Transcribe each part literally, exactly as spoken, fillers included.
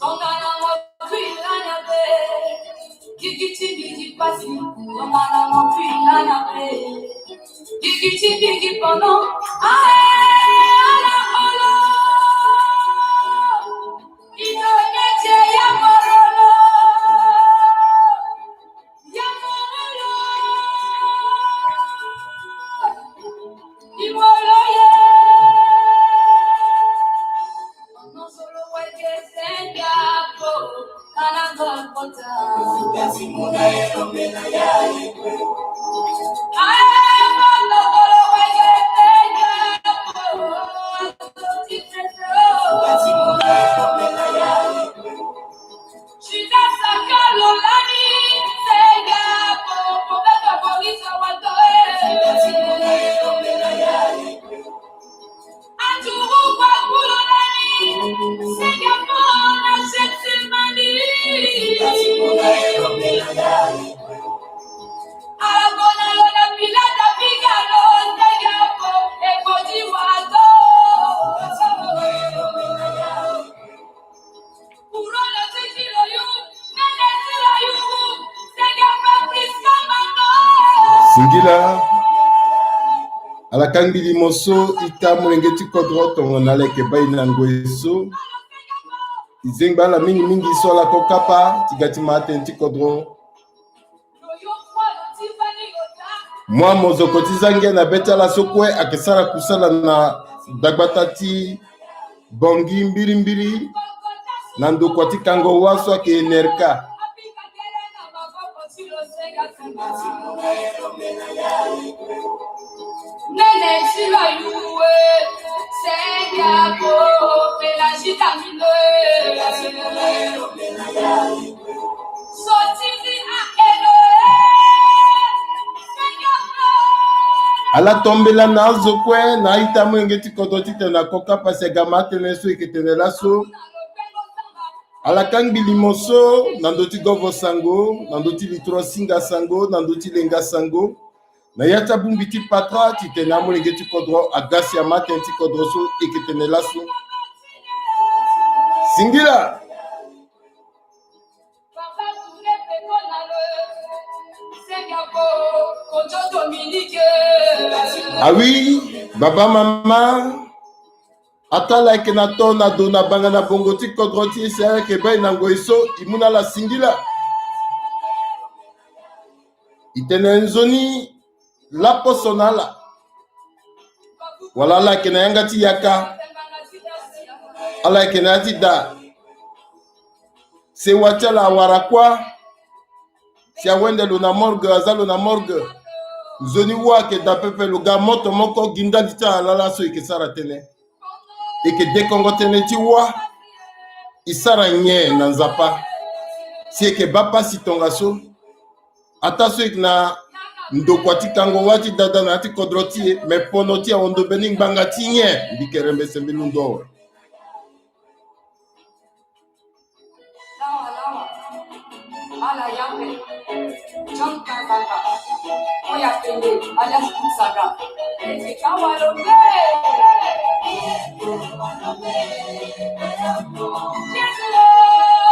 Tongana motwilanya pe, gigi ti gigi pasi. Tongana motwilanya pe, gigi ti gigi pono. Ae, ala kolo. Ino neti ya mololo. Singila. Ala kangbi limo so ita, molenge ti kodro, tongana ala yeke baa e na ngoi so. E zengba ala mingi mingi so ala ko kapa ti ga ti ma atene ti kodro. Mwa mozoko ti zangia na be ti ala so kue ayeke sara kusala na dagbata ti Bangui mbirimbiri na ndokua ti kango wâ so ayeke N R K. Ala tombela na azo kue na a-ita molenge ti kodro titene ako kapa si aga ma atënë so e yeke tene laso. Ala kangbi limo so na ndö ti govo sango, na ndö ti litro singa sango, na ndö ti lenga sango, na ya ti abongbi ti patra titene amolenge ti kodro aga si ama atënë ti kodro so e yeke tene laso. Singila. Ah oui, baba, mama, ata ala yeke na to na do na banga na bongo ti kodro ti e si ala yeke baa e na ngoi so, e mu na ala singila. E tene nzoni laposo na ala. Wala ala yeke na yanga ti yaka. Ala yeke na ya ti da. Sewa ti ala awara kuâ. Si awende lo na morgue, aza lo na morgue. Nzoni wâ ayeke daa pepe, lo ga moto moko gi ndali ti ala laso e yeke sara tënë. E yeke dekongo tënë ti wâ. E sara nyen na Nzapa si e yeke baa pasi tongaso? Ataa so e yeke na ndokua ti kango wâ ti dada na ya ti kodro ti e, me pono ti e ahon ndo mbeni ngbanga ti nyen? Mbi yeke rembe sembe londo awe.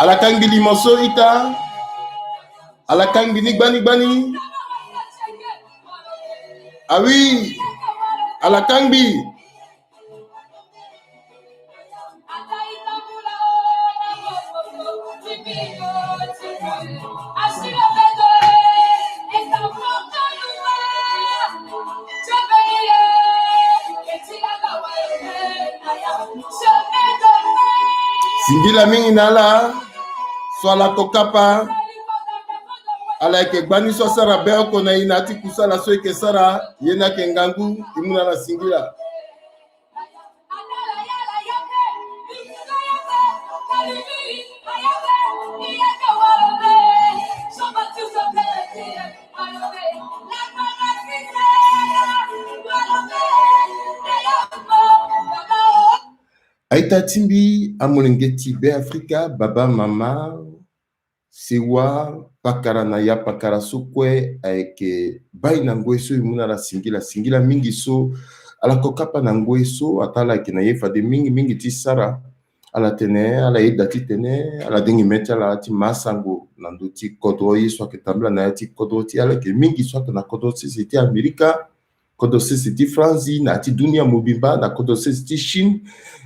Ala kangbi limo so ita. Ala kangbi ni gbani gbani. Ah oui. Ala kangbi. Singila mingi na ala so ala ko kapa. Ala yeke gbani so asara be oko na e na ya ti kusala so e yeke sara, ye ni ayeke ngangu, e mu na ala singila. Aita ti mbi amolenge ti Beafrika, baba, mama, sewa, pakara na ya pakara so kue ayeke bai na ngoi so e mu na ala singila, singila mingi so ala ko kapa na ngoi so, ataa ala yeke na ye fade mingi mingi ti sara. Ala tene, ala yeda titene ala denge me ti ala ti ma sango na ndö ti kodro ye so ayeke tambula na ya ti kodro ti ala yeke mingi so ayeke na kodro sese ti Amerika, kodro sese ti Franzi, na ya ti dunia mobimba, na kodro sese ti Chine.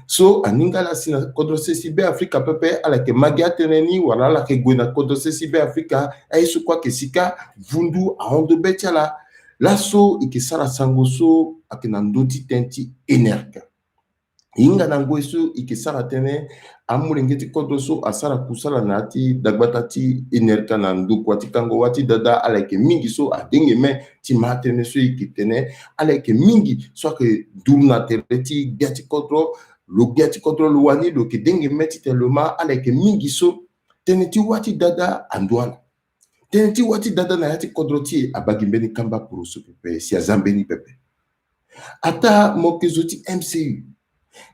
So aninga ala si na kodro sese ti Beafrika pepe, ala yeke ma gi atënë ni wala ala yeke gue na kodro sese ti Beafrika, aye so kue ayeke sika, vundu ahon ndo be ti ala. Laso e yeke sara sango so ayeke na ndö ti tënë ti enerka. E hinga na ngoi so e yeke sara tënë, amolenge ti kodro so asara kusala na ya ti dagbata ti enerka na ndokua ti kango wâ ti dada, ala yeke mingi so adenge me ti ma tënë so e yeke tene. Ala yeke mingi so ayeke duru na tere ti gbia ti kodro, lo gbia ti kodro lo wani lo yeke denge me titene lo ma. Ala yeke mingi so tënë ti wâ ti dada andu ala. Tënë ti wâ ti dada na ya ti kodro ti e abaa gi mbeni kamba poroso pepe, si aza mbeni pepe. Ataa mo yeke zo ti M C U,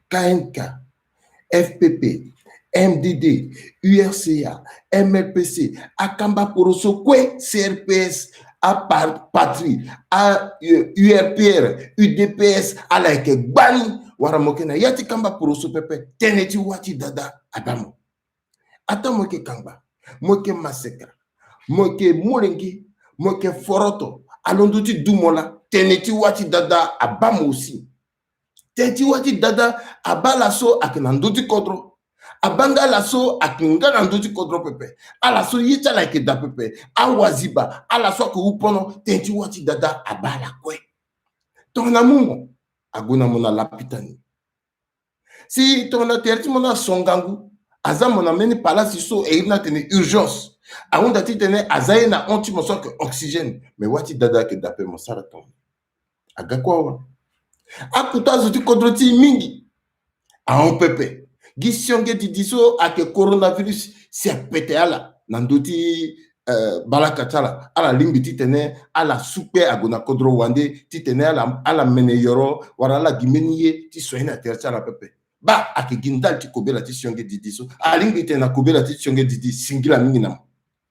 K N K, F P P, M D D, U R C A, M L P C, akamba poroso kue, C R P S, a par-, Patrie, a, euh, U R P R, U D P S, ala yeke gbani, wala mo yeke na ya ti kamba poroso pepe, tënë ti wâ ti dada abaa mo. Ataa mo yeke kangba, mo yeke maseka, mo yeke molenge, mo yeke foroto, alondo ti du mo laa, tënë ti wâ ti dada abaa mo aussi. Tënë ti wâ ti dada abaa ala so ayeke na ndö ti kodro. Abaa nga ala so ayeke nga na ndö ti kodro pepe. Ala so ye ti ala ayeke daa pepe. Awaziba, ala so ayeke hu pono, tënë ti wâ ti dada abaa ala kue. Tongana mu mo, ague na mo na lapita ni. Si tongana tere ti mo ni aso ngangu, aza mo na mbeni palasi so e iri ni atene urgence. Ahunda titene aza ye na hon ti mo so ayeke oxygène. Me wâ ti dada ayeke daa ape, mo sara tongana aga kue awa. Akuta azo ti kodro ti e mingi ahon pepe. Gi sionge didi so ayeke coronavirus si apete ala na ndö ti, eh, balaka ti ala. Ala lingbi titene ala su kpe ague na kodro wande titene ala, ala mene yoro wala ala gi mbeni ye ti soigner na tere ti ala pepe. Baa, ayeke gi ndali ti kobela ti sionge didi so. Alingbi tene na kobela ti sionge didi singila mingi na mo.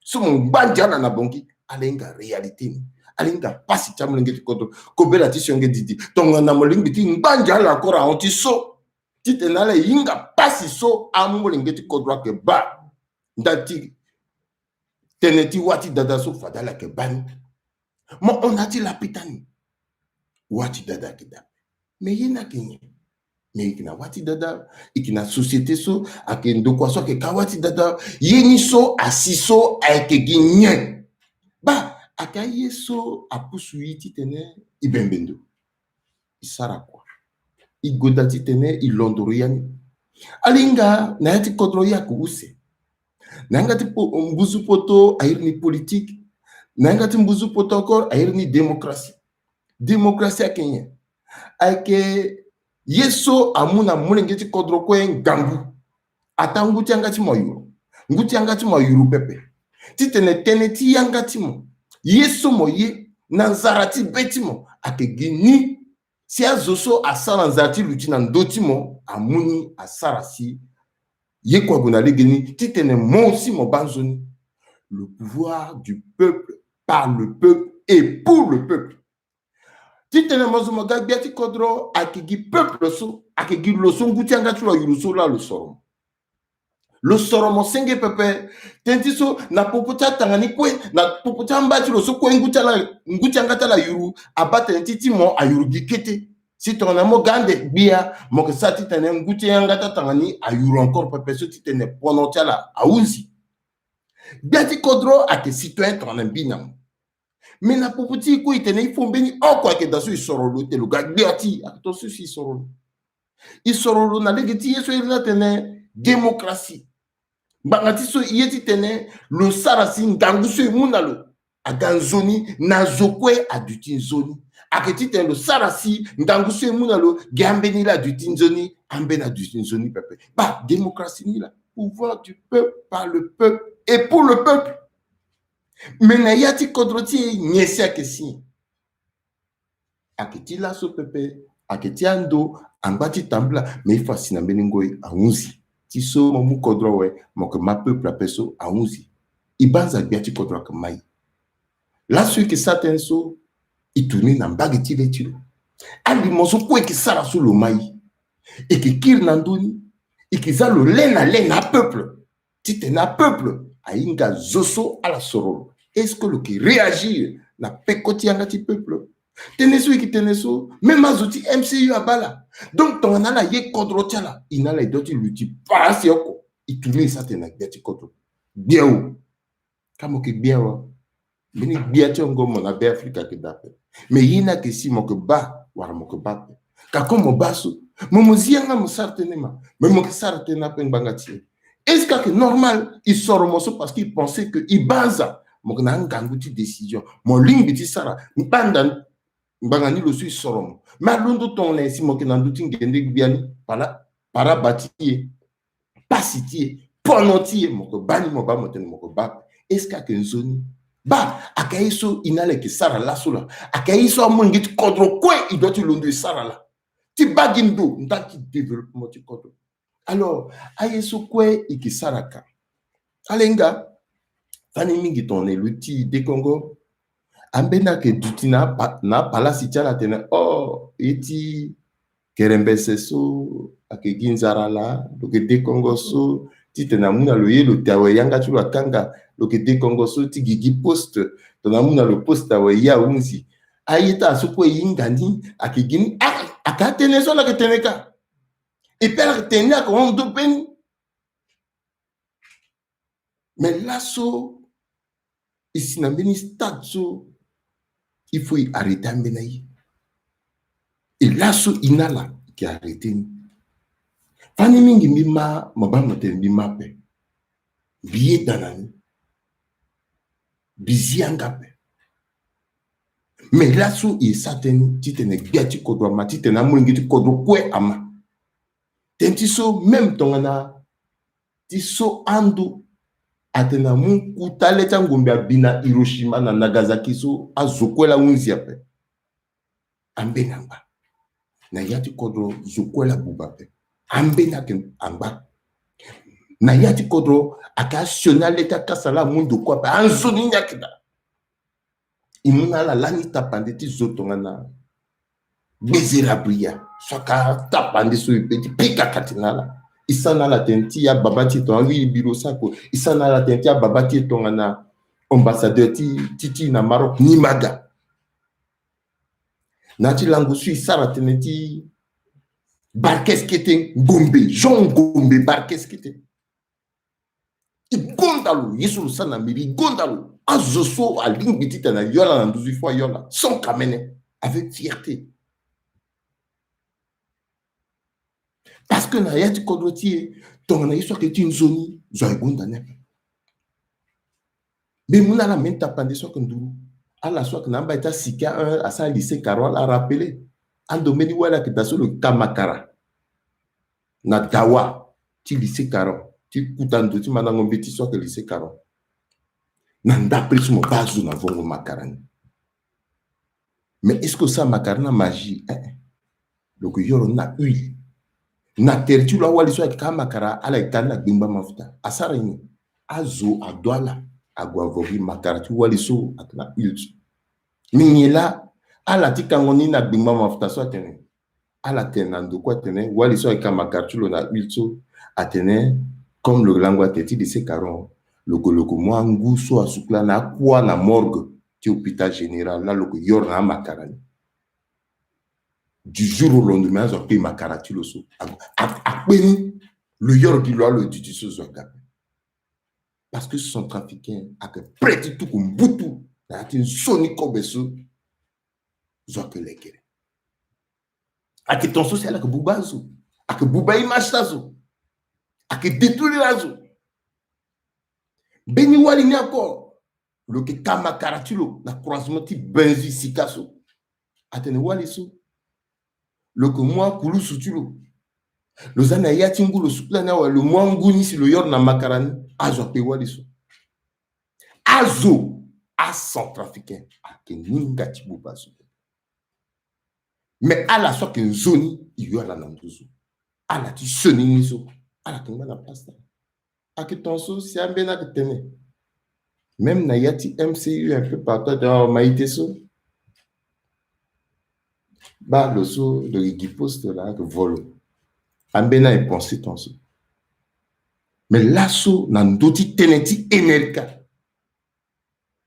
So mo ngba ndia ala na Bangui, ala hinga réalité ni. Ala hinga pasi ti amolenge ti kodro. Kobela ti sionge didi. Tongana mo lingbi ti ngba ndia ala encore ahon ti so, titene ala hinga pasi so amolenge ti kodro ayeke baa. Ndali ti tënë ti wâ ti dada so fade ala yeke baa ni. Mo hon na ya ti lapita ni. Wâ ti dada ayeke daa. Me ye ni ayeke nyen? Me e yeke na wâ ti dada, e yeke na société so ayeke ndokua so ayeke ka wâ ti dada. Ye ni so asi so ayeke gi nyen? Baa, ayeke aye so apusu e titene e bembe ndo. E sara kua. E goda titene e londoro ya ni. Ala hinga na ya ti kodro ye ayeke use. Na yanga ti po-, mbuzu poto a iri ni politique. Na yanga ti mbuzu poto encore a iri ni démocratie. Démocratie ayeke nyen? Ayeke ye so amu na molenge ti kodro kue ngangu. Ataa ngu ti yanga ti mo ayuru. Ngu ti yanga ti mo ayuru pepe. Titene tënë ti yanga ti mo, ye so mo ye na nzara ti be ti mo ayeke gi ni. Si azo so asara nzara ti luti na ndö ti mo amu ni asara si ye kue ague na legeni titene mo aussi mo baa nzoni. Le pouvoir du peuple, par le peuple et pour le peuple. Titene mo zo mo ga gbia ti kodro ayeke gi peuple so, ayeke gi lo so ngu ti yanga ti lo ayuru so laa lo soro mo. Lo soro mo senge pepe. Tënë ti so na popo ti atanga ni kue, na popo ti amba ti lo so kue ngu ti ala, ngu ti yanga ti ala ayuru, abaa tene ti ti mo ayuru gi kete. Si tongana mo ga ande gbia, mo yeke sara titene ngu ti yanga ti atanga ni ayuru encore pepe so titene pono ti ala ahunzi. Gbia ti kodro ayeke citoyen tongana mbi na mo. Me na popo ti e kue e tene il faut mbeni oko ayeke daa so e soro lo, e tene lo ga gbia ti e, ayeke tongaso si e soro lo. E soro lo na lege ti ye so e iri ni atene démocratie. Ngbanga ti so e ye titene lo sara si ngangu so e mu na lo aga nzoni na zo kue aduti nzoni. Ayeke titene lo sara si ngangu so e mu na lo gi ambeni laa aduti nzoni, ambeni aduti nzoni pepe. Baa, démocratie ni laa, pouvoir du peuple, par le peuple et pour le peuple. Me na ya ti kodro ti e nyen si ayeke si? Ayeke ti laso pepe, ayeke ti ando, Angba ti tambula, mais il faut asi na mbeni ngoi ahunzi. Ti so mo mu kodro awe, mo yeke ma peuple ape so ahunzi. E banza gbia ti kodro ayeke ma e. Laso e yeke sara tënë so, e tourner na mbage ti le ti lo. Alimo so kue e yeke sara so lo ma e. E yeke kiri na ndö ni, e yeke za lo le na le na apeuple. Titene apeuple ahinga zo so ala soro lo. Est-ce que lo yeke réagir na peko ti yanga ti peuple? Tënë so e yeke tene so, même azo ti M C U abaa laa. Donc tongana ala ye kodro ti ala, e na ala e doit ti luti pasi oko. E tourner e sara tene na gbia ti kodro. Gbia o. Ka mo yeke gbia wa. Mbeni gbia ti hongo mo na Be Afrika ayeke daa ape. Mais ye ni ayeke si mo yeke baa wala mo yeke baa ape. Ka comme mo baa so, mo, mo zi yanga mo sara tënë ma. Mais mo yeke sara tënë ape ngbanga ti e. Est-ce que ayeke normal e soro mo so parce que e pense que e banza mo yeke na angangu ti décision? Mo lingbi ti sara ngbanda ngbanga ni lo so e soro mo. Mais alondo tongana e si mo yeke na ndö ti ngende gbia ni, para, para ba ti e, pasi ti e, pono ti e, mo yeke baa ni, mo baa mo tene mo yeke baa. Est-ce que ayeke nzoni? Baa, ayeke aye so e na ala e yeke sara laso laa. Ayeke aye so amolenge ti kodro kue e doit ti londo e sara laa. Ti baa gi ndo ndali ti développement ti kodro. Alors aye so kue e yeke sara ka. Ala hinga fani mingi tongana e luti dekongo. Ambeni ayeke duti na apa, na apalasi ti ala atene, oh, ye ti kerembese so ayeke gi nzara laa, lo yeke dekongo so, titene amu na lo ye lo te awe yanga ti lo akanga, lo yeke dekongo so ti gigi poste, tongana amu na lo poste awe ye ahunzi. Aye ti ala so kue e hinga ni ayeke gi ni, a, ayeke atënë so ala yeke tene ka. Et puis ala yeke tene ni ayeke hon ndo mbeni. Mais laso e si na mbeni stade so il faut e arrêter ambeni aye. Et laso e na ala e yeke arrêter ni. Fani mingi mbi ma, mo baa mo tene mbi ma ape. Mbi yeda na ni. Mbi zi yanga ape. Mais laso e sara tënë ni titene gbia ti kodro ama, titene amolenge ti kodro kue ama. Tënë ti so même tongana ti so ando atene amu kuta le ti angombe abi na Hiroshima na Nagasaki so azo kue laa ahunzi ape. Ambeni angba. Na ya ti kodro zo kue laa abuba ape. Ambeni ayeke angba. Na ya ti kodro ayeke asioni ale ti akasa laa amu ndo kue ape. Anzoni ni ayeke daa. E mu na ala lani tapande ti zo tongana gbezerabria so ayeke atapande so e pe ti pika kati na ala. E sara na ala tene ti ababa ti e tongana wili biro sako. E sara na ala tene ti ababa ti e tongana ambassadeur ti, ti, ti na Maroc ni ma ga. Na ya ti lango so e sara tene ti Barkeskete Ngombe, Jean Ngombe Barkeskete. E gonda lo, ye so lo sara na mairie, e gonda lo. Azo so alingbi titene ayo ala na nduzu, il faut ayo ala sans kamene, avec fierté. Parce que na ya ti kodro ti e, tongana ye so ayeke ti nzoni, zo aye gonda ni ape. Mbi mu na ala mbeni tapande so ayeke nduru. Ala so ayeke na amba ti asika un asara lycée Caron, ala rappelé. Ando mbeni wali ayeke daa so lo ka makara na dawa ti lycée Caron, ti kuta ndo ti mandango mbeti so ayeke lycée Caron. Na ndapre so mo baa azo na vongo makara ni. Mais est-ce que osara makara ni na magie? Eh, eh. Lo yeke yoro ni na huile. Na tere ti lo awali so ayeke ka amakara, ala yeke ka ni na gbengba mafuta. Asara nyen? Azo ado ala ague avogui makara ti wali so ayeke na huile so. Mbi nyen laa, ala ti kango ni na gbengba mafuta so atene. Ala tene na ndokua atene wali so ayeke ka makara ti lo na huile so atene, comme lo lango atene ti lycée Caron, lo yeke, lo yeke mu angu so asukula na akua na morgue ti hôpital général laa lo yeke yoro na amakara ni. Du jour au lendemain azo akpe makara ti lo so. A, a, akpe ni, lo yoro gi lo alo duti so zo aga ape. Parce que centrafricain ayeke prêt ti tuku mbutu na ya ti nzoni kobe so zo ayeke lekere. Ayeke ton so si ala yeke buba azo, ayeke buba image ti azo, ayeke détruire azo. Mbeni wali ni encore, lo yeke ka makara ti lo na croisement ti Bangui Sika so. Atene wali so, lo yeke mu akulusu ti lo, lo za na ya ti ngu, lo sukula ni awe, lo mu angu ni si lo yoro na makara ni, azo akpe wali so. Azo, acentrafricain ayeke ninga ti buba azo. Mais ala so ayeke nzoni, e yo ala na nduzu. Ala ti sioni ni so, ala yeke ngba na place ti ala. Ayeke ton so si ambeni ayeke tene. Même na ya ti M C U un peu partout, ayeke tene, oh, maïté so. Baa lo so lo yeke gi poste laa, ayeke vo lo. Ambeni ayeke pensé ton so. Mais laso na ndö ti tënë ti Enerca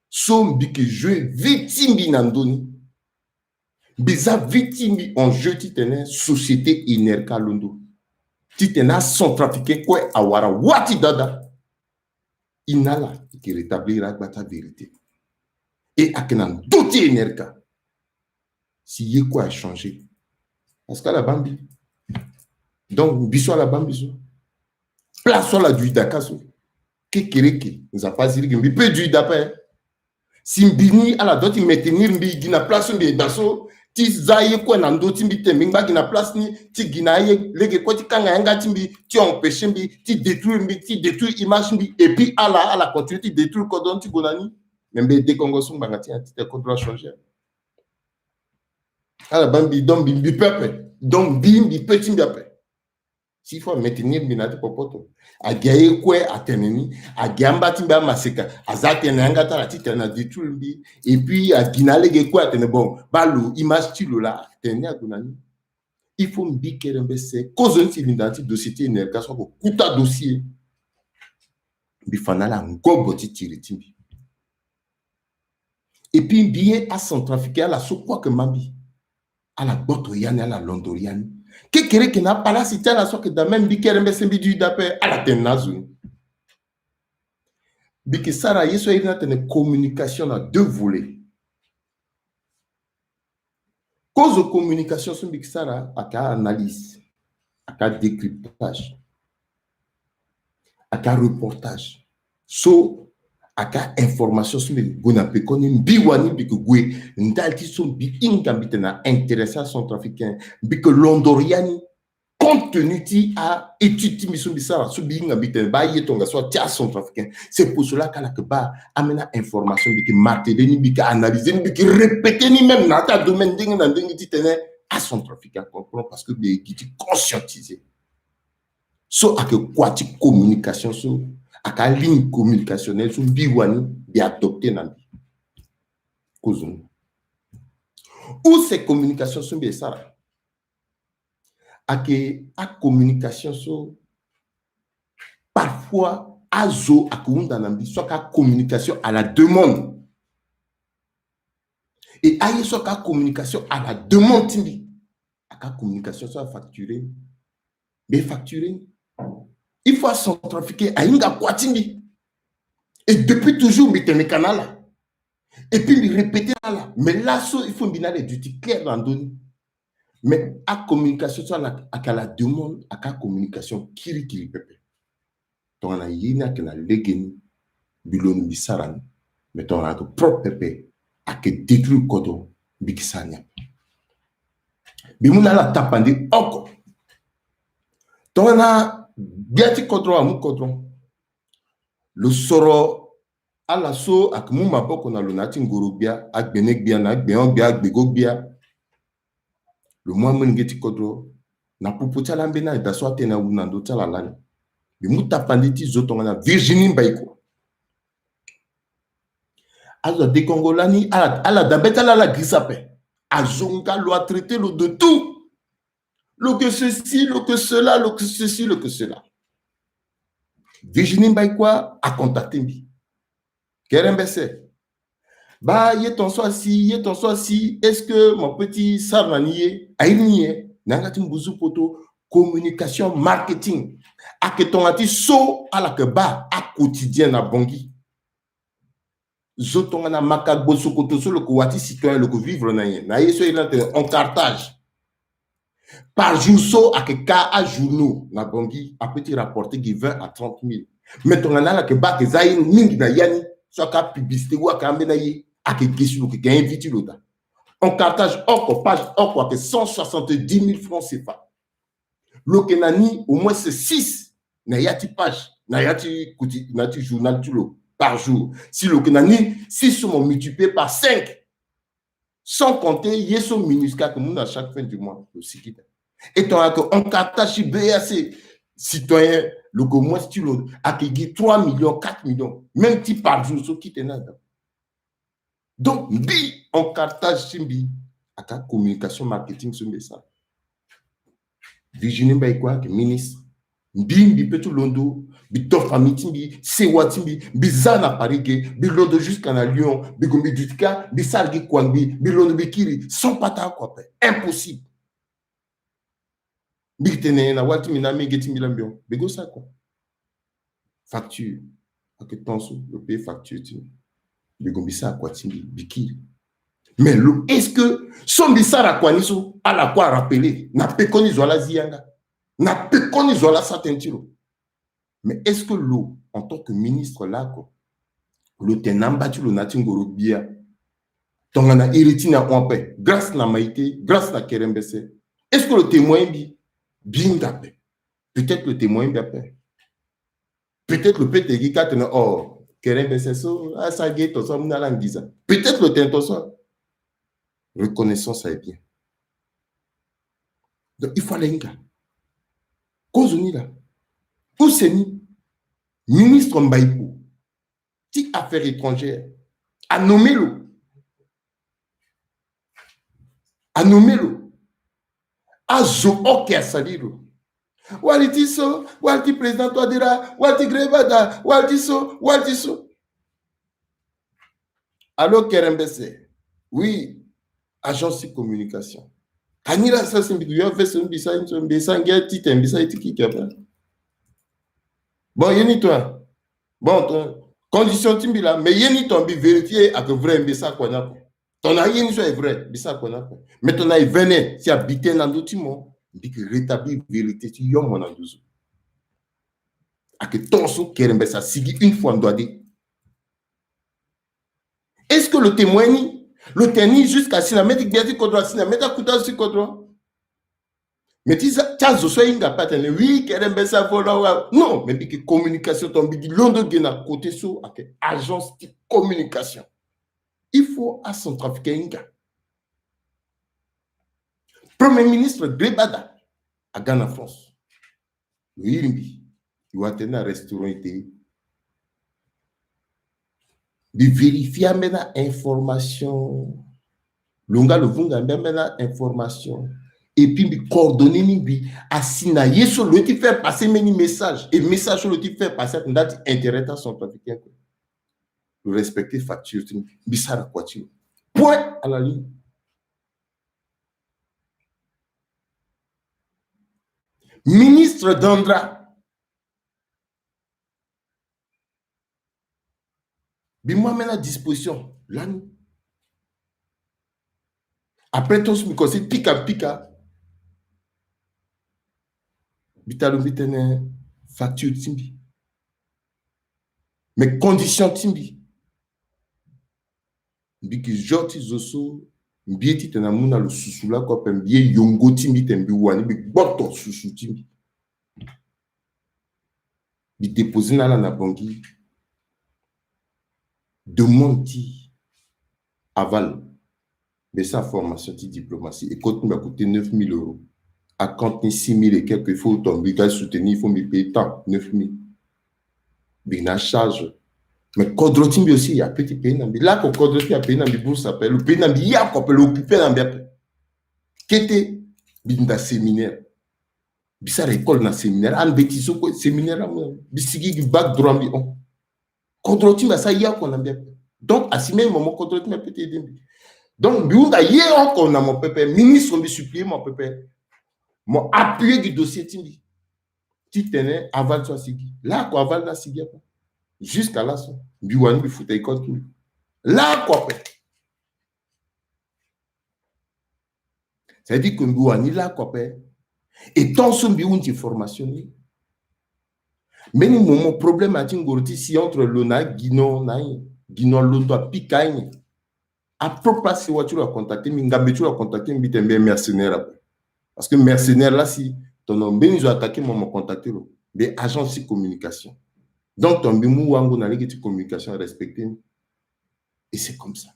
so mbi yeke joué vie ti mbi na ndö ni. Mbi za vie ti mbi en jeu titene société Enerca alondo. Titene acentrafricain kue awara wâ ti dada. E na ala e yeke rétablir agba ti avérité. E ayeke na ndö ti Enerca. Si ye kue achangé. Parce que ala baa mbi. Donc mbi so ala baa mbi so. Place so ala duit daka so. Kekereke, Nzapa azirigi mbi pe duit da pe. Si mbi ni ala doit ti maintenir mbi gi na place so mbi yeke daa so, ti za ye kue na ndö ti mbi titene mbi ngba gi na place ni, ti gi na aye lege kue ti kanga yanga ti mbi, ti empêcher mbi, ti détruire mbi, ti détruire image ti mbi, et puis ala, ala continuer ti détruire kodro ni ti gue na ni. Mais mbi dekongo so ngbanga ti nyen? Titene kodro achanger. Ala baa mbi, donc mbi, mbi pe ape. Donc mbi, mbi pe ti mbi ape. S'il faut a maintenir mbi na ya ti popoto. Agi aye kue atene ni, agi amba ti mbi amaseka, aza atene na yanga ti ala titene adétruire mbi. Et puis agi na alege kue atene bon, baa lo image ti lo laa, atene ni ague na ni. Il faut mbi kere mbese, kozo ni ti linda na ti dossier ti Enerca so ayeke kota dossier. Mbi fa na ala ngobo ti tiri ti mbi. Et puis mbi ye acentrafricain ala so kue ayeke ma mbi. Ala gboto ya ni, ala londo ya ni. Kekereke na apalasi ti ala so ayeke daa, même mbi kere mbese mbi duit da ape, ala tene na azo ni. Mbi yeke sara ye so airi ni atene communication na deux volets. Kozo communication so mbi yeke sara ayeke analyse, ayeke décryptage, ayeke reportage. So ayeke information so mbi yeke gue na pekoni, mbi wani mbi yeke gue ndali ti so mbi hinga mbi tene na intéressé acentrafricain, mbi yeke londo ya ni. Compte tenu ti a étude ti mbi so mbi sara, so mbi hinga mbi tene baa ye tongaso atia acentrafricain. C'est pour cela kala yeke baa ambeni information mbi yeke martelé ni, mbi yeke analysé ni, mbi yeke répété ni même na ya ti adomaine ndenge na ndenge titene acentrafricain acomprendre, parce que mbi yeke gi ti conscientisé. So ayeke kua ti communication so, ayeke aligne communicationnelle so mbi wani mbi adopté na mbi. Kozo ni. Ou c'est communication so mbi yeke sara. Ayeke acommunication so parfois azo ayeke hunda na mbi so ayeke acommunication à la demande. Et aye so ayeke acommunication à la demande ti mbi, ayeke acommunication so afacturé ni. Mbi facturé ni. Il faut acentrafricain ahinga kua ti mbi. Et depuis toujours mbi tene ka na ala. Et puis mbi répété na ala. Mais laso il faut mbi na ala duti clair na ndö ni. Mais acommunication so ala ayeke à la demande, ayeke acommunication kirikiri pepe. Tongana ye ni ayeke na lege ni, mbi londo mbi sara ni. Mais tongana ayeke propre pepe, ayeke détruire kodro, mbi yeke sara ni ape. Mbi mu na ala tapande oko. Tongana gbia ti kodro amu kodro, lo soro ala so ayeke mu maboko na lo na ya ti ngoro gbia, agbene gbia na agbenyo gbia, agbego gbia. Lo mu amolenge ti kodro na popo ti ala ambeni ayeke daa so atene awu na ndö ti ala lani. Mbi mu tapande ti zo tongana Virginie Mbaïkoua. Azo adekongo lani, ala, ala dabe ti ala ala girisa ape. Azo nga lo atraité lo de tout. Lo que ceci, lo que cela, lo que ceci, lo que cela. Virginie Mbaïkoua acontacté mbi. Kere mbese. Baa ye ton so asi, ye ton so asi, est-ce que mo peut ti sara na ni ye? Airi ni ye. Na yanga ti mbuzu poto, communication, marketing. Ayeke tongana ti so ala yeke baa aquotidien na Bangui. Zo tongana makagbo sokoto so lo yeke wa ti citoyen, lo yeke vivre na nyen? Na ye so airi ni atene encartage. Par jour so ayeke ka ajournaux na Bangui, apeut ti rapporter gi vingt à trente mille. Mais tongana ala yeke baa ayeke za ye mingi na ya ni, so ayeke apublicité ou ayeke ambeni aye, ayeke ge si lo yeke ga invité lo daa. Encartage oko, page oko ayeke cent soixante-dix mille francs C F A. Lo yeke na ni au moins six na ya ti page, na ya ti kuti, na ya ti journal ti lo par jour. Si lo yeke na ni six so mo multiplier par cinq, Sans compter ye so MINUSCA ayeke mu na chaque fin du mois, lo sigi tene. Et tongana ayeke encartage ti B A C, citoyen, lo yeke moins ti lo, ayeke gi trois millions, quatre millions, même ti par jour so kite ni adan. Donc mbi, encartage ti mbi ayeke communication marketing so mbi sara. Virginie Mbaye Koua ayeke ministre. Mbi, mbi peut ti londo, mbi to famille ti mbi, sewa ti mbi, mbi za na Paris ge, mbi londo jusqu'à na Lyon, mbi gue mbi duti kâ, mbi sara gi kua mbi, mbi londo mbi kiri sans pata kua ape. Impossible. Mbi tene na wali ti mbi na amenge ti mbi la mbi hon, mbi go sara kua. Facture. Ayeke ton so lo paye facture ti mbi. Mbi gue mbi sara kua ti mbi, mbi kiri. Mais lo, est-ce que so mbi sara kua ni so, ala kue arappeler na pekoni zo ala zi yanga, na pekoni zo ala sara tënë ti lo? Mais est-ce que lo, en tant que ministre lako, lo tene na amba ti lo na ya ti ngoro gbia, tongana iri ti ni ahon ape, grâce na Maïté, grâce na Kerembese, est-ce que lo témoin mbi? Mbi hinga ape. Peut-être lo témoin mbi ape. Peut-être lo peut tene gi kâ tene, oh, Kerembese so asara ge ton so amu na ala nginza. Peut-être lo tene ton so. Reconnaissance est bien. Donc il faut ala hinga. Kozo ni la. Use ni, ministre Mbaïko ti affaires étrangères anommé lo. Anommé lo. Azo oke asali lo. Wali ti so, wali ti président Touadéra, wali ti Grégoire Bada, wali ti so, wali ti so. Allô, Kerembese. Oui, agence ti communication. Ani la sa si mbi gue yo veste mbi sa, mbi sa ngia ti tene mbi sa ye ti kiki ape. Bon, ye ni tongana, bon, condition ti mbi la, mais ye ni tongana mbi vérifier ayeke vrai, mbi sara kua ni ape. Tongana aye ni so aye vrai, mbi sara kua ni ape. Mais tongana aye vene, si abi tënë na ndö ti mo, mbi yeke rétablir vérité ti yo mo na nduzu. Ayeke ton so Kerembese asigi une fois ndo ade. Est-ce que lo témoin ni? Lo tene ni jusqu'à si na mê ti gbia ti kodro, asi na mê ti akuta ti kodro. Mais ti za, ti azo so ahinga ape atene oui, Kerembese avola wa. Non, mais mbi yeke communication, tongana mbi gi londo ge na côté so ayeke agence ti communication. Il faut acentrafricain ahinga. Premier ministre Grégoire Bada aga na France. Lo iri mbi, lo wara tënë na restaurant ete. Mbi vérifier ambeni information. Lo nga lo vunga mbi ambeni information. Et puis mbi coordonner ni mbi, asi na ye so lo ye ti faire passer mbeni message. Et message so lo ye ti faire passer atene nda ti intérêt ti acentrafricain kue. Lo respecter facture ti mbi, mbi sara kua ti lo. Point à la ligne. Ministre Dandra, mbi mu ambeni disposition lani. Après ton so mbi komanse pika pika, mbi ta lo mbi tene facture ti mbi, mais condition ti mbi. Mbi yeke zo ti zo so mbi ye titene amu na lo susu lakue ape, mbi ye yongo ti mbi tene mbi wani mbi gboto susu ti mbi. Mbi déposer na ala na Bangui demande ti aval. Mbi sara formation ti diplomatie, école ti mbi a coûter neuf mille euros. Acompte ni six mille et quelques, il faut tongana mbi ga soutenir, il faut mbi payer tant, neuf mille. Mbi na charge. Mais kodro ti mbi aussi apeut ti payer na mbi. Lako kodro ti mbi apayer na mbi bourse ape, lo payer na mbi ye oko ape, lo occuper na mbi ape. Kete, mbi nda séminaire. Mbi sara école na séminaire. Ambeti so kue séminaire amu na mbi. Mbi sigi gi bac droit mbi hon. Kodro ti mbi asara ye oko na mbi ape. Donc asi même mo, kodro ti mbi apeut ti aider mbi. Donc mbi hunda ye oko na mo pepe, ministre, mbi supplier mo pepe, mo appuyer gi dossier ti mbi titene aval so asigi. Lako aval ni asigi ape. Jusqu'à laso mbi wani mbi futa école ti mbi. Lako ape. C'est-à-dire que mbi wani lako ape. Et tant so mbi hunzi formation ni, mbeni moment problème aya ti ngoro ti si entre lo na Guinée na ye, Guinée alondo apika ye. Apropre sewa ti lo acontacter mbi, ngambe ti lo acontacter mbi, mbi tene mbi mercenaire ape. Parce que mercenaire la si tongana mbeni zo attaquer mo, mo contacter lo. Mbi agence ti communication. Donc tongana mbi mu wango na lege ti communication, respecter ni. Et c'est comme ça.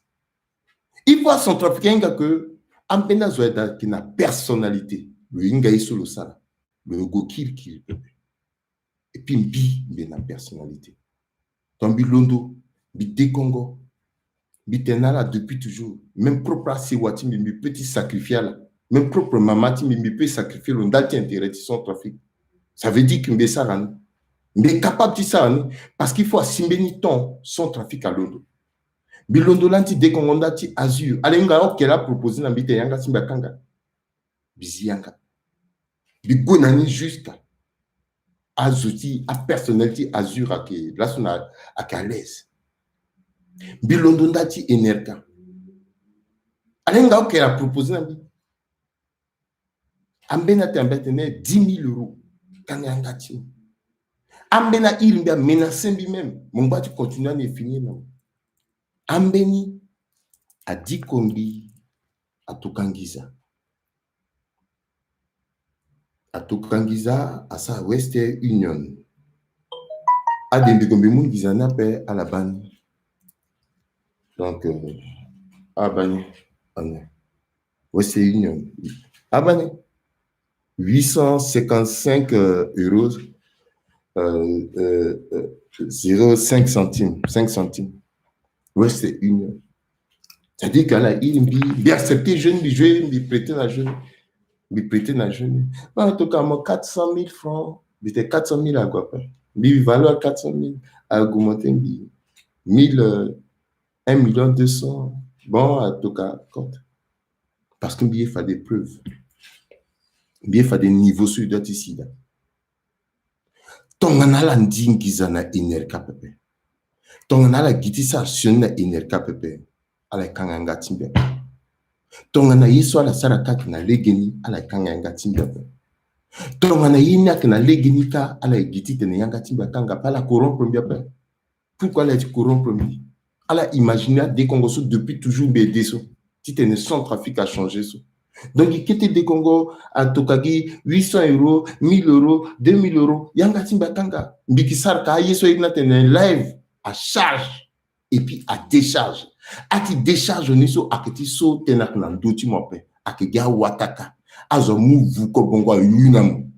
Il faut acentrafricain ahinga ke ambeni azo ayeke na personnalité. Lo hinga ye so lo sara, lo go kirikiri pepe. Et puis mbi mbi na personnalité. Donc mbi londo, mbi dekongo, mbi tene na ala depuis toujours. Même propre asewa ti mbi, mbi peut ti sacrifier ala. Même propre mama ti mbi, mbi peut sacrifier lo ndali ti intérêt ti Centrafrique. Ça veut dire que mbi sara ni, mbi capable ti sara ni. Parce qu'il faut asi mbeni temps Centrafrique alondo. Mbi londo lani ti dekongo nda ti Azur. Ala hinga okela aproposé na mbi tene yanga ti mbi akanga. Mbi zi yanga. Mbi gue na ni jusqu'à azo ti apersonnel ti Azur ayeke laso na ayeke à l'aise. Mbi londo nda ti Enerca. Ala hinga okela aproposé na mbi. Ambeni atene mbi atene dix mille euros. Kanga yanga ti mo. Ambeni airi mbi, amenacé mbi même. Mo ngba ti continuer ani e finir na mo. Ambeni adiko mbi atuka ngiza. Atuka ngiza asara Western Union. Adembiko mbi mu ngiza ni ape ala baa ni. Donc, euh, ala baa ni. Western Union. Abani. Huit cent cinquante-cinq euros, euh, euh, euh, zéro cinq centimes, cinq centimes. Western Union. C'est-à-dire que là, il mbi, mbi accepté jeune, mbi joué, mbi prêté na jeune. Mbi prêté na jeune. Ba atuka mo quatre cent mille francs. Mbi tene quatre cent mille ague ape. Mbi valeur quatre cent mille a augmenté mbi mille, euh, un million deux cents. Bon, atuka compte. Parce que mbi ye fade preuve. Mbi ye fade niveau so e doit ti sida. Tongana ala ndi ngiza na Enerca pepe. Tongana ala gi ti sara sioni na Enerca pepe. Ala ye kanga yanga ti mbi ape. Tongana ye so ala sara kâ ayeke na legeni, ala ye kanga yanga ti mbi ape. Tongana ye ni ayeke na legeni kâ, ala ye gi titene yanga ti mbi akanga ape, ala corrompre mbi ape. Pourquoi ala ye ti corrompre mbi? Ala imaginer adekongo so depuis toujours mbi ede so. Titene Centrafrique achangé so. Donc, e kete dekongo atuka gi huit cents euros, mille euros, deux mille euros, yanga ti mbi akanga. Mbi yeke sara ka aye so aye ni atene live, à charge, et puis à décharge. Ati décharge ni so ayeke ti so tene ayeke na ndö ti mo ape. Ayeke gi awataka. Azo amu vuko bongo ayu na mo.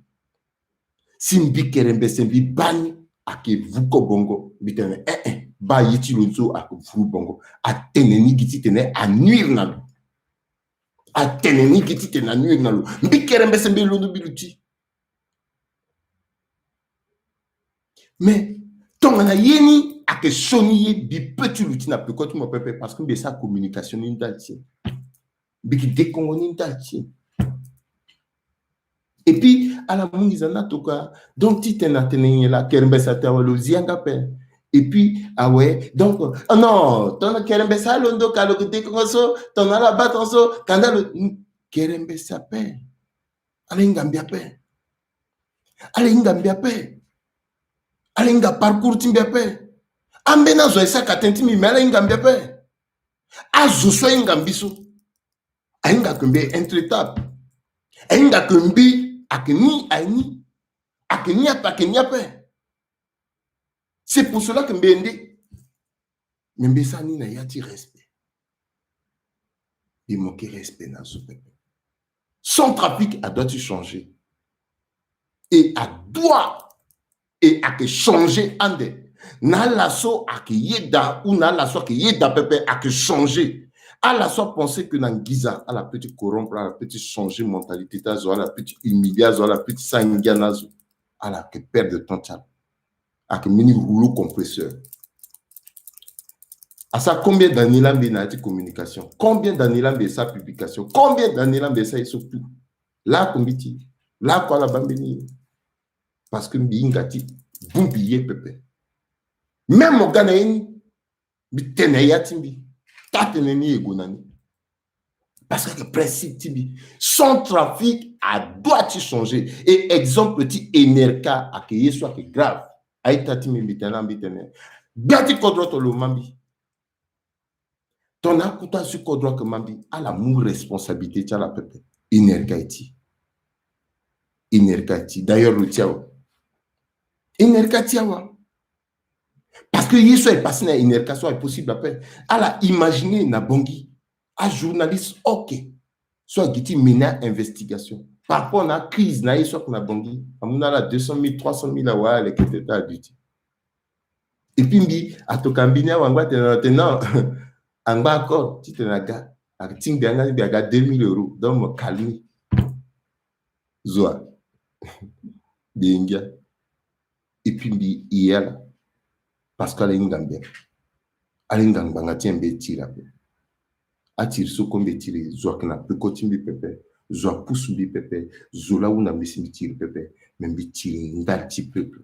Si mbi kerembese mbi baa ni, ayeke vuko bongo, mbi tene, eh, eh, baa ye ti lo ni so ayeke vuru bongo. Atene ni gi titene anuire na lo. Atene ni gi titene anuire na lo. Mbi kerembese mbi londo mbi luti. Mais tongana ye ni ayeke sioni ye, mbi peut ti luti na peko ti mo pepe, parce que mbi sara communication ni ndali ti e. Mbi yeke dekongo ni ndali ti e. Et puis ala mu ngiza ni atuka. Donc titene atene nyen laa, kerembese atene awe lo zi yanga ape. Et puis awe, donc, oh non, tongana kerembese alondo ka lo yeke dekongo so, tongana ala baa tongaso ka nda lo. Kerembese ape. Ala hinga mbi ape. Ala hinga mbi ape. Ala hinga parcours ti mbi ape. Ambeni azo aye saka tënë ti mbi, mais ala hinga mbi ape. Azo so ahinga mbi so, ahinga ke mbi est intraitable. Ahinga ke mbi ayeke ni, aye ni. Ayeke ni ape, ayeke ni ape. C'est pour cela que mbi ende. Mais mbi sara ni na ya ti respect. Mbi manqué respect na zo pepe. Centrafrique adoit ti changer. Et adoit, et ayeke changer ande. Na ala so ayeke yeda ou na ala so ayeke yeda pepe ayeke changer. Ala so apenser que na ngiza ala peut ti corrompre, ala peut ti changer mentalité ti azo, ala peut ti humilier azo, ala peut ti sara ngia na azo. Ala yeke perdre temps ti ala. Ayeke mbeni rouleau compresseur. Asara combien d'années laa mbi na ya ti communication? Combien d'années laa mbi sara publication? Combien d'années laa mbi sara ye so tout? Laoko mbi ti, laoko ala baa mbeni ye. Parce que mbi hinga ti bongbi ye pepe. Même mo ga na ye ni, mbi tene na ya ti mbi, taa tënë ni e gue na ni. Parce que principe ti mbi, Centrafrique adoit ti changer. Et exemple ti Enerca ayeke ye so ayeke grave. A-ita ti mbi, mbi tene na mbi tene, gbia ti kodro to lo ma mbi. Tongana akuta si kodro ayeke ma mbi, ala mu responsabilité ti ala pepe. Enerca e ti. Enerca e ti. D'ailleurs lo ti awe. Enerca ti awe. Parce que ye so aye passé na Enerca so aye possible ape. Ala imaginer na Bangui. Ajournaliste, ok. So agi ti mener investigation par rapport na crise na ye so ake na Bangui, amu na ala deux cent mille, trois cent mille awa aleke tete aduti. Et puis mbi atoka mbi ni awa ngba tena tena angba accord titena aga atingbi anga ni mbi aga deux mille euros, donc mo calme zo a. Mbi engia. Et puis mbi e ala parce que ala hinga mbi. Ala hinga ngbanga ti en mbi tiri ape. Atiri so ko mbi tiri zo ake na peko ti mbi pepe, zo apusu mbi pepe, zo la hunda mbi si mbi tiri pepe. Mais mbi tiri ndali ti peuple.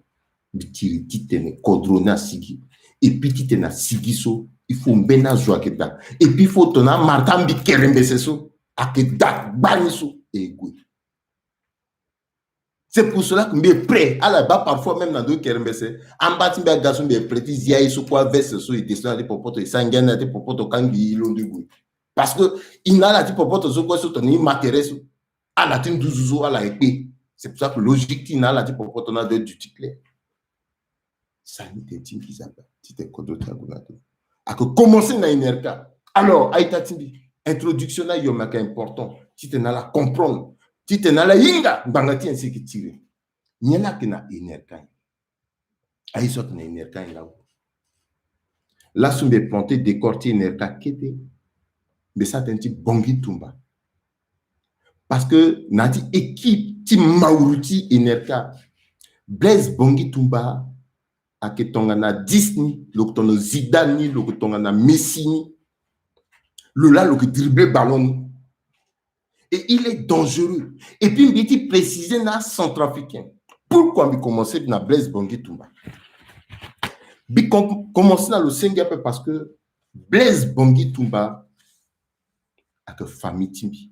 Mbi tiri titene kodro ni asigi. Et puis titene asigi so il faut mbeni azo ake daa. Et puis il faut tongana amarta mbi kerembese so ake daa gbani so e gue. C'est pour cela que mbi est prêt ala baa parfois même na ndo kerembese. Amba ti mbi aga so mbi est prêt ti zi aye so kue aveste so e descend na ti popoto e sa ngia na ti popoto kangbi e londo e gue. Parce que e na ala ti popoto so kue so tongana e ma tere so ala ti nduzu so ala e kpe. C'est pour ça que logique ti e na ala ti popoto na doit du ti clair. Sani tene ti mbi zaba titene kodro ti ague na ndo. Ake commencer na INERCA. Alors a-ita ti mbi, introduction ni ayo me ake important titene ala comprendre, titene ala hinga ngbanga ti en si eke tiri. Nyen la ake na INERCA nyen? Aye so ake na INERCA nyen? Laso mbi planter décor ti INERCA kete. Mbi sara tënë ti Bangui Tumba. Parce que na ya ti équipe ti mauru ti INERCA, Blaise Bangui Tumba ake tongana dix ni, lo ke tongana Zidane ni, lo ke tongana Messi ni. Lo la lo ke dribbler ballon ni. Et il est dangereux. Et puis mbi ti préciser na acentrafricain. Pourquoi mbi commencer na Blaise Bangui Tumba? Mbi com- commencer na lo senge ape parce que Blaise Bangui Tumba ake famille ti mbi.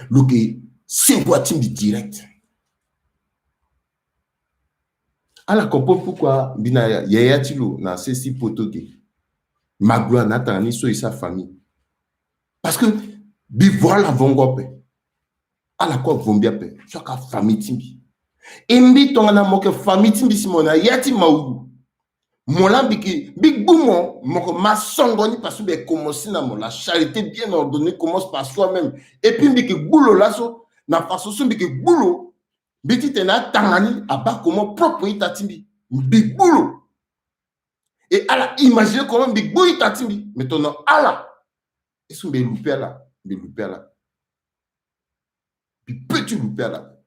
Lo ke sewa ti mbi direct. Ala comprendre pourquoi mbi na yaya ti lo na sese ti poto ge. Magloire na atanga ni so e sara famille. Parce que mbi vo ala vongo ape. Ala kue avo mbi ape. So aka famille ti mbi. E mbi tongana mo yeke famille ti mbi si mo na ya ti mauru. Mo la mbi ke mbi gbu mo, mo ke ma songo ni parce que mbi ke commencer na mo. La charité bien ordonnée commence par soi-même. Et puis mbi ke gbu lo laso na façon so mbi ke gbu lo. Mbi titene atanga ni abaa comment propre ita ti mbi. Mbi gbu lo. Et ala imaginer comment mbi gbu ita ti mbi. Mais tongana ala, est-ce que mbi lupe ala? Mbi lupe ala. Mbi pe ti lupe ala.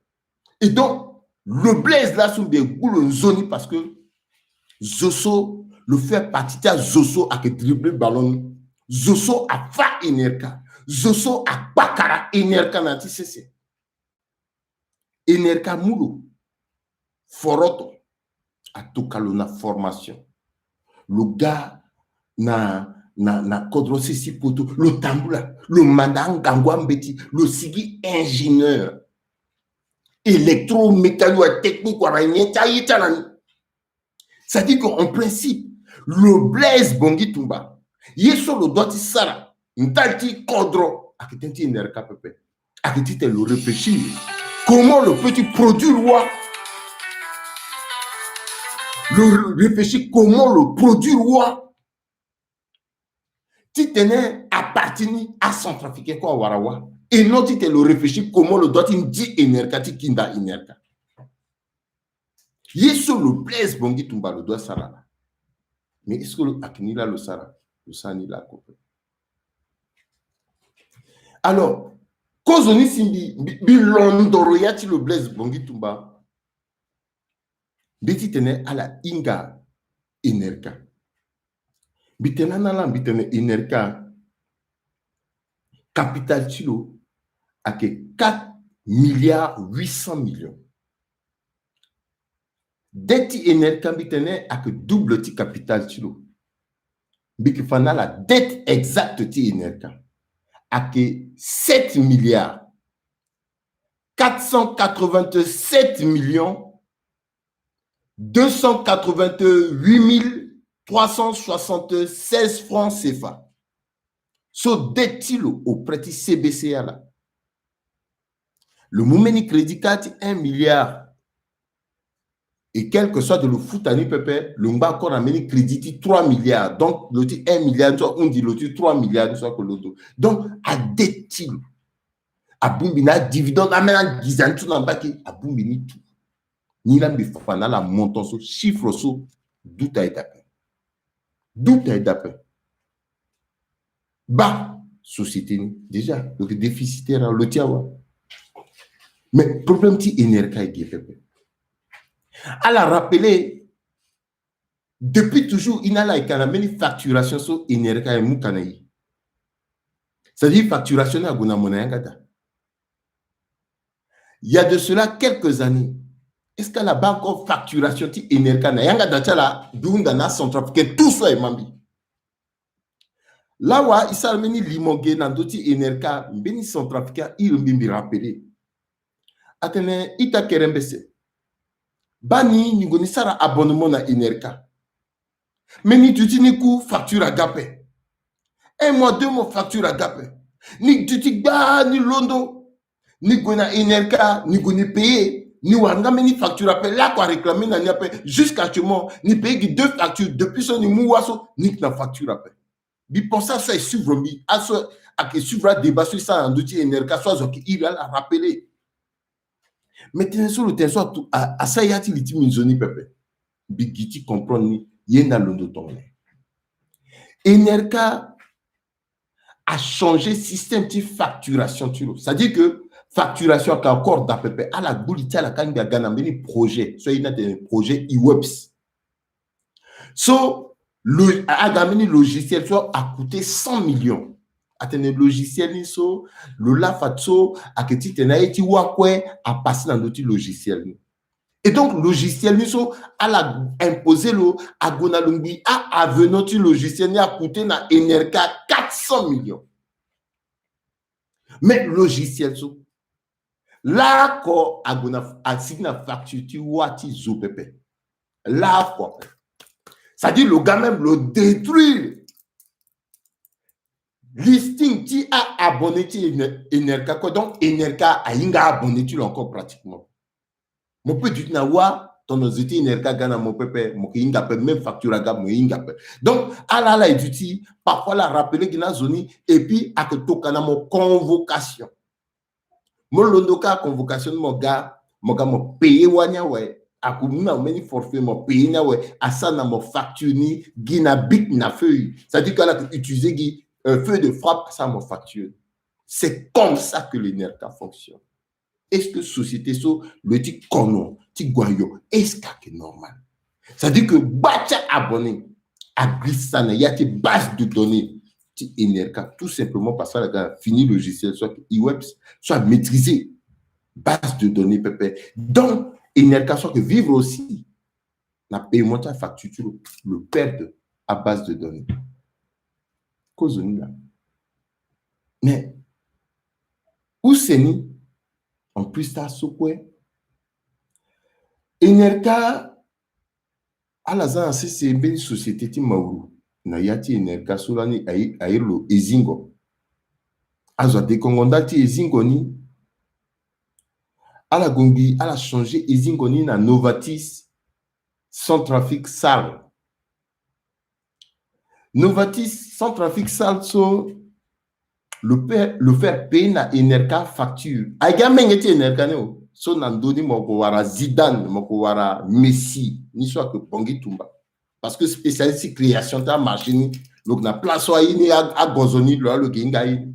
Et donc lo Blaise laso mbi gbu lo nzoni parce que zo so lo fait partie ti azo so ake dribbler ballon ni. Zo so afa INERCA. Zo so akpakara INERCA na ya ti sese. INERCA amu lo foroto, atoka lo na formation. Lo ga na, na, na kodro sese ti poto, lo tambula, lo manda angangu ambeti, lo sigi ingénieur électromécanique wala technique wala nyen ti aye ti ala ni. C'est-à-dire qu'en principe, lo Blaise Bangui Tumba, ye so lo doit ti sara ndali ti kodro, ake tënë ti INERCA pepe. Ake titene lo réfléchir comment lo peut ti produire wa. Lo réfléchir comment lo produire wa. Titene aparti ni acentrafricain kue awara wa. Et non titene lo réfléchir comment lo doit ti ndi INERCA ti kinda INERCA. Ye so lo Blaise Bangui Tumba lo doit sara la. Mais est-ce que lo ake ni la lo sara? Lo sara ni la ko. Alors, kozo ni si mbi, mbi, mbi londoro ya ti lo Blaise Bangui Tumba. Mbi titene ala hinga INERCA. Mbi tene na ala, mbi tene INERCA, capital ti lo ake quatre milliards huit cents millions. Dette ti INERCA mbi tene ake double ti capital ti lo. Mbi ke fa na ala dette exacte ti INERCA ake sept milliards quatre cent quatre-vingt-sept millions deux cent quatre-vingt-huit mille trois cent soixante-seize francs C F A. So dette ti lo auprès ti C B C A la. Lo mu mbeni crédit carte ti un milliard Et quel que soit de lo futa ni pepe, lo ngba encore na mbeni crédit ti trois milliards. Donc lo ti un milliard ni so ahundi, lo ti trois milliards ni so ake londo. Donc ade ti lo, abongbi na adividende, ambeni angiza ni so na mbage, abongbi ni tout. Ni laa mbi fa na ala montant so, chiffre so, duta aye daa ape. Duta aye daa ape. Baa société ni déjà lo yeke déficitaire, lo ti awa. Mais problème ti Enerca e ge pepe. Ala rappeler, depuis toujours, e na ala yeke na mbeni facturation so Enerca e mu ka na e. C'est-à-dire facturation ni ague na mo na yanga daa. Il y a de cela quelques années, est-ce que ala baa encore facturation ti Enerca na yanga daa ti ala? Mbi hunda na acentrafricain tout so aye ma mbi. Lawa e sara mbeni limo ge na ndö ti Enerca, mbeni centrafricain ahiri mbi, mbi rappeler. Atene: Ita Kerembese, baa ni, ni gue ni sara abonnement na Enerca. Mais ni duti ni ku, facture aga ape. Un mois, deux mois, facture aga ape. Ni duti gbaa, ni londo. Ni gue na Enerca, ni gue ni payer, ni wara nga mbeni facture ape. Laoko aréclamer na ni ape. Jusqu'actuellement ni payer gi deux factures. Depuis so ni mu wa so, ni yeke na facture ape. Mbi pense aso aye suivre mbi, aso ake suivre adébat so e sara na ndö ti Enerca so azo ake iri ala rappeler. Mais tënë so lo tene so atu, a, asara ya ti li ti mbi nzoni pepe. Mbi gi ti comprendre ni, ye ni alondo tongana nyen. Enerca a changer système ti facturation ti lo. C'est-à-dire que facturation ake encore daa pepe. Ala gbu li ti ala kâ ngbi aga na mbeni projet so aye ni atene projet IWEPS. So lo, aga mbeni logiciel so a coûter cent millions. Atene logiciel ni so, lo laa fadeso ake titene aye ti wâ kue a passer na ndö ti logiciel ni. Et donc logiciel ni so ala imposer lo, ague na lo ngbii, a, avenant ti logiciel ni a coûter na Enerca quatre cents millions. Mais logiciel so, laoko ague na, asigi na facture ti wâ ti zo pepe. Laoko ape. C'est-à-dire lo ga même lo détruire listing ti a-abonné ti Ener-, Enerca kue. Donc Enerca ahinga a-abonné ti lo encore pratiquement. Mo peut duti na wâ, tongana zo ti Enerca aga na mo pepe, mo ke hinga ape, même facture aga, mo hinga ape. Donc ala, ala ye duti, parfois ala rappeler gi na azo ni, et puis ake tokua na mo convocation. Mo londo kâ convocation ni, mo ga, mo ga mo payer wâ ni awe. Ake mu na mo mbeni forfait, mo payer ni awe. Asara na mo facture ni gi na bic na feuille. C'est-à-dire que ala ke utiliser gi, euh, feu de frappe, asara mo facture. C'est comme ça que l'Enerca fonctionne. Est-ce que société so, lo ti kono ti gue ayo, est-ce que ake normal? C'est-à-dire que gba ti a-abonné a glissa na ya ti base de données ti Enerca, tout simplement parce que ala ga fini logiciel so ake IWEPS, so a maîtriser base de données pepe. Donc Enerca so ake vivre aussi na paiement ti afacture ti lo, lo perdre abase de données. Kozo ni laa. Mais use ni, en plus ti aso kue, Enerca, ala za na sese mbeni société ti mawuru na ya ti Enerca so lani aye, aye lo Ezingo. Azo adekongo ndali ti Ezingo ni. Ala gue ngbii, ala changer Ezingo ni na Novartis Centrafrique S A R L. Novartis Centrafrique S A R L so, lo pe-, lo faire payer na Enerca facture. Aye gi amenge ti Enerca ni o. So na ndö ni mo ke wara Zidane, mo ke wara Messi, ni so ake bongbi tumba. Parce que spécialiste ti création ti amarché ni, lo ke na place so aye ni, a, agonzo ni lo, lo ke hinga aye ni.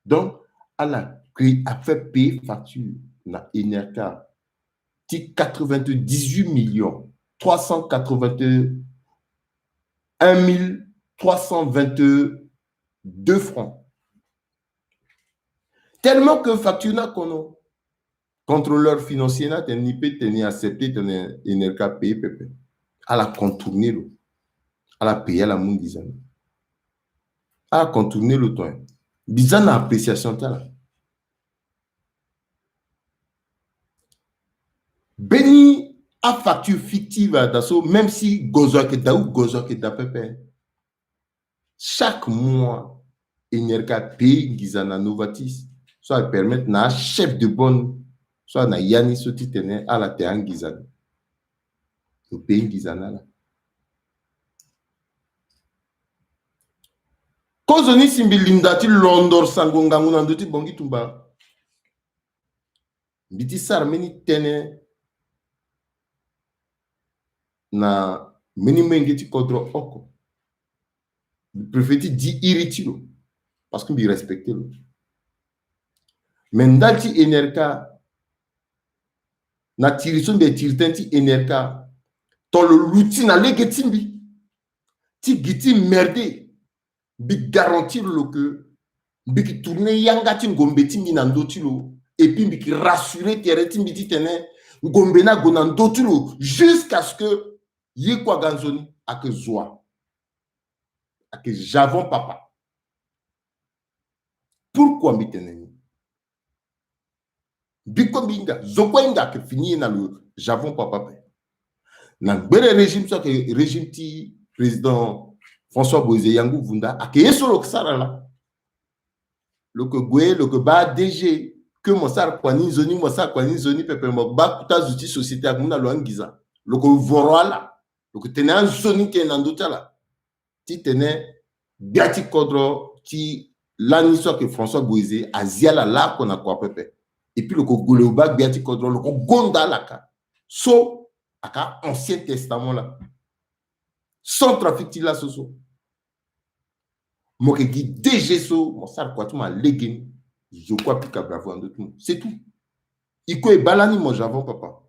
Donc ala créer, a fait payer facture na Enerca ti quatre-vingt-dix-huit millions trois cent quatre-vingt-un mille trois cent vingt-deux francs. Tellement que facture ni akono. Contrôleur financier ni atene ni peut tene accepter tene Enerca payer pepe. Ala contourner lo. Ala payer, ala mu nginza ni. Ala contourner lo tongaso. Mbi za na appréciation ti ala. Mbeni afacture fictive aye daa so, même si gonzo ake daa ou gonzo ake daa pepe, chaque mois Enerca payer nginza na Novartis, so apermettre na achef de bonne so na ya ni so titene ala tene anginza ni. Lo pe nginza na ala. Kozoni si mbi linda ti londoro sango ngangu na ndö ti Bongi Tumba, mbi ti sara mbeni tënë na mbeni molenge ti kodro oko. Mbi préféré ti di iri ti lo, parce que mbi respecté lo. Mais ndali ti Enerka, na tiri so mbi tiri tënë ti Enerka, tongana lo luti na lege ti mbi ti gi ti merde, mbi garantir lo que mbi yeke tourner yanga ti ngombe ti mbi na ndö ti lo. Et puis mbi yeke rassurer tere ti mbi titene ngombe ni ague na ndö ti lo jusqu'à ce que ye kue aga nzoni, ayeke zo wa, ayeke Javon Papa. Pourquoi mbi tene ni? Mbi kue mbi hinga, zo kue ahinga ayeke fini ye na lo Javon Papa ape. Na ngbere régime so ayeke régime ti président François Boisé Yangu Vunda, ayeke ye so lo yeke sara laa. Lo yeke gue, lo yeke baa D G, que mo sara kua ni nzoni, mo sara kua ni nzoni pepe, mo baa kota zo ti société ayeke mu na lo anginza. Lo yeke voro ala, lo yeke tene anzoni tënë na ndö ti ala. Titene gbia ti kodro ti lani so ayeke François Boisé azi ala laoko na kua pepe. Et puis lo yeke gue lo baa gbia ti kodro, lo yeke gonda ala ka. So ayeke Ancien Testament laa. Centrafrique ti laso so, mo yeke gi D G so mo sara kua ti mo na legeni, zo kue apika bravo na ndö ti mo. C'est tout. E kue e baa lani mo Javon Papa.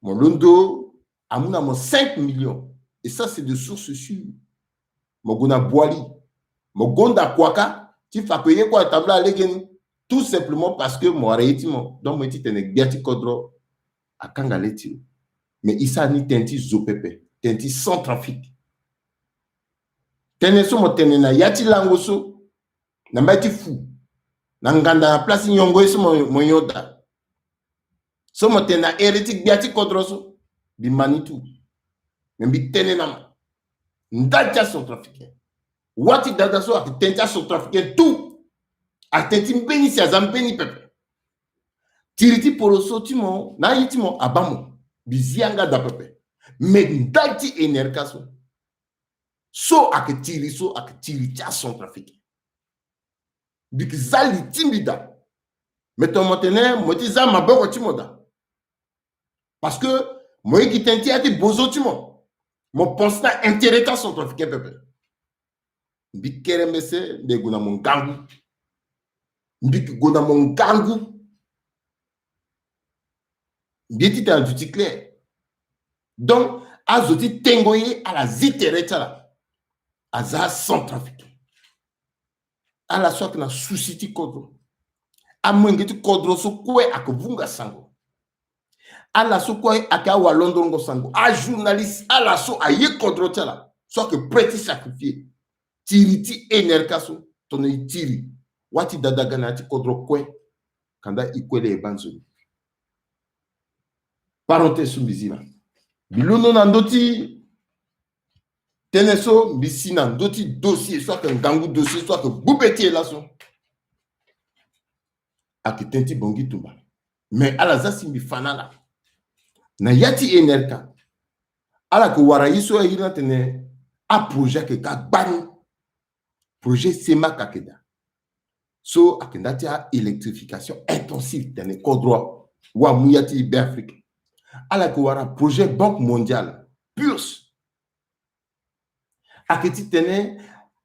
Mo londo amu na mo cinq millions. Et ça, c'est de source sûre. Mo gue na Boali, mo gonda kua ka ti fa que ye kue atambula na legeni. Tout simplement parce que mo wara ye ti mo. Donc mo ye titene gbia ti kodro akanga le ti lo. Mais e sara ni tënë ti zo pepe, tënë ti Centrafrique. Tënë so mo tene na ya ti lango so, na mbage ti fu, na nganda, na place ti nyongo ye so mo, mo nyon daa. So mo tene na ere ti gbia ti kodro so, mbi ma ni tout. Mais mbi tene na mo, ndali ti acentrafricain, wâ ti dada so ayeke tënë ti acentrafricain tout. Atënë ti mbeni si aza mbeni pepe. Tiri ti poroso ti mo na aye ti mo abaa mo. Mbi zi yanga daa pepe. Mais ndali ti Enerka so, so ayeke tiri so ayeke tiri ti acentrafricain. Mbi yeke za li ti mbi daa. Me tongana mo tene mo ye ti za maboko ti mo daa. Parce que mo ye gi tënë ti ya ti bozo ti mo. Mo pense na intérêt ti acentrafricain pepe. Mbi kere mbese, mbi gue na mo ngangu. Mbi gue na mo ngangu. Mbi ye ti tene na duti clair. Donc azo ti tengo ye ala zi tere ti ala. Aza acentrafricain. Ala so ayeke na souci ti kodro. Amolenge ti kodro so kue ayeke vunga sango. Ala so kue ayeke awalondrongo sango. Ajournaliste, ala so aye kodro ti ala, so ayeke prêt ti sacrifier. Tiri ti Enerka so, tongana e tiri, wâ ti dada ga na ya ti kodro kue, kanda e kue laa e baa nzoni. Parenthèse so mbi zi laa. Mbi londo na ndö ti tënë so, mbi si na ndö ti dossier so ayeke ngangu, dossier so ayeke bube ti e laso. Ayeke tënë ti Bongi Tumba. Mais ala za si mbi fa na ala. Na ya ti Enerka, ala yeke wara ye so aye iri ni atene aprojet ayeke ka gbani. Projet CEMAC ayeke daa. So ayeke nda ti a-électrification intensive tene kodro wa amu ya ti Beafrika. Ala yeke wara projet Banque Mondiale, PURS. Ayeke titene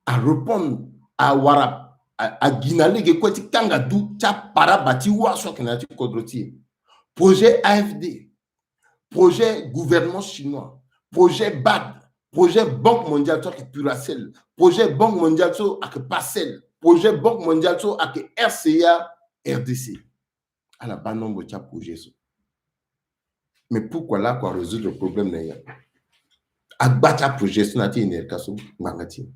arépondre, awara, a, agi na lege kue ti kanga du ti aparaba ti wâ so ayeke na ya ti kodro ti e. Projet AFD, projet gouvernement chinois, projet BAD, projet Banque Mondiale so ayeke PURACEL, projet Banque Mondiale so ayeke PACEL, projet Banque Mondiale so ayeke RCA, RDC. Ala baa nombre ti aprojet so. Mais pourquoi lakue arésoudre problème na e? Agba ti aprojet so na ya ti Enerka so ngbanga ti e.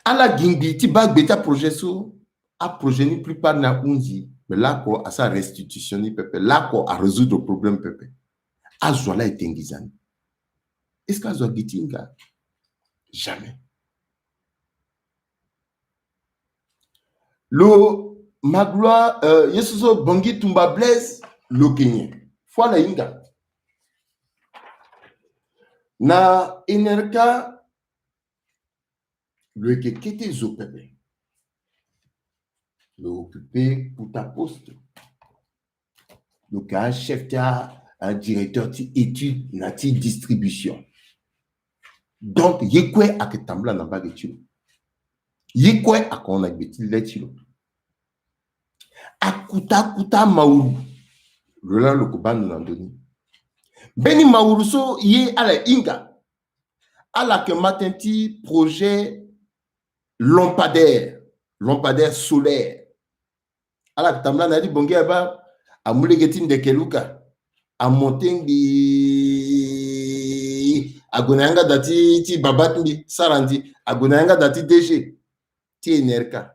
Ala gi ngbii ti baa gbe ti aprojet so. Aprojet ni plupart ni ahunzi, mais lakue asara restitution ni pepe, lakue arésoudre problème pepe. Azo laa e tengi za ni. Est-ce que azo agi ti hinga? Jamais. Lo Magloire, euh, ye so so Bongi Tumba Blaise, lo yeke nyen? Fo ala hinga. Na Enerca, lo yeke kete zo pepe. Lo occupé kota poste. Lo yeke achef ti a, adirecteur ti étude na ti distribution. Donc ye kue ayeke tambula na mbage ti lo. Ye kue ayeke hon na gbe ti le ti lo. Akota kota mawulu. Lo laa lo yeke baa ndo na ndö ni. Mbeni mawulu so ye ala hinga. Ala yeke ma tënë ti projet lampadaire, lampadaire solaire. Ala yeke tambula na ya ti Bangui abaa, amu lege ti ndeke luka, amonte ngbii, ague na yanga da ti, ti baba ti mbi, sara ndi, ague na yanga da ti D G ti Enerca.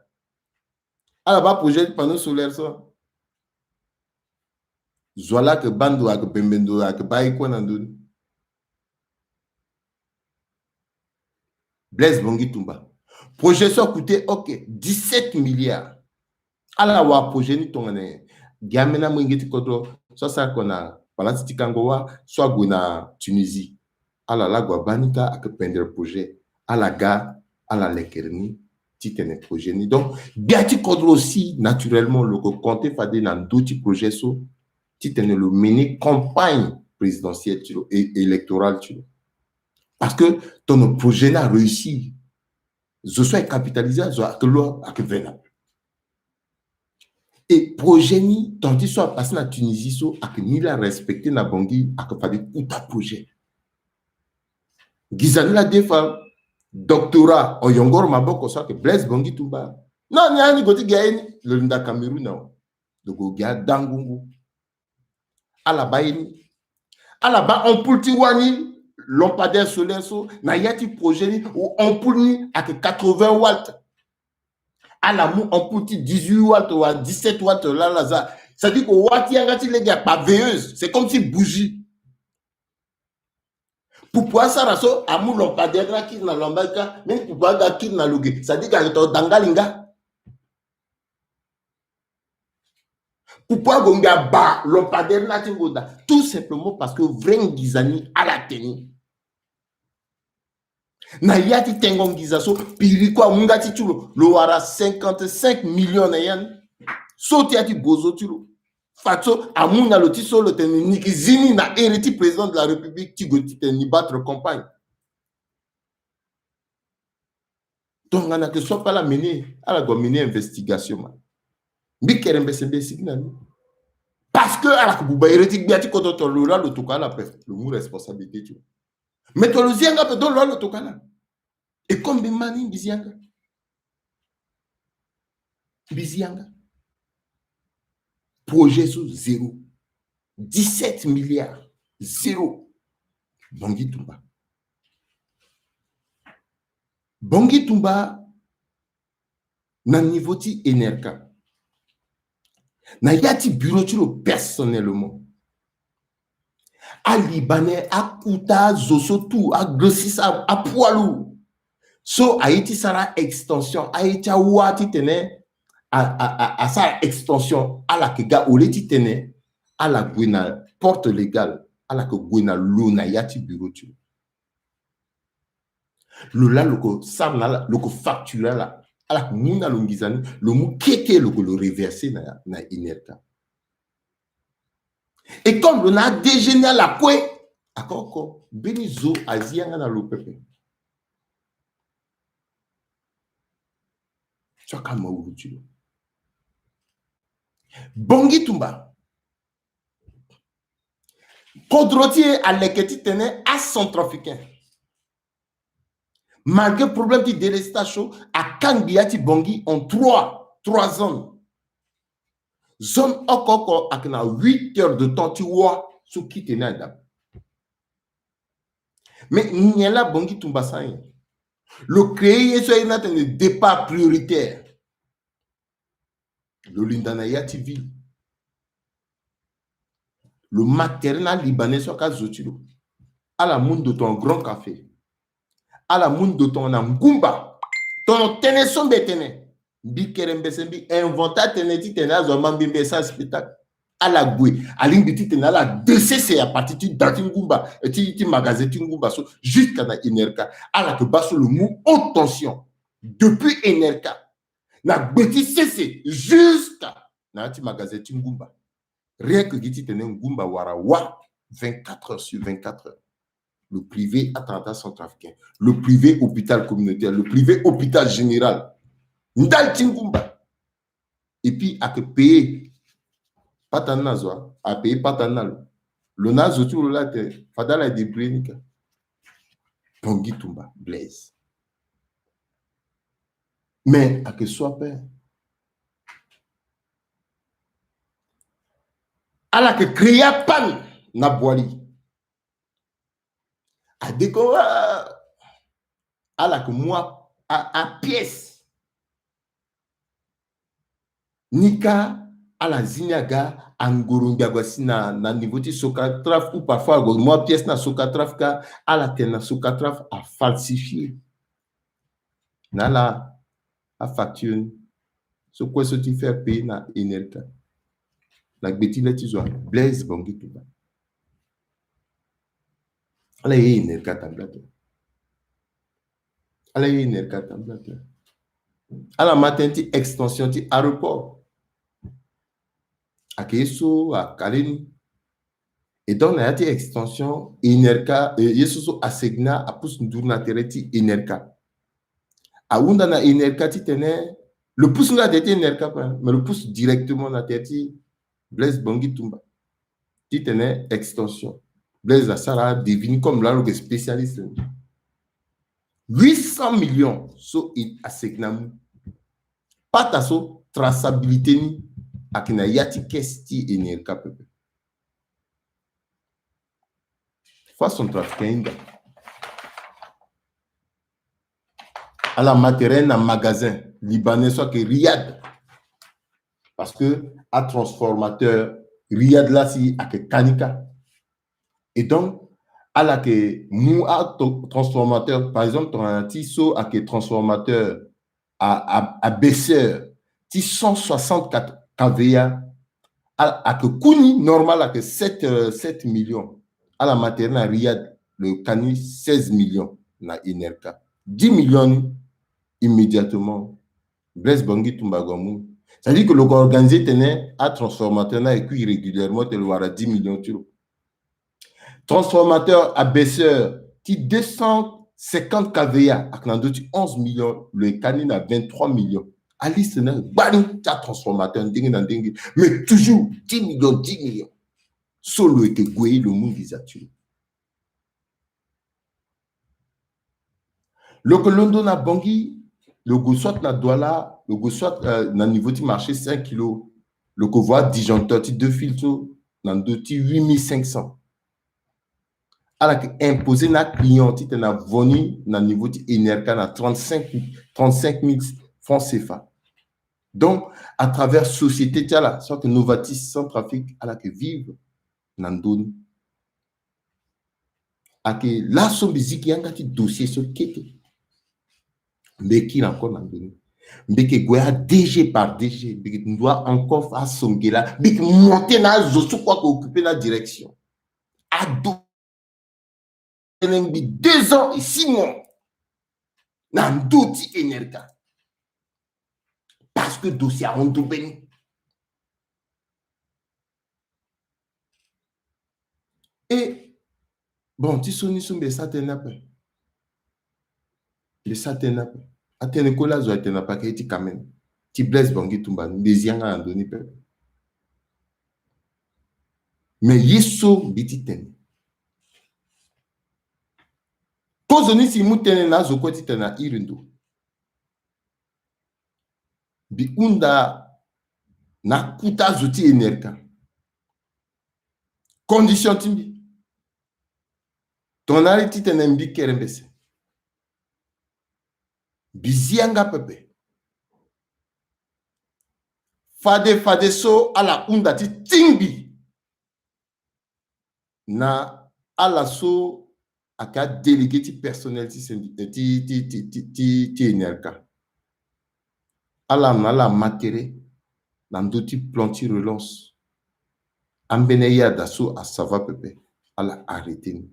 Ala baa projet ti panneau solaire so. Zo laa ayeke baa ndo, ayeke bembe ndo, ayeke baa ye kue na ndö ni. Blaise Bangui Tumba. Projet so a coûté, ok, dix-sept milliards. Ala wara projet ni tongana nyen? Gi ambeni amolenge ti kodro so asara oko na palasi ti kango wâ, so ague na Tunisie. Ala laa ague abaa ni kâ, ayeke pendere projet. Ala ga, ala lekere ni titene projet ni. Donc gbia ti kodro aussi, naturellement, lo yeke compter fade na ndö ti projet so titene lo mener campagne présidentielle ti lo, é-, électorale ti lo. Parce que ton projet ni aréussir, zo so ayeke capitaliser, azo ayeke lo, ayeke venable. Et projet ni, tant ti so apasser na Tunisie so, ayeke ni laa arespecter na Bangui, ayeke fade kota projet. Nginza ni laa adefa doctorat, ayongoro maboko so ayeke Blaise Bangui Tumba. Non, ni ani gue ti gi aye ni, lo linda Cameroun awe. Donc lo gi adangungu. Ala baa ye ni. Ala baa ampoule ti wâ ni, lampadaire solaire so, na ya ti projet ni, ampoule ni ayeke quatre-vingts watts. Ala mu ampoule ti dix-huit watts wala dix-sept watts laa ala za. C'est-à-dire que wâ ti yanga ti lege akpa veilleuse, c'est comme si bougie. Pupu asara so amu lampadaire ni akiri na lo amba ka, même pupu aga akiri na lo ge, c'est-à-dire que ayeke to dangari nga. Pourquoi ague ngbii abaa lampadaire ni na ya ti ngonda? Tout simplement parce que vrai nginza ni ala tene. Na ya ti tengo nginza so, piri kue amu nga ti ti lo, lo wara cinquante-cinq millions na ya ni. So ti ya ti bozo ti lo. Fadeso amu na lo ti so lo tene ni yeke zi ni na here ti président de la République ti gue titene ni battre campagne. Tongana yeke so ape ala mené, ala gue mené investigation ma. Mbi kere mbese mbi e sigi na ni. Parce que ala yeke buba here ti gbia ti kodro, lo laa lo tokua ala ape, lo mu responsabilité ti lo. Mais to lo zi yanga ape, donc lo laa lo tokua ala. Et comme mbi ma ni, mbi zi yanga. Mbi zi yanga. Projet so zéro. Dix-sept milliards. Zéro. Bangui Tumba. Bangui Tumba na niveau ti Enerca. Na ya ti bureau ti lo personnellement. Alibanais, akuta, azo so tout, agrossis, a, apoids lourd. So aye ti sara extension, aye ti awâ titene a, a, a, asara extension, ala yeke ga au lieu titene ala gue na porte légale, ala yeke gue na lo na ya ti bureau ti lo. Lo laa lo yeke sara na ala, lo yeke facturer ala, ala yeke mu na lo nginza ni, lo mu keke lo yeke lo reverser na, na Enerca. Et comme lo na adéjeuner ala kue, aka oko mbeni zo azi yanga na lo pepe. So aka mawulu ti lo. Bangui Tumba. Kodro ti e aleke titene acentrafricain. Malgré problème ti délestage so, akangbi ya ti Bangui en trois, trois zones. Zone oko oko ayeke na huit heures de temps ti wâ so kite ni adabe. Mais nyen laa Bangui Tumba asara nyen? Lo créer ye so aye ni atene départ prioritaire. Lo linda na ya ti ville. Lo ma tere na alibanais so aka zo ti lo. Ala mu ndo tongana Grand Café. Ala mu ndo tongana Ngumba. Tongana tënë so mbi tene. Mbi kere mbese mbi inventer atënë titene azo ama mbi mbi e sara spectacle. Ala gue, alingbi titene ala de sese à partir ti da ti ngumba, eh, ti, ti magasin ti ngumba so, jusqu'à na Enerca. Ala yeke baa so lo mu haute tension depuis Enerca, na gbe ti sese, jusqu'à na ya ti magasin ti ngumba. Rien que gi titene ngumba wara wa, vingt-quatre heures sur vingt-quatre heures. Le privé atanda centrafricain. Le privé hôpital communautaire. Le privé hôpital général. Ndali ti ngumba. Et puis, ayeke payer pata ni na zo, a payer pata ni na lo. Lo na azo ti lo laa atene fade ala débrouiller ni kâ. Bongi Tumba, Blaise. Mais ayeke so ape. Ala yeke créer panne na Boali. Adeko, ah, ala yeke mu a, a, apièce ni kâ, ala zi ni aga angoro ngbia ague asi na, na niveau ti Socatraf, ou parfois ague mu apièce na Socatraf kâ, ala tene na Socatraf afalsifier. Na ala afacture ni so kue so ti faire payer na Enerca. Na gbe ti le ti zo, Blaise Bongi Tumba. Ala ye Enerca tambula te. Ala ye Enerca tambula te. Ala ma tënë ti extension ti aéroport. Ayeke ye so akale ni. Et donc, na ya ti extension, Enerca, eh, ye so so ASECNA apusu nduru na tere ti Enerca. Ahunda na Enerca titene, lo pusu nga na tere ti Enerca ape, mais lo pusu directement na tere ti Blaise Bongi Tumba. Titene extension. Blaise asara devis ni comme laa lo yeke spécialiste. Huit cents millions so ASECNA amu. Pata so traçabilité ni ayeke na ya ti caisse ti Enerca pepe. Fa centrafricain hinga. Ala ma tere na magasin libanais so ayeke Riyad. Parce que atransformateur Riyad laa si ayeke ka ni kâ. Et donc, ala yeke mu atransformateur, par exemple, tongana ti so ayeke transformateur à, à, à baisseur ti cent soixante-quatre K V A, a, ayeke ku ni normal ayeke sept, euh, sept millions. Ala ma tere na Riyad, lo ka ni seize millions na Enerca. Dix millions ni, immédiatement, Blaise Bongi Tumba ague amu. C'est-à-dire que lo yeke organisé titene atransformateur ni ayeke kui régulièrement ti lo wara dix millions ti lo. Transformateur à baisseur ti deux cent cinquante K V A ayeke na ndö ti onze millions, lo yeke ka ni na vingt-trois millions. Aliste ni gbani ti atransformateur ndenge na ndenge, mais toujours dix millions, dix millions. So lo yeke gue lo mu nginza ti lo. Lo yeke londo na Bangui, lo gue soit na Douala, lo gue soit, euh, na niveau ti marché cinq kilos, lo yeke voir disjoncteur ti deux fils so na ndö ti huit mille cinq cents. Ala yeke imposer na aclient titene avo ni na niveau ti Enerca na trente-cinq, trente-cinq mille francs C F A. Donc, à travers société ti ala, soit que Novartis Centrafrique, ala yeke vivre na ndö ni. Ayeke laso mbi zi yanga ti dossier so kete. Mbi kiri encore na ndö ni. Mbi yeke gue a D G par D G, mbi yeke ndoa encore asongela, mbi yeke monter na azo so kue ayeke occuper na direction. Ado tene mbi deux ans et six mois na ndö ti Enerca. Parce que dossier ahon ndo mbeni. Et bon, ti so ni so mbi sa tënë ape. Mbi sa tënë ape. Atënë kue la zo atene na pake ti Kamerun. Ti Blaise Bangui Tumba, mbi zi yanga na ndö ni pepe. Mais ye so mbi ti tene, kozoni si mu tënë na azo kue titene na iri ndo. Mbi hunda na kota azo ti Enerca. Condition ti mbi, tongana ari titene mbi kere mbese, mbi zi yanga pepe. Fade, fadeso ala hunda ti tingbi na ala so ayeke adélégué ti personnel ti, ti, ti Enerca. Ala na ala ma tere na ndö ti plan ti relance. Ambeni ayada so asava pepe, ala arrêter ni.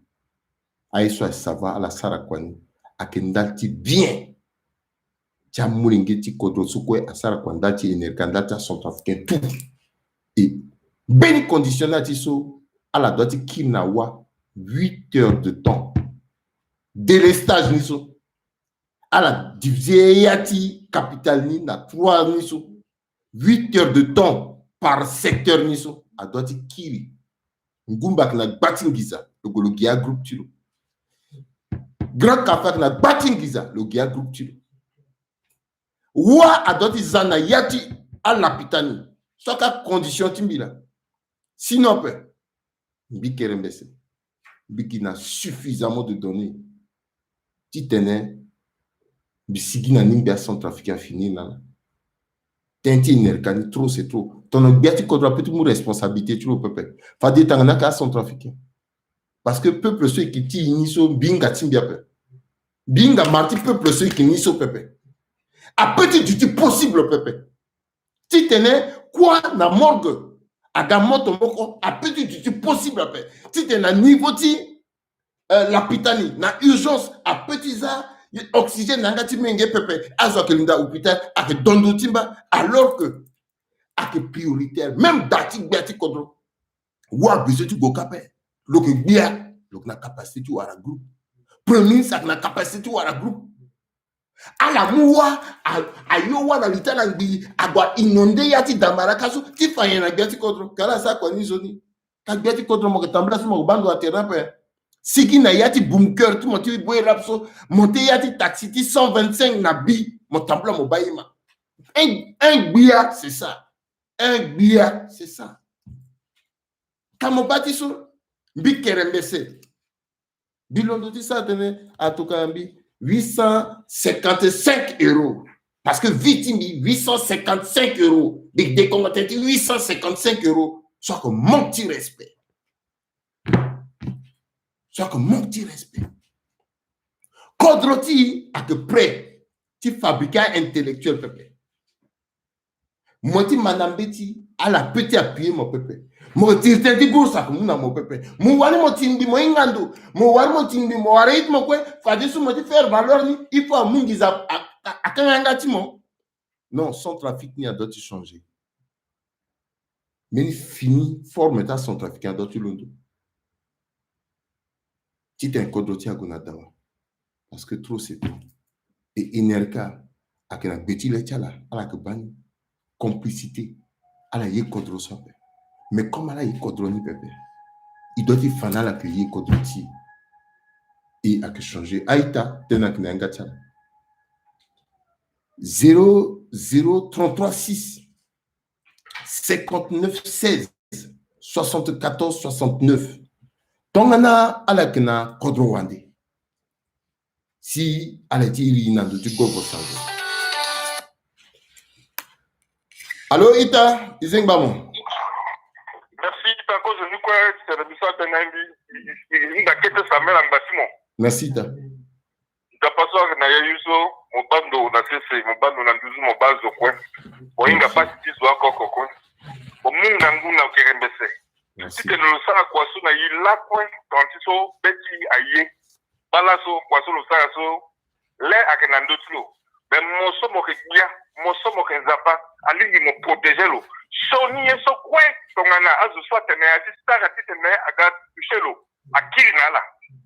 Aye so asava, ala sara kua ni, ayeke ndali ti bien ti amolenge ti kodro so kue, asara kua ndali ti Enerca, ndali ti acentrafricain tout. Et mbeni condition ni ati so, ala doit ti kiri na wâ huit heures de temps. Délestage ni so, ala diviser ya ti capitale ni na trois ni so, huit heures de temps par secteur ni so, adoit ti kiri. Ngumba ayeke na gba ti nginza, lo gue lo gi agroupe ti lo. Grand Café ayeke na gba ti nginza, lo gi agroupe ti lo. Wâ adoit ti za na ya ti alapita ni. So ayeke condition ti mbi laa. Sinon ape, mbi kerembese, mbi gi na suffisamment de données titene mbi sigi na ni, mbi acentrafricain afini lala. Tënë ti Enerca ni, trop c'est trop. Tongana gbia ti kodro apeut ti mu responsabilité ti lo pepe, fade tongana ayeke acentrafricain. Parce que peuple so e yeke ti e ni so, mbi hinga ti mbi ape. Mbi hinga mara ti peuple so e yeke ni so pepe. Apeut ti duti possible pepe. Titene kua na morgue aga moto moko, apeut ti duti possible ape. Titene na niveau ti, euh, lapita ni, na urgence, apeut ti za oxygène na yanga ti molenge pepe. Azo ayeke linda hôpital, ayeke dondo ti mba, alors que ayeke prioritaire. Même da ti gbia ti kodro, wâ abesoin ti gue ka ape. Lo yeke gbia, lo yeke na capacité ti wara groupe. Premier ministre ayeke na capacité ti wara groupe. Ala mu wâ, a, ayo wâ na li ti ala ngbii, ague a inonder ya ti Damaraka so, ti fa nyen na gbia ti kodro. Ka ala sara kua ni nzoni. Ka gbia ti kodro mo yeke tambula so mo yeke baa ndo na terrain ape. Sigi na ya ti bunker ti mo ti boy rap so, monter ya ti taxi ti cent vingt-cinq na bi, mo tambula mo baa ye ma. Un, un gbia, c'est ça. Un gbia, c'est ça. Ka mo baa ti so, mbi kerembese. Mbi londo ti sara tënë, atokua na mbi huit cent cinquante-cinq euros. Parce que vie ti mbi, huit cent cinquante-cinq euros. Mbi dekongo tënë ti huit cent cinquante-cinq euros. So ayeke manque ti respect. So ayeke manque ti respect. Kodro ti e ayeke prêt ti fabriquer intellectuel pepe. Mo ti ma na mbeti, ala peut ti appuyer mo pepe. Mo tiri tënë ti bourse ayeke mu na mo pepe. Mo wani mo tiri mbi mo hinga ndo. Mo wani mo tiri mbi mo wara ye ti mo kue. Fadeso mo ti faire valoir ni, il faut amu nginza a, a, akanga yanga ti mo. Non, Centrafrique ni adoit ti changer. Mbeni fini forme ti acentrafricain adoit ti londo. Titene kodro ti e ague na dawa. Parce que trop c'est trop. Et Enerca ayeke na gbe ti le ti ala, ala yeke baa ni. Complicité. Ala ye kodro so ape. Mais comme ala ye kodro ni pepe, il doit ti fa na ala yeke ye kodro ti e. E ayeke changer. A-ita, tënë ayeke na yanga ti ala. Zéro zéro trente-trois six cinquante-neuf seize soixante-quatorze soixante-neuf. Tongana ala yeke na kodro wande, si ala ti iri na ndo ti gogo sango. Allô, ita, e zengba mo. Merci, ita, kozo ni kue, titene biso atene mbi, i, i, i, i, nga kete sambela ngba ti mo. Merci, ita. Nzapa so ayeke na yayu so, mo baa ndo na sese, mo baa ndo na nduzu, mo baa zo kue. Mo hinga pasi ti zo oko oko kue. Mo mu ngangu na kerembese. Merci. Titene lo sara kua so na e lakue, tongana ti so be ti e aye. Baa laso kua so lo sara so, le ayeke na ndö ti lo. Me mo so mo yeke gbia, mo so mo yeke Nzapa, alingbi mo protéger lo. Sioni ye so kue, tongana azo so atene a ti sara titene aga toucher lo, akiri na ala.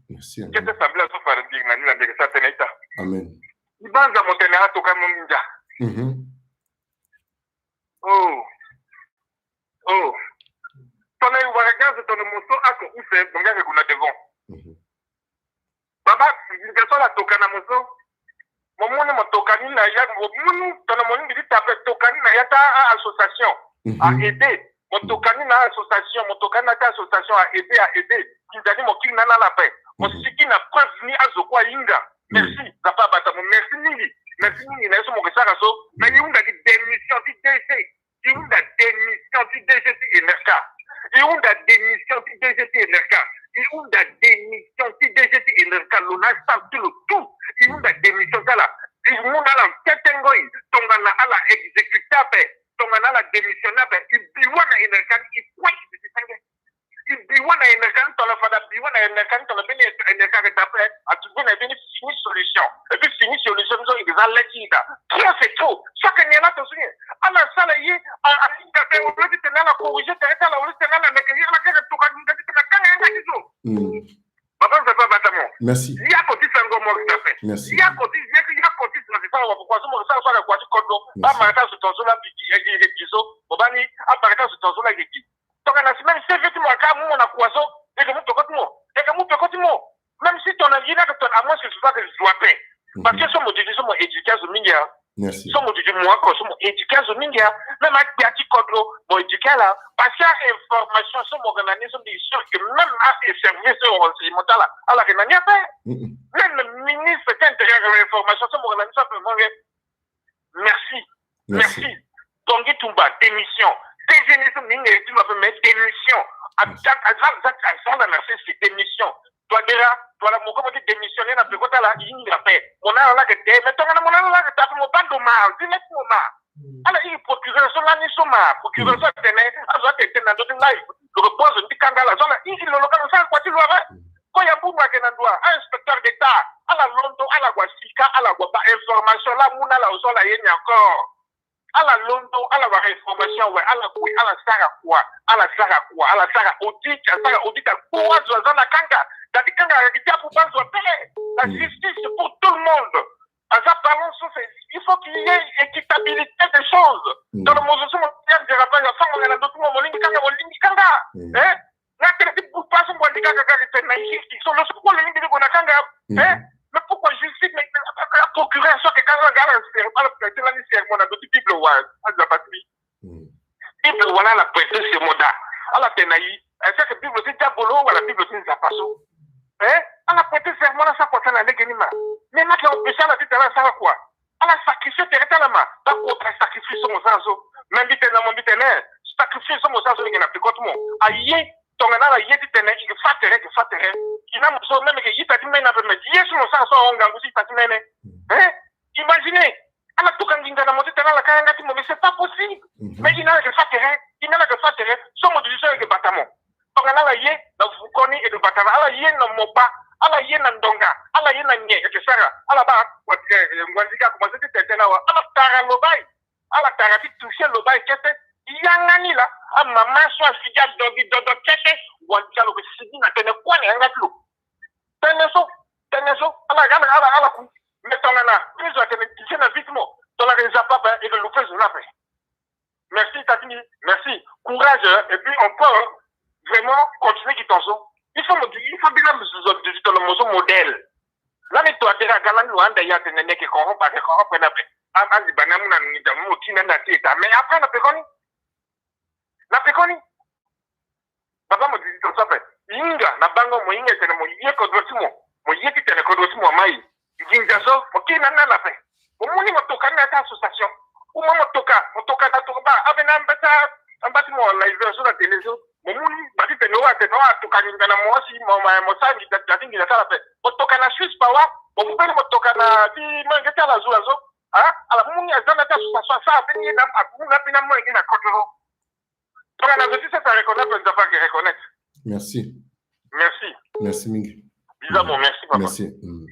Merci, amen. Kete sambela so fara ndiri na ni na ndeke sa tene ita. Amen. Libanza mo tene atoka mo minja. Mhm. Oh. Oh. Tongana e wara gaz, tongana mo so ake use, mo nga ke gue na devant. Mhm. Baba, ndinga so ala toka na mo so. Mo mu ni mo toka ni na ya, mo mu ni, tongana mo lingbi ti tape, toka ni na ya ti a-association. Mhm. A aider. Mo toka ni na association, mo toka ni na ti association a aider, a aider. Nginza ni mo kiri na ala ape. Mo sigi na preuve ni azo kue ahinga. Merci, Nzapa abata mo. Merci mingi. Merci mingi na ye so mo ke sara so. Na e hunda gi démission ti D G. E hunda démission ti D G ti Enerca. E hunda démission ti D G ti Enerca. E hunda démission ti D G ti Enerca. Lo na sara ti lo tout. E hunda démission ti ala. E mu na ala tete ngoi. Tongana ala exécuter ape. Tongana ala démissionner ape. E bi wâ na Enerca ni, e kue e bi ti senge. ape, atubi na e mbeni fini solution. Et puis fini solution ni so e ke za le ti ita. Trop c'est trop. Chaque année ala to so ni. Ala sala ye, a, a, ita pe, au lieu ti tene ala corriger tere ti ala, au lieu ti tene ala meke ye, ala keke tokua nginza ti tene akanga yanga ti zo. Mm. Papa Nzapa abata mo. Merci. Ye ako ti sango mo riza ape. Merci. Ye ako ti, ye, ye ako ti sango mo, kua so mo sara so ala kua ti kodro. Merci. Ba mara ti azo tongaso la bigi, e, e, e, gi so. Mo baa ni, amara ti azo tongaso la gi. Tongana si même C V ti mo aka mu mo na kua so, e ke mu peko ti mo. E ke mu peko ti mo. Même si tongana ye ni ake tongana, à moins que ce soit que zo ape. Mhm. Parce que so mo duti so mo éduquer azo mingi, hein. Merci. So mo duti mo oko so mo éduquer azo mingi, hein. Même agbia ti kodro mo éduquer ala. Parce que information so mo yeke na ni so, mbi sûr que même a service renseignemental ala, ala yeke na ni ape. Mhm. Même ministre ti intérieur, information so mo yeke na ni so ape mo yeke. Merci. Merci. Merci. Tanguy Tumba, démission. D G ni so mingi ti ma pe, mais démission. Merci. Aza, aza, aza na sese, démission. Touadéra, Touadéra, mo ko mo ti démissionner na peko ti ala, hinga ape. Mo na ala laa ayeke te, mais tongana mo na ala laa ayeke te ape, mo baa ndo ma, zi le ti mo ma. Mm. Ala iri procureur so lani so ma, procureur so atene azo atene tene na ndö ti live. Lo ke bua zo ni ti kanga ala, zo ala iri lo, lo ka lo sara kua ti lo ape. Mm. Ko ya mbu mo ayeke na ndo wa, a inspecteur d'État, ala londo, ala gue sika, ala gue baa information laa amu na ala, so ala ye ni encore. Ala londo, ala wara information awe, ala gue, ala sara kua, ala sara kua, ala sara audit, asara audit, akpua azo aza na kanga. Da ti kanga ayeke ti apupa azo ape. La justice pour tout le monde. Aza balance, c'est, il faut qu'il y ait équitabilité des choses. Mm. Dans le mozo so mo ya nzera pa ya fango na ndo ti mo, mo lingbi kanga, mo lingbi kanga. Mm. Eh? Na tene ti bupa so mo lingbi kanga kaka tene na ye ti so lo so kue lo lingbi ti gue na kanga. Mm. Eh? Mais pourquoi justice, mais, euh, procureur so ayeke kanga nga ala, ala prêter lani serment na ndo ti Bible wa, aza pati. Mm. Bible wala ala prêter serment da. Ala tene na ye, est-ce que Bible ti diabolo wala Bible ti Nzapa so? Hein? Ala prêter serment, ala sara kua ti ala na lege ni ma. Mais ala yeke empêcher ala ti tene ala sara kua. Ala sacrifier tere ti ala ma. Bakota sacrifice so mo sara so. Mais mbi tene na mo, mbi tene, sacrifice so mo sara so ni yeke na peko ti mo. Aye, tongana ala ye ti tene e ke fâ tere, e ke fâ tere. Gi na mo so, même e ke ita ti mene ape, mais ye so mo sara so ahon ngangu ti ita ti mene. Hein? Imaginez. Ala toka nginza na mo ti tene ala ka yanga ti mo, mais c'est pas possible. Mhm. Mais e na ala yeke fâ tere, e na ala yeke fâ tere, so mo duti so e yeke bata mo. Tongana ala ye na vukoni e ke bata na ala, ye na moba, ala ye na ndonga, ala ye na nyen e ke sara, ala baa, eh, eh, ngbonzi ka akomanse ti tene tënë awa, ala tara Lobaye, ala tara ti toucher Lobaye kete, yanga ni laa, amama so asigi adongi dodo kete, ngbonzi ka lo ke sigi na tene kue na yanga ti lo. Tënë so, tënë so, ala, ala, ala, ala ku. Mais tongana, biso atene toucher na vie ti mo, tongana Nzapa ape, e ke lupe zo ni ape. Merci, Tati, merci. Courage, hein. Et puis, on peut, hein, vraiment continuer gi tongaso. Il faut mo, il faut bien mo zo, zo, zo, tongana mo zo modèle. Lani Touadéra aga lani lo handa ye atene ni ayeke corrompre, ayeke corrompre ni ape. A, a, andi bana mu na nginza, mo ti na, na ti eta. Mais après, na pekoni. Na pekoni. Baba, mo duti tongaso ape. Hinga na bango, mo hinga ti tene mo ye kodro ti mo. Mo ye ti tene kodro ti mo amai. Nginza so, mo kiri na ni na ala ape. Mo mu ni mo toka ni na ya ti association. Ou mo, mo toka, mo toka na toka ba, ave na mbeta, mbeti mo live so na télé so. Mo mu ni, ba ti tene wa, tene wa, toka nginza na mo si, mo, mo, mo sara nginza, nginza ti nginza ti ala ape. Mo toka na Suisse pa wa, mo mu mbeni mo toka na ti molenge ti ala zo, ala zo. Ah, ala mu ni aza na ya ti association, asara mbeni ye na, amu na mbeni molenge na kodro. Tongana zo ti sese areconnaître, Nzapa ayeke reconnaître. Merci. Merci. Merci mingi. Biza mo, merci, papa. Merci. Mm.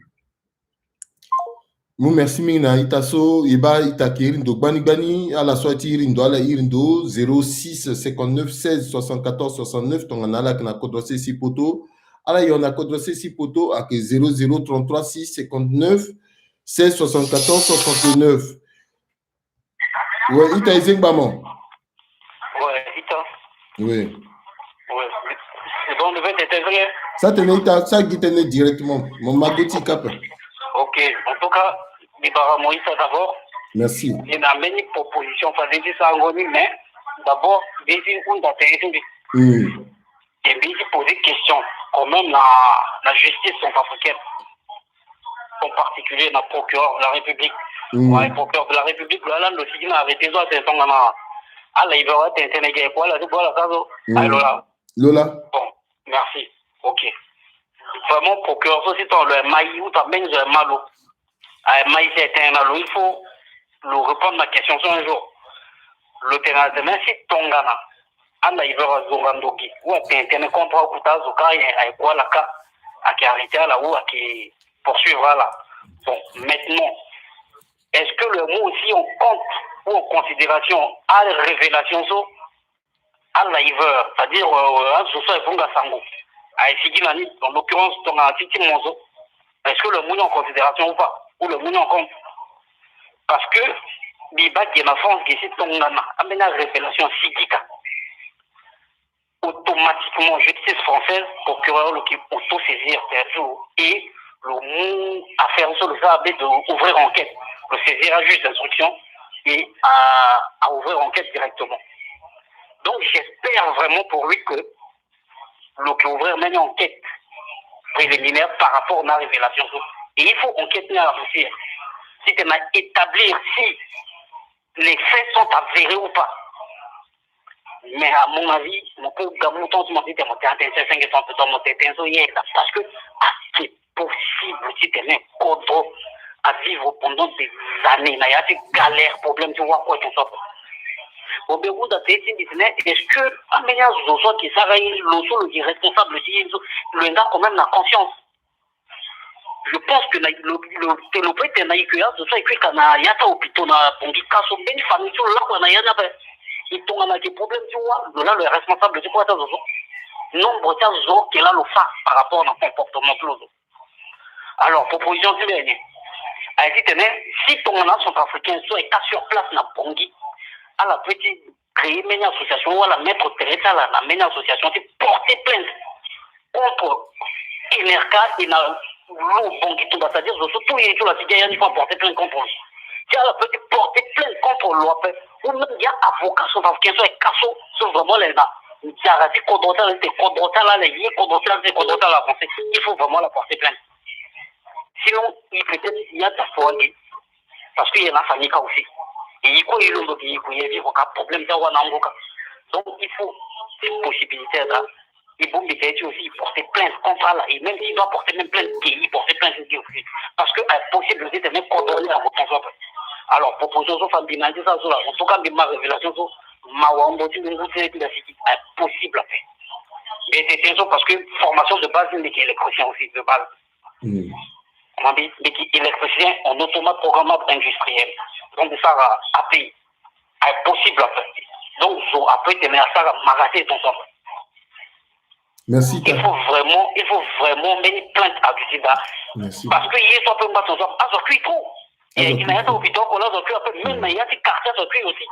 Mu merci mingi na ita so, e baa ita ayeke iri ndo gbani gbani, ala so aye ti iri ndo, ala iri ndo, zéro six cinquante-neuf seize soixante-quatorze soixante-neuf, tongana ala yeke na kodro sese poto, ala yeke na kodro sese poto, ayeke zéro zéro trente-trois six cinquante-neuf seize soixante-quatorze soixante-neuf. Ouais, ita e zengba mo. Ouais, ita. Oui. Ouais. C'est bon, je vais t'intervenir. Sa tene ita, sa gi tënë directement. Mo ma go ti kape. Ok, en tout cas, mbi bara mo ita d'abord. Merci. Mbi na mbeni proposition, fa mbi ti sarango ni, mais d'abord, mbi ti hunda tere ti mbi. Hmm. Et mbi ti poser question quand même na, na justice centrafricaine, en particulier na procureur de la République. Mm. Ouais, procureur de la République, lo ala ndo sigi na arrêté so atene tongana ala ibe wa tene tene ge ko ala ti bo ala ka so. Mm. Aye lo la. Lo la. Bon, merci. Ok. Vraiment, procureur so si tongana lo aye ma ye ou ta mbeni zo aye ma lo. Aye ma ye si aye tene na lo, il faut lo répondre na question so un jour. Lo tene na tene si tongana ala ibe wa azonga ndoki ou atene tene contre akuta azo ka aye, aye ko ala ka. Ake arrêter ala ou ake poursuivre ala. Bon, maintenant, est-ce que le mot aussi on compte ou en considération à révélation so à liver, c'est-à-dire azo so aye bonga sango, aye sigi na ni, en l'occurrence tongana ti ti Monzo, est-ce que le mot ni en considération ou pas, ou le mot ni en compte? Parce que mbi baa ge na France ge si tongana ambeni arévélation asigi ka, automatiquement justice française, procureur lo yeke auto-saisir terrain so, et lo mu affaire so, lo sara be de ouvrir enquête, lo saisir ajuge d'instruction et a, a ouvrir enquête directement. Donc j'espère vraiment pour lui que lo yeke ouvrir même enquête préliminaire par rapport na révélation so. Et il faut enquête ni avancer, si tena établir si les faits sont avérés ou pas. Mais à mon avis, mo peut ga mu temps ti mo ti tene mo tene tënë so senge temps ti mo tene tënë so ye, parce que ake possible ti tene kodro avivre pendant des années na ya ti galère, problème ti wa kue ton so. Bon, mbi hunda te ti mbi tene, est-ce que ambeni azo so ayeke sara ye, lo so lo yeke responsable ti ye so, lo yeke nga quand même na conscience? Je pense que na, lo, lo, lo peut tene na e que azo so aye kui ka na ya ti ahôpitaux na Bangui ka so, mbeni famille ti lo lakue na ya ni ape. E tongana ayeke problème ti wa, lo laa lo yeke responsable ti kue ti azo so. Nombre ti azo so ayeke laa lo fa par rapport na comportement ti lo so. Alors proposition ti mbi aye ni, aye ti tene si tongana acentrafricain so ayeke ka sur place na Bangui, ala peut ti créer mbeni association wala mettre tere ti ala na mbeni association ti porter plainte contre Enerca et na lo Bangui Tumba, c'est-à-dire zo so tout ye ti lo asi ga ya ni fo aporter plainte contre lo. Si ala peut ti porter plainte contre lo ape, ou même ya avocat centrafricain so ayeke ka so, so vraiment ala yeke na nzara ti kodro ti ala, ti tene kodro ti ala ala ye, kodro ti ala ti tene kodro ti ala avancer, il faut vraiment ala porter plainte. Sinon e peut-être ya diaspora nde, parce que e na afamille ka aussi. E ye kue e londo ke e ye kue e vivre ka problème ti awa na ango ka. Donc il faut cette possibilité là. E bongbi tene ti aussi e porter plainte contre ala, et même s'il doit porter même plainte, que e porter plainte aussi. Parce que impossible aussi tene kodro ni ago tonso ape. Alors proposition so fa mbi na ye ti sara so la, en tout cas mbi ma révélation so, mawa, hongo ti mbi ngu ti ye ti mbi asigi, impossible ape. Mbi ete tënë so parce que formation de base ti mbi ayeke électricien aussi de base. Mbi, mbi yeke électricien en automate programmable industriel. Donc ça va ape, impossible ape. Donc zo ape tene asara magate ton so. Merci. Il faut vraiment, il faut vraiment mbeni plainte aduti daa. Merci. Parce que ye so ape ngba ton so azo akui trop. Azo akui. E na ya ti hôpital oko la azo akui ape, même na ya ti quartier azo akui aussi.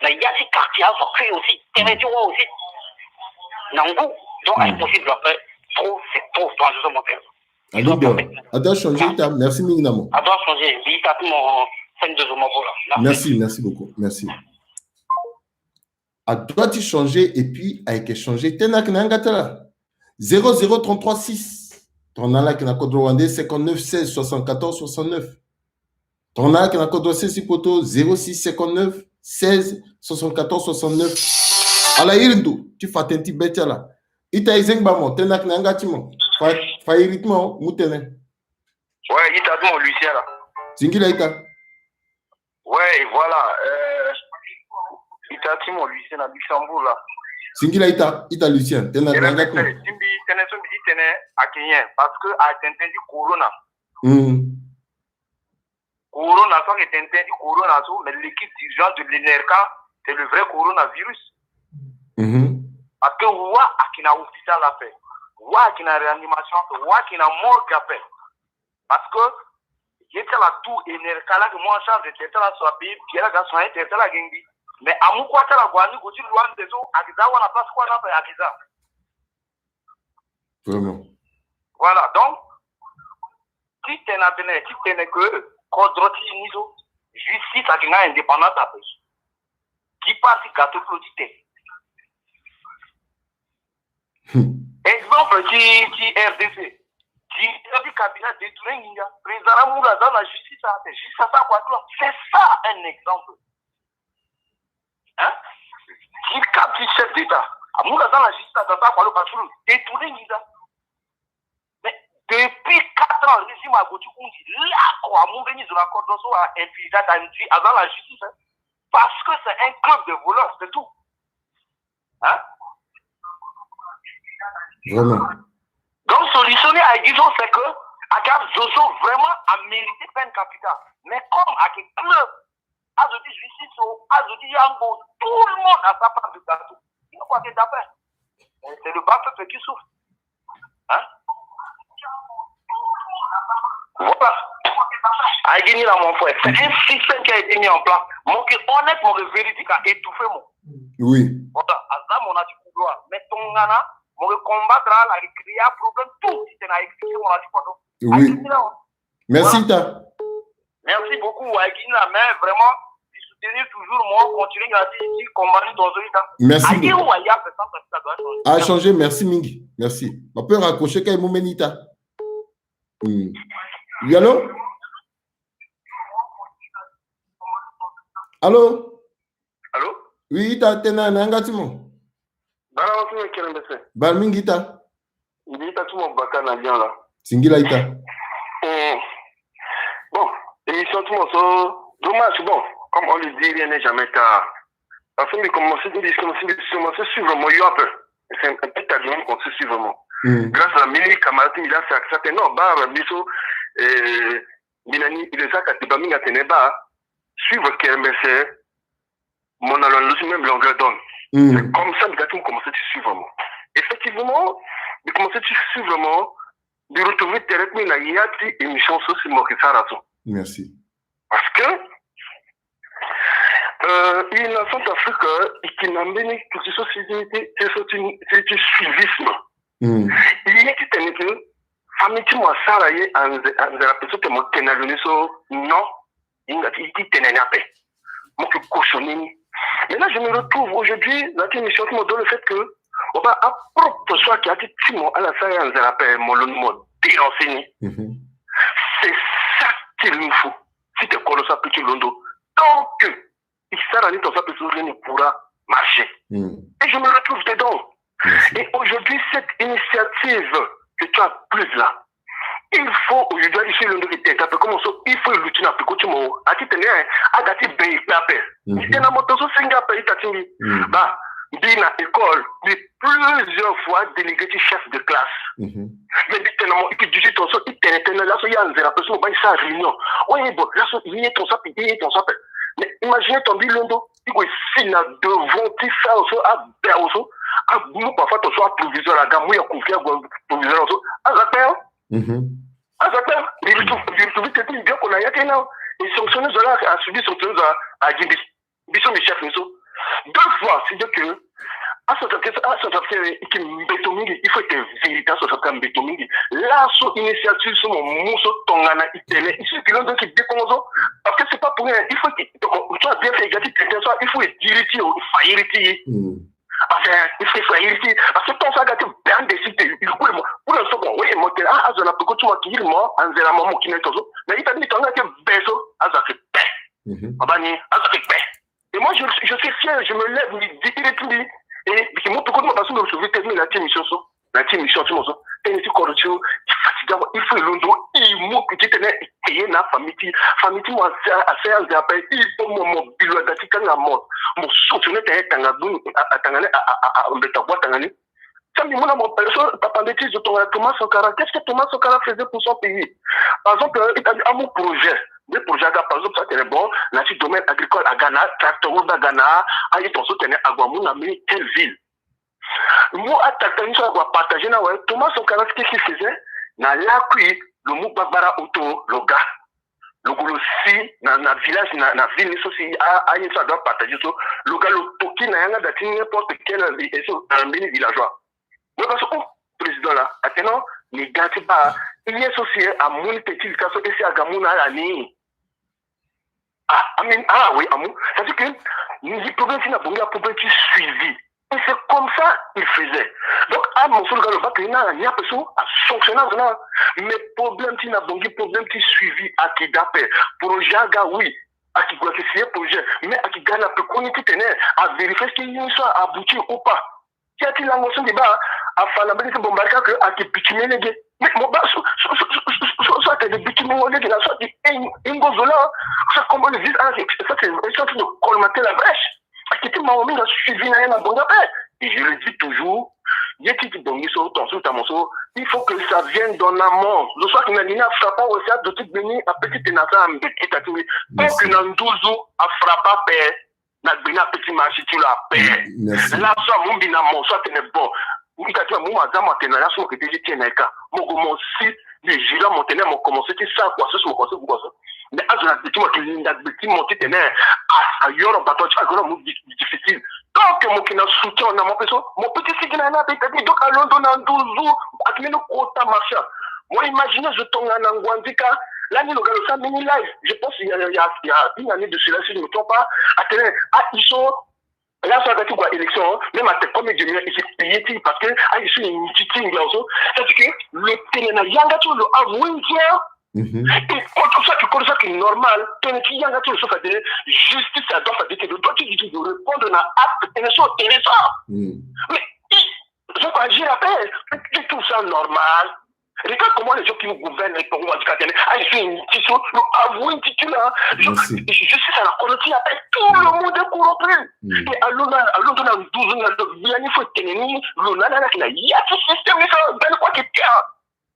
Na ya ti quartier azo akui aussi. Tënë ti wa aussi. Na ngu. Donc impossible ape. Trop, c'est trop, c'est trop. Alingbi awe. A doit changer ita. Merci mingi na mo. A doit changer. Mbi ita ti mo sende zo mo vo la. Merci, merci beaucoup. Merci. A doit ti changer et puis ayeke changer. Tënë ayeke na yanga ti ala. Zéro zéro trente-trois six. Tongana ala yeke na kodro wande, cinquante-neuf seize soixante-quatorze soixante-neuf. Tongana ala yeke na kodro sese poto, zéro six cinquante-neuf seize soixante-quatorze soixante-neuf. Ala iri ndo ti fa tënë ti be ti ala. Ita e zengba mo, tënë ayeke na yanga ti mo. Fa, fa iri ti mo, mu tënë. Ouais, ita ti mo Lucien la. Singila ita. Ouais, voilà. Euh, ita ti mo Lucien na Luxembourg la. Singila ita, ita Lucien. Tënë ayeke na yanga ti mo. Ti mbi tënë so mbi ti tene ayeke nyen, parce que atene tënë ti corona. Hmm. Corona so ayeke tene tënë ti corona so, mais l'équipe dirigeante de l'Enerca, c'est le vrai coronavirus. Mhm. Parce que wa ayeke na hôpital ape, wa ayeke na réanimation ape, wa ayeke na morgue ape. Parce que ye ti ala tout, Enerca la ayeke mu en charge tere ti ala so ape, ye bi ala ga soigner tere ti ala gengbi. Mais amu kua ti ala gue na ni gue ti lu ande so, ayeke za wa na place kua ni ape, ayeke za. Vraiment. Voilà, donc ti tene atene, ti tene que kodro ti e ni so, justice ayeke nga indépendante ape. Ti part ti ga to ti lo ti te. Hmm. Exemple ti, ti R D C. Directeur ti cabinet adétourné nginza. Président la mu la aza na justice ape. Justice asara kua ti lo. C'est ça un exemple. Hein? Ti cap ti chef d'État. Amu la aza na justice, aza asara kua lo parce que lo détourné nginza. Mais depuis quatre ans, régime ague ti hundi. Lako amu mbeni zo na kodro so a infiltré, aza na justice, hein. Parce que c'est un club de voleurs, c'est tout. Hein? Vraiment. Donc, Solution ni ayeke so, c'est que ayeke azo so vraiment amérité peine capitale. Mais comme ayeke club, azo ti justice o, azo ti yangbo, tout le monde a sa part de gâteau. Il faut arrêter d'après. C'est le bas peuple qui souffre. Hein? Voilà. Ayeke ni la, mon frère, c'est un système qui a été mis en place. Mo yeke honnête, mo yeke véridique, a étouffé mo. Oui. Voilà, aza mo na ti couloir. Mais tongana mo yeke combattre ala, ayeke créer problème, tout titene a expliquer mo na ti koto. Oui. Ayeke ni la. Merci, voilà. Ita. Merci beaucoup, ayeke ni la, mais vraiment, di soutenir toujours mo, continuer na ti, ti combat ni dans ita. Merci beaucoup. Aye, wa ya pe sens, ça doit changer. A changer, merci mingi. Merci. On peut raccrocher quand même, ita. Hmm. Oui, allô? Allô? Allô? Oui, ita, tene na yanga ti mo. Bala wa ti mo, kerembese. Bala mingi, ita. Mbi ita ti mo baka na Lyon la. Singila, ita. Hmm. Bon, émission ti mo so, dommage, bon, comme on le dit, rien n'est jamais tard. Parce que mbi commencé, mbi commencé, mbi commencé suivre mo yo un peu. C'est un peu tardivement mbi commencé suivre mo. Hmm. Grâce à mini camarade ti mbi la, c'est ça, non, baa, mbi so, euh, mbi na ni, il est ça, ka débat mingi atene baa, suivre kerembese, mo na lo na lo ti même longueur d'onde. Hmm. C'est comme ça mbi ga ti mo commencé ti suivre mo. Effectivement, mbi commencé ti suivre mo, mbi retrouver tere ti mbi na ya ti émission so si mo yeke sara so. Merci. Parce que, euh, i na Centrafrique, euh, i yeke na mbeni culture so si ti, ti, ti, so ti, ti, ti suivisme. Hmm. I ye ti tene ke famille ti mo asara ye anze-, anzere ape so tene mo tene na lo ni so, non. Hinga ti, ti tene ni ape. Mo yeke cautionner ni. Mais là, je me retrouve aujourd'hui na ya ti émission ti mo, dans le fait que, o baa, apropre so ayeke ya ti ti mo, ala sara ye anzere ape, mo lo ni mo dénoncer ni. Mhm. C'est ça qu'il nous faut. Si tene kolo so ape ti londo. Tant que i sara ni, ton so ape so, rien ne pourra marcher. Hmm. Et je me retrouve dedans. Merci. Et aujourd'hui, cette initiative que tu as prise là, il faut aujourd'hui, i si londo ke tene ti ape, comme so, il faut i luti na peko ti mo. A ti tene, eh, aga ti be i kpe ape. Mhm. I tene na mo ton so singa ape, ita ti mbi. Hmm. Baa, mbi na école, mbi plusieurs fois délégué ti chef de classe. Mhm. Mais mbi tene na mo, i ke duti ton so, i tene tënë, laso i anzere ape so mo baa, i sara réunion. Oui, bon, laso i ye ton so ape, i ye ton so ape. Mais imaginez ton, mbi londo, i gue si na devant ti salle so, abe awe so, amu parfois ton so, aproviseur aga mu ya confier ague proviseur awe so, aza kpe, hein? Mhm. Aza kpe, hein? Mbi retrouve, mbi retrouve tënë ti mbi bioko na ya ti e na. Et sanctionner zo la, a subi sanctionner zo, a, a gi mbi. Mbi so mbi chef ni so. Deux fois, c'est-à-dire que, a Centrafrique, a Centrafrique, i yeke mbeto mingi, il faut ete vérité, a Centrafrique mbeto mingi. Laso initiative so mo mu so tongana i tene, i si bilan donc i décongo so. Parce que c'est pas pour rien, il faut que, tu as bien fait, i ga ti tene so, il faut i diri ti e, i fa iri ti e. Hmm. Parce que, il faut, il faut iri ti e. Parce que ton so aga ti be ande si te, i kue mo. Pour l'instant, bon, oui, mo tene, ah, azo na peko ti mo, ayeke iri mo, anzere mo, mo yeke na e ton so. Mais ita ni ton anga ti be so, azo ayeke be. Mhm. Mo baa ni, azo ayeke be. Et moi, je, je suis fier, je me lève, mbi di iri ti mbi. Et mbi yeke mu peko ti mo parce que mbi retrouve tënë ti mbi na ya ti émission so. Na ya ti émission ti mo so. Tënë ti kodro ti lo, i fatiga mo, il faut i londo, i mu ti tene, i te ye na famille ti, famille ti mo asara, asara anze ape, il faut mo, mo bi lo ada ti kanga mo, mo sanctionner tene tanga gbu ni, a, a tanga ni, a, a, a, a, mbeta gbu atanga ni. Ti mbi mu na mo, euh, so, papa mbi ti zo tongana Thomas Sankara. Qu'est-ce que Thomas Sankara faisait pour son pays? Par exemple, euh, i ta ni amu projet. Nde projet aga, par exemple, so atene, bon, na ti domaine agricole aga na tracteur, ou aga na, aye ton so tene ague amu na mbeni telle ville. Mo atracteur ni so ague apartager na awe, Thomas Sankara, qu'est-ce qu'il faisait? Na lakui, lo mu gbagbara auto, lo ga. Lo gue lo si na, na village, na, na ville ni so si a, aye so adoit partager so, lo ga lo toki na yanga da ti n'importe quel, eh, so, eh, mbeni villageois. Mo baa so, oh, président la, atene non, ni ga ti baa, ye so si, eh, amu ni petit lita so, e si aga mu na ala ni. Ah, I mean, ah oui, amu. C'est-à-dire que ni problème ti na bongi, a problème ti suivi. Et c'est comme ça il faisait. Donc, a mo so lo ga lo baa ke na ala ni ape so, a sanctionner azo na. Mais problème ti na bongi, problème ti suivi ayeke daa ape. Projet aga, oui. Ayeke gue, ayeke signer projet. Mais ayeke ga na peko ni ti tene a vérifier si ye so a aboutir ou pas. Ti a ti lango so mbi baa, afa na mbeni ti bombardier kâ ke ayeke bitumer lege. Mais mo baa so, so, so atene bitumer ngo lege na so ayeke hingo zo la. Ça, comme on le dit, ah, ça, c'est une sorte de colmater la brèche. Ayeke ti mawa mingi, asuivi na ye na bonga ape. Et je le dis toujours, Ye ti ti bongi so, ton so ta mo so, il faut que ça vienne d'en amont. Lo so ayeke na ni ni afrappa aussi, azo ti gbe ni ape ti tene asara mbeti ita ti mbi. Tant que na nduzu afrappa ape, na gbe ni ape ti marché ti lo ape. Laso amu mbi na mo so atene bon, ita ti mbi amu mo aza mo atene na ya so mo yeke deja ti tene na eka. Mo gue mo si vigilant, mo tene mo commencé ti sara kua so si mo commencé gue kua so. Mais azo na gbe ti mo ayeke linda gbe ti mo ti tene a, ayoro bato ti azo na mu di- difficile. Donc mo yeke na soutien na mo ape so, mo peut ti sigi na ya ni ape. C'est-à-dire donc alondo na nduzu, ayeke mbeni kota marché. Mo imaginer zo tongana Ngouandika, lani lo ga lo sara mbeni live, je pense il y a, il y a, il y a une année de cela si je ne me trompe pas, atene a i so, laso aga ti gue élection, même atene comme demi e si payer ti parce que a i so i nzi ti ngbia so. C'est-à-dire que lo tene na yanga ti lo, lo avoué ndia. Et kodro so ayeke, kodro so ayeke normal, tënë ti yanga ti lo so fade justice adoit fade ti lo doit ti duti lo répondre na acte tënë so tënë so. Mais i zo ko agir ape. Tu trouves ça normal? Regarde comment les gens qui nous gouvernent, les Congo, en tout cas, ah, ils sont une petite chose, nous avouons une petite là. Justice à la corruption, après tout le monde est corrompu. Et alors là, alors là, douze ans, il y a une fois que nous, nous, là, là, là, il y a tout système, ça, dans quoi que tu as.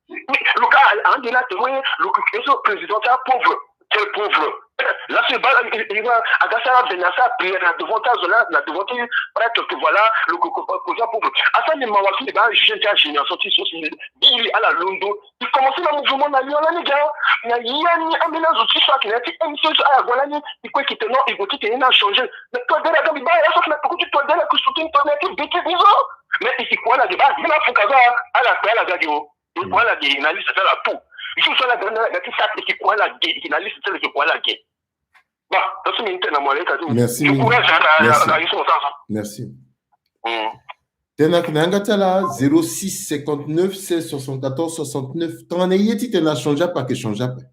Mais le cas, en delà, tu vois, le président, c'est un pauvre. Quel pauvre. Là, c'est pas, il va, à ça, la prière, la devant ta, là, la devant ta, prêtre, que voilà, le coco, coco, pauvre. À ça, les mamans, c'est pas, j'ai déjà, j'ai une sortie sur, biri ala londo. I commencé na mouvement na Lyon lani ga. Na ye ni ambeni azo ti so ayeke na ya ti M C so ala gue lani, i kue ki tene non, i gue ti tene na changé. Mais toi dere aga mbi baa ya so ayeke na peko ti toi dere ayeke soutenir toi na ya ti bêtise ni so. Mais i kue ala ge baa, ye na afuka so ala kpe ala ga ge o. I kue ala ge na liste ti ala tout. Jour so ala ga na ti sat i kue ala ge, i na liste ti ala i kue ala ge. Merci mingi. Merci. Tena yeke na yanga ti ala, zéro six cinquante-neuf seize soixante-quatorze soixante-neuf. Tongana ye ti tene achangé ape, ayeke changé ape.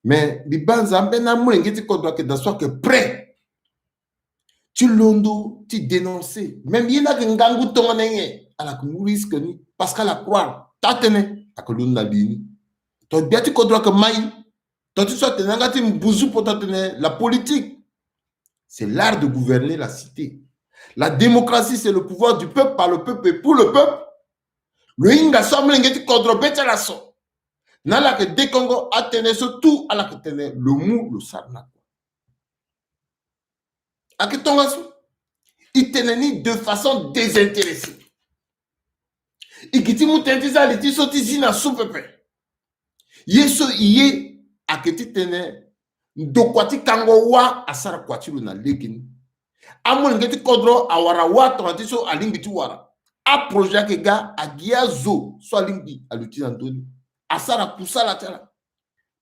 Mais mbi banza ambeni amolenge ti kodro ayeke daa so ayeke prêt ti londo ti dénoncer. Même ye ni ayeke ngangu tongana nyen, ala yeke mu risque ni parce que ala croire. Taa tënë ayeke londo na li ni. Tonga gbia ti kodro ayeke mai. Tonga ti so atene na yanga ti mbuzu poto atene la politique, c'est l'art de gouverner la cité. La démocratie, c'est le pouvoir du peuple, par le peuple et pour le peuple. Lo hinga so amolenge ti kodro be ti ala so. Na ala yeke dekongo atene so tout ala yeke tene lo mu lo sara na kua. Ayeke tongaso. I tene ni de façon désintéressée. I gi ti mu tënë ti za li ti so ti zi na su pepe. Ye so i ye ayeke ti tene ndokua ti kango wâ asara kua ti lo na legeni. Amolenge ti kodro awara wâ tongana ti so alingbi ti wara. Aprojet ayeke ga, agi azo so alingbi aluti na ndö ni. Asara kusala ti ala.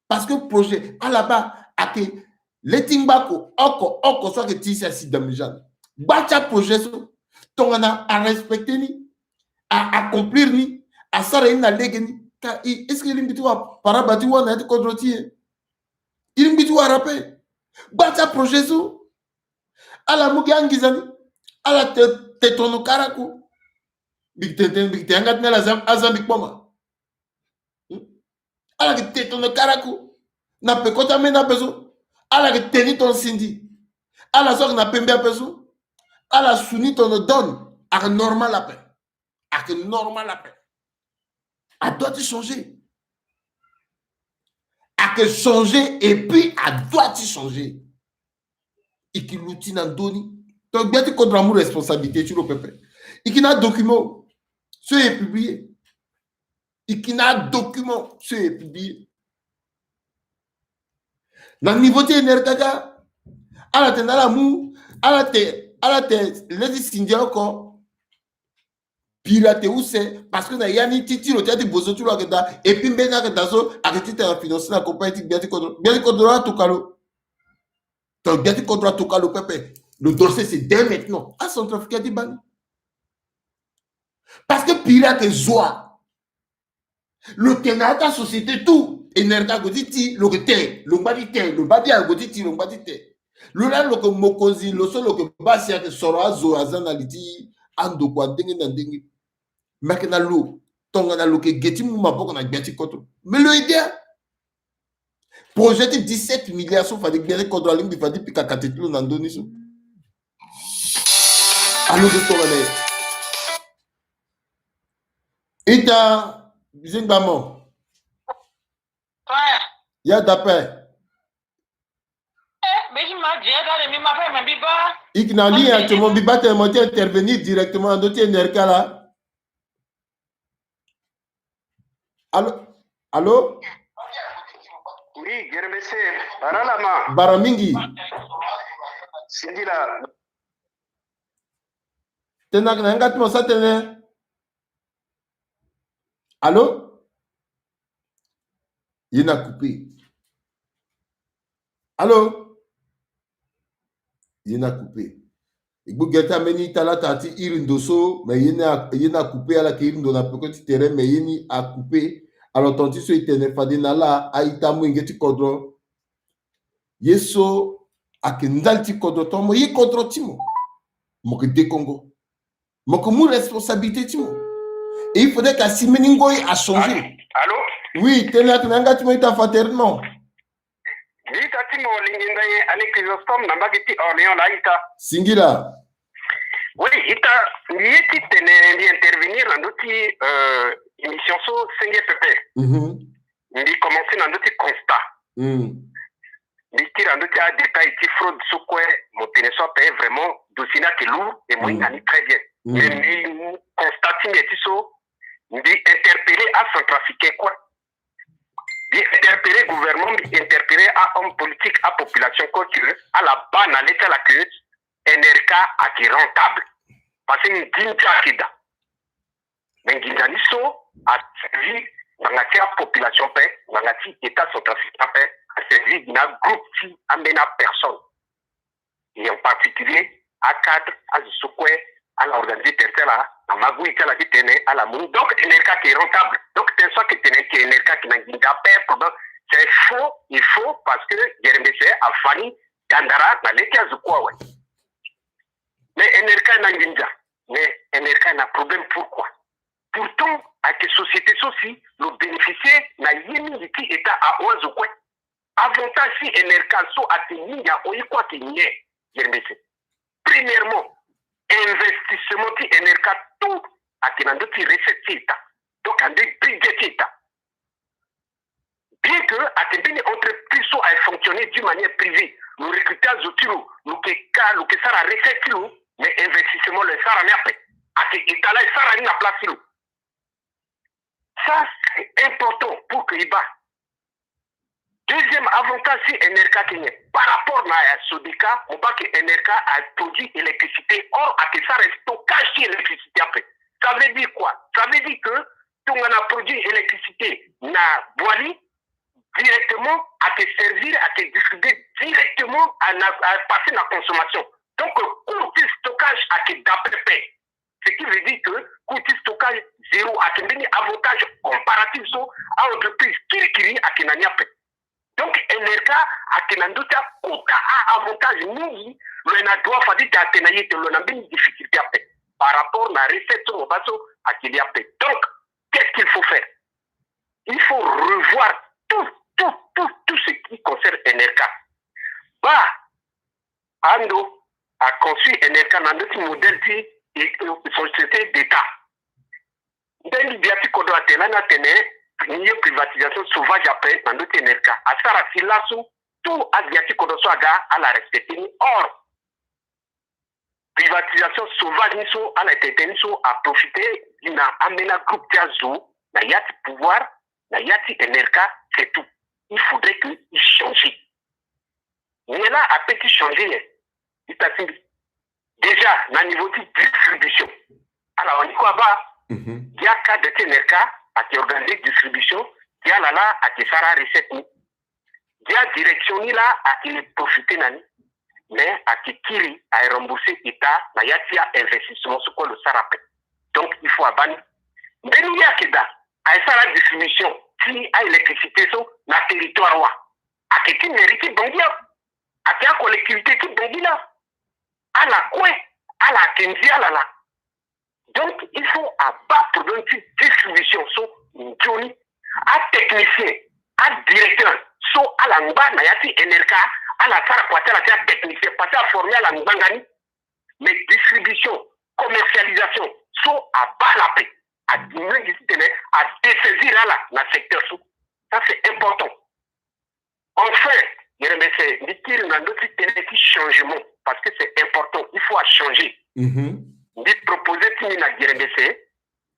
Parce que projet ala baa ayeke le ti ngbako oko oko so ayeke ti si asi damija ni. Gba ti aprojet so tongana arespecter ni, a accomplir ni, asara ye ni na lege ni. Ka i, est-ce que i lingbi ti wara paraba ti wâ na ya ti kodro ti e? I lingbi ti wara ape. Gba ti aprojet so ala mu gi anginza ni, ala te, te tono karaku. Mbi te, te, mbi te yanga ti ni ala za, aza mbi kpoma. Hmm? Ala yeke te tono karaku na peko ti ameni ape so. Ala yeke te ni tono sindi. Ala so ayeke na pembe ape so, ala su ni tono donne. Ayeke normal ape. Ayeke normal ape. Adoit ti changer. Ayeke changer et puis adoit ti changer. I ki luti na ndö ni. Donc gbia ti kodro amu responsabilité ti lo pepe. I ki na adocument so e publier. I ki na adocument so e publier. Na niveau ti enerta ga, ala tene ala mu, ala te, ala te le ti sindia oko. Pire ate use, parce que na ya ni ti ti lo ti ya ti bozo ti lo ayeke daa, et puis mbeni ayeke daa so ayeke ti tene afinancer na compagnie ti gbia ti kodro. Gbia ti kodro atuka lo. Donc gbia ti kodro atuka lo pepe. Lo dossier c'est dès maintenant. Acentrafricain ti baa ni. Parce que pire ayeke zo wa. Lo tene na ya ti asociété tout. Enerta ague ti ti, lo yeke te, lo ngba ti te, lo baa ti ague ti ti, lo ngba ti te. Lo laa lo yeke mokonzi, lo so lo yeke baa si ayeke soro azo aza na li ti andokua ndenge na ndenge. Me ayeke na lo, tongana lo yeke ge ti mu maboko na gbia ti kodro. Me lo aidé. Projet ti dix-sept milliards so fade gbia ti kodro alingbi fade ti pika kate ti lo na ndö ni so. Alondo tongana nyen? Ita, zingba mo. Ya dape. Iki na ligne actuellement, mbi baa tene mo ti intervenir directement na ndö ti N R K laa. Allô? Allô? Oui, Geremese, bara lama. Bara mingi. Singila. Tena na yanga ti mo sa tene. Allô? Ye ni acoupé. Allô? Ye ni acoupé. E gbu gere ti ambeni ita laa taa ti iri ndo so, mais ye ni a, ye ni acoupé, ala yeke iri ndo na peko ti tere, mais ye ni acoupé. Alors tongana ti so e tene fade na ala a-ita molenge ti kodro. Ye so ayeke ndali ti kodro, tongana mo ye kodro ti mo, mo yeke dekongo. Mo yeke mu responsabilité ti mo. Et il faudrait que asi mbeni ngoi achangé. Allô? Allô? Oui, tene ake na yanga ti mo ita, fa tere ti mo. Mbi ita ti mo, lingi nda ye Alain Chrysostome na mbage ti Orléans laa ita. Singila. Oui, ita, mbi ye ti tene, mbi intervenir na ndö ti, euh, émission so senge pepe. Mhm. Mbi commencé na ndö ti constat. Mm. Mbi kiri na ndö ti adétail ti fraude so kue, mo tene so ape vraiment, dossier ni ayeke lourd et mo hinga ni très bien. Mm. Mais mbi constat ti mbi aye ti so, mbi interpellé acentrafricain kue. Mbi interpellé gouvernement, mbi interpellé ahomme politique, apopulation kue que ala baa na le ti ala que N R K ayeke rentable. Parce que nginza ayeke daa. Mais nginza ni so aservi ngbanga ti apopulation ape, ngbanga ti État centrafricain ape, aservi gi na agroupe ti ambeni apersonne. Et en particulier acadre, azo so kue ala organisé tere ti ala na magui ti ala titene ala mu ni. Donc N R K ayeke rentable. Donc tene so ayeke tene que N R K ayeke na nginza ape, problème, c'est faux, il faut, parce que Geremese afa ni dandara na le ti azo kue awe. Mais N R K ayeke na nginza, mais N R K ayeke na problème, pourquoi? Pourtant ayeke société so si lo bénéficié na ye mingi ti État ahon azo kue. Avantage ti N R K so ayeke mingi ahon ye kue ayeke nyen? Geremese. Premièrement, investissement ti N R K tout ayeke na ndö ti recette ti État. Donc ayeke na ndö ti budget ti État. Bien que ayeke mbeni entreprise so aye fonctionner d'une manière privée, lo recruter azo ti lo, lo yeke ka, lo yeke sara recette ti lo, mais investissement lo aye sara ni ape. Ayeke État laa aye sara ni na place ti lo. Ça c'est important pour que e baa. Deuxième avantage ti N R K ayeke nyen? Par rapport na Sodeka, mo baa que N R K aproduit électricité, or ayeke sara stockage ti électricité ape. Ça veut dire quoi? Ça veut dire que tongana aproduit électricité na Boali, directement ayeke servir, ayeke distribuer directement à, na, à passer na consommation. Donc coût ti stockage ayeke daa pepe. Ce qui veut dire que coût ti stockage zéro, ayeke mbeni avantage comparatif so a-entreprise kirikiri ayeke na ni ape. Donc N R K ayeke na ndö ti akota a-avantage mingi. Lo yeke na droit fade ti atene na ye tene lo na mbeni difficulté ape par rapport na recette so mo baa so ayeke li ape. Donc qu'est-ce qu'il faut faire? Il faut revoir tout, tout, tout, tout ce qui concerne N R K. Baa ando aconstruit N R K na ndö ti modèle ti, eh, société d'État. Mbeni gbia ti kodro atene lani atene ni ye privatisation sauvage ape na ndö ti N R K. Asara si laso tout agbia ti kodro so aga ala respecté ni. Or privatisation sauvage ni so ala tene tene ni so aprofité gi na ambeni agroupe ti azo na ya ti pouvoir, na ya ti N R K, c'est tout. Il faudrait que il change. Nyen laa ape ti changer nyen? Ita ti mbi. Déjà na niveau ti distribution, ala wani kue abaa. Mhm. Gi acadre ti N R K ayeke organiser distribution, gi ala laa ayeke sara recette ni. Gi adirection ni laa ayeke profiter na ni. Mais ayeke kiri aye rembourser État na ya ti a-investissement so kue lo sara ape. Donc il faut abaa ni. Mbeni ye ayeke daa, aye sara distribution ti a-électricité so na territoire wa. Ayeke ti mairie ti Bangui laa. Ayeke acollectivité ti Bangui laa. Ala kue, ala yeke nzi ala laa. Donc il faut abaa problème ti distribution so nzoni. Atechnicien, adirecteur so ala ngba na ya ti N R K, ala sara kua ti ala ti atechnicien, parce que aformer ala ngbanga ni. Mais distribution, commercialisation so abaa ala ape. Adi mingi titene adessaisir ala na secteur so. Ça, c'est important. Enfin, Guerre-Mbese, mbi kiri na ndö ti tene ti changement, parce que c'est important, il faut achanger. Mbi proposer ti mbi na Guerre-Mbese,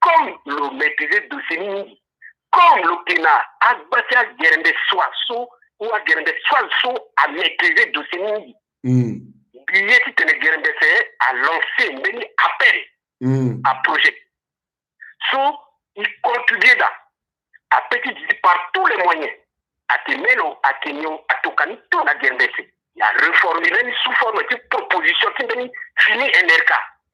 comme lo maîtriser dossier ni mingi, comme lo yeke na agba ti aGerembesois so, ou aGerembesoise so amaîtriser dossier ni mingi, mbi ye titene Guerre-Mbese alancer mbeni appel à projet so e contribuer daa. Ape ti di par tous les moyens ake mê lo, ake nyon, atoka ni tout na Guerre-Mbese. E areformuler ni sous forme ti proposition ti mbeni fini N R K.